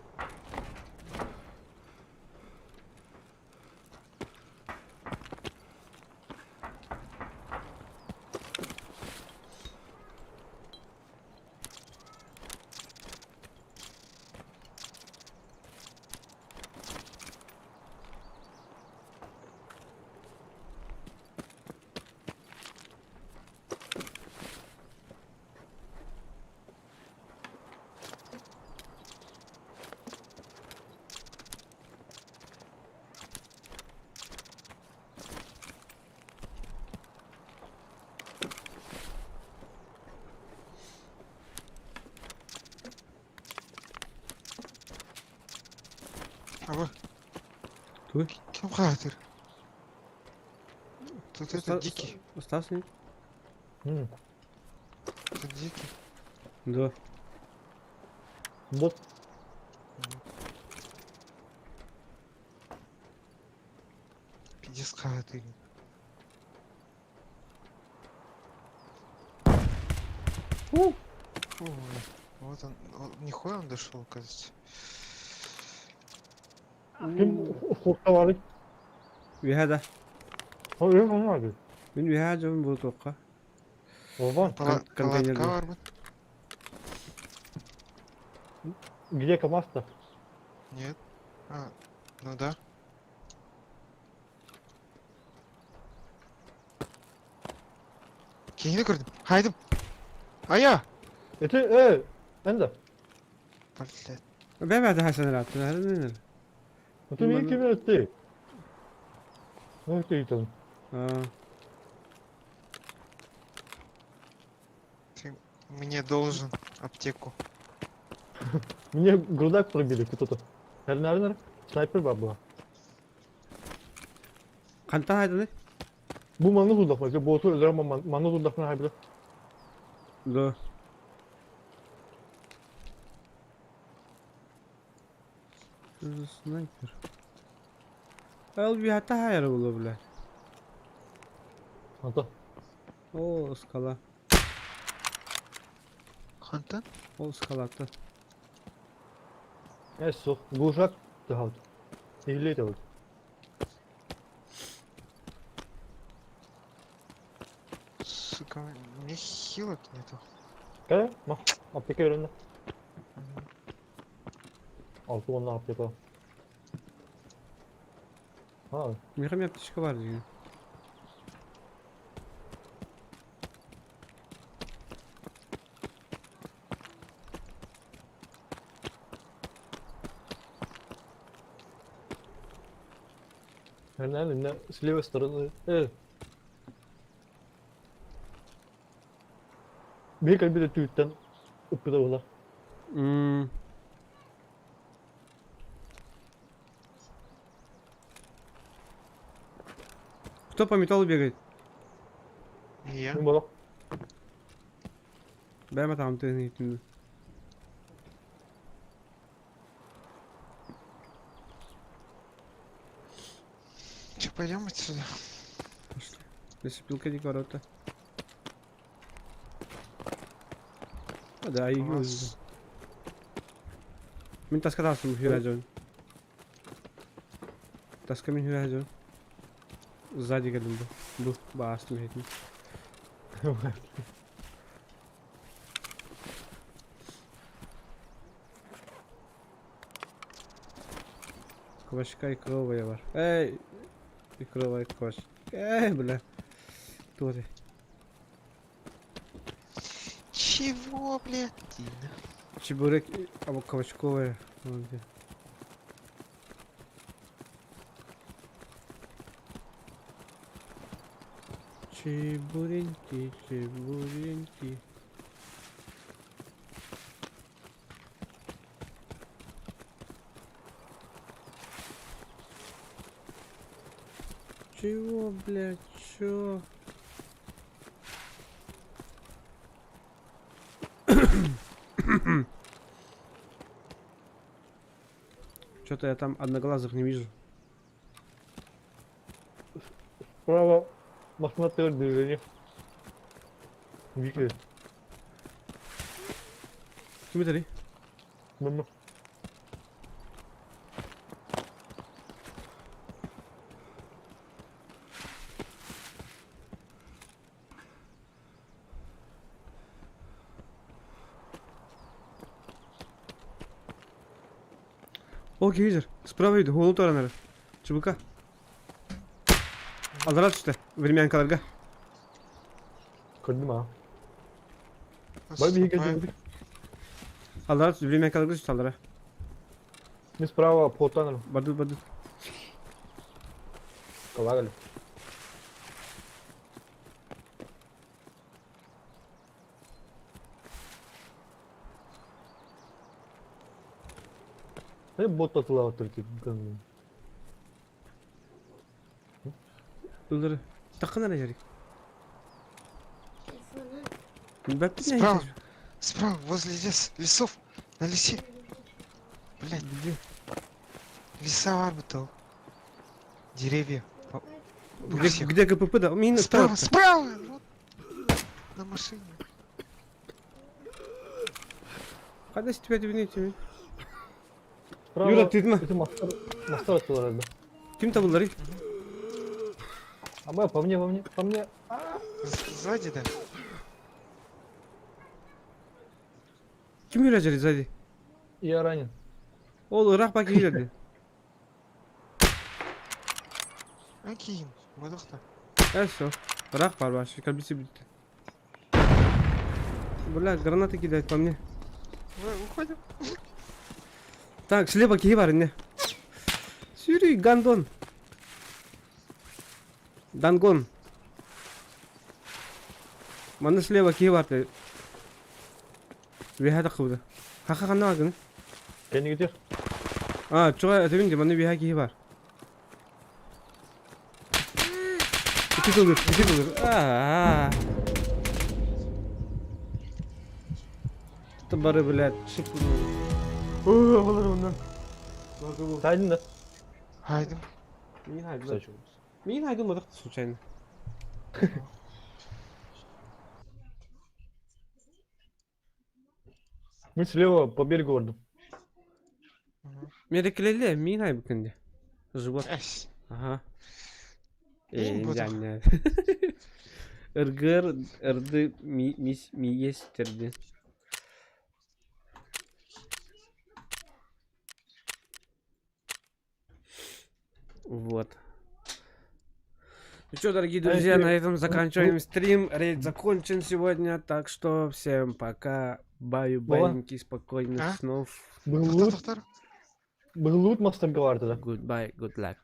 А вы? Туй? Ким хаатыр? Тут это дикий. Стас не? Это дикий. Да. Бот. Пиздец хаатыр. У! Ой, вот он, он, нихуя он дошел, оказывается. Ким оскуолка баарый? Үөһэ да. Ол өр онно аҕай. Мин үөһэ дьон буолуохха. Оҕон. Пала- контейнер палатка бар бит? Где КамАЗ-то? Нет. А, ну да. Киһини көрдүм. Хайдым. Ая! Ити э, энда. Блядь. Бэбэ да хасан ырааттын. Это мин ким этти? Ну ты там. Аа. Ты мне должен аптеку. Мне грудак пробили кто-то. Наверное, снайпер бар была. Хантан хайданы? Бу манны тулдахма, боту өлөр манны тулдахма хайбыда. Да. Что за снайпер? Ол биһата хайара була бля. Ата. О, скала. Хантан? Ол скалата. Э, сух, глушак тахалт. Или это вот. Сука, у меня хилок нету. Кэ? Ма, аптека өрөннө. Алты онна аптека. А, Миха ми аптечка бар деген. наверное, с левой стороны. Э. Бир кэлбит өттүттэн ыппыта буолар. М. Кто по металлу бегает? Не я. Мин буолар. Бэйма там ты не Че, пойдем отсюда? Пошли. Лесопилка не ворота. А, да, У и нас... Мин таска тахсым хүрэ. Таска мин хүрэ. Сзади кэлим бу. Бу баастым хетин. Квашка икровая бар. Эй! Икровая кваш. Эй, бля. Кто ты? Чего, блядь? Дина. Чебурек, а квачковая. Вон где. Чебуреньки, чебуреньки. Чего, блядь, чё? Что-то я там одноглазых не вижу. Справа мохнатое движение. Вики. Ким? Мама. О, видишь, справа иду, уолу таранары. Чубука. Аллара түсті, времянкаларга. Көрдүм а. Бар биһиги Наступаем. келдик. Аллара түсті, времянкаларга түсті аллара. Мен справа плотанырым. Бардыр, бардыр. Калагали. Ne bot atılar Türkiye. Ылдыры. Тақын ара жарик. Справа. Справа, возле лес, лесов. На лесе. Блядь, Где? леса варбутал. Деревья. У Где, всех. где ГПП, да? Мина Справа, справа! Вот. На машине. Қайда тебя бинете? Справа. Юра, ты ма? Это мастер, мастер atıyorlar herhalde. Ким табылдыр? Ama по мне, по мне, по мне. Сзади, да? Ким Юра жарит сзади? Я ранен. Ол ырақ баки келеді. Окей, выдохта. Ә, все. Ырақ бар вообще, кабисы бітті. Бля, гранаты кидает по мне. Уходим. Так, слева киһи бар не. Сюри, гандон. Дангон. Манна слева киһи бар те. Виһа тақыбыда. Хаха ханна агын. Kendi gidiyor. А, чуга этебин де, манна виһа киһи бар. Ити тылыр, ити тылыр. А. Бары, блядь, шип. Ой, олар ондан. Saydın da. Хайдем. Мин хайдым. Мин хайдым мадак случайно. Мы слева по берегу бардым. Мерекелеле, мин хай бүкенде. Живот. Эс. Ага. Мин буду. Э, Ыргыр, ырды, ми, мис, ми естерди. Вот. Ну что, дорогие друзья, на этом заканчиваем стрим. Рейд закончен сегодня, так что всем пока. Баю, баиньки, спокойных А? снов. Был лут, Тоқтар, был лут мастер vardı да. Goodbye, good luck.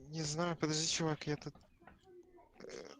Не знаю, подожди, чувак, я тут...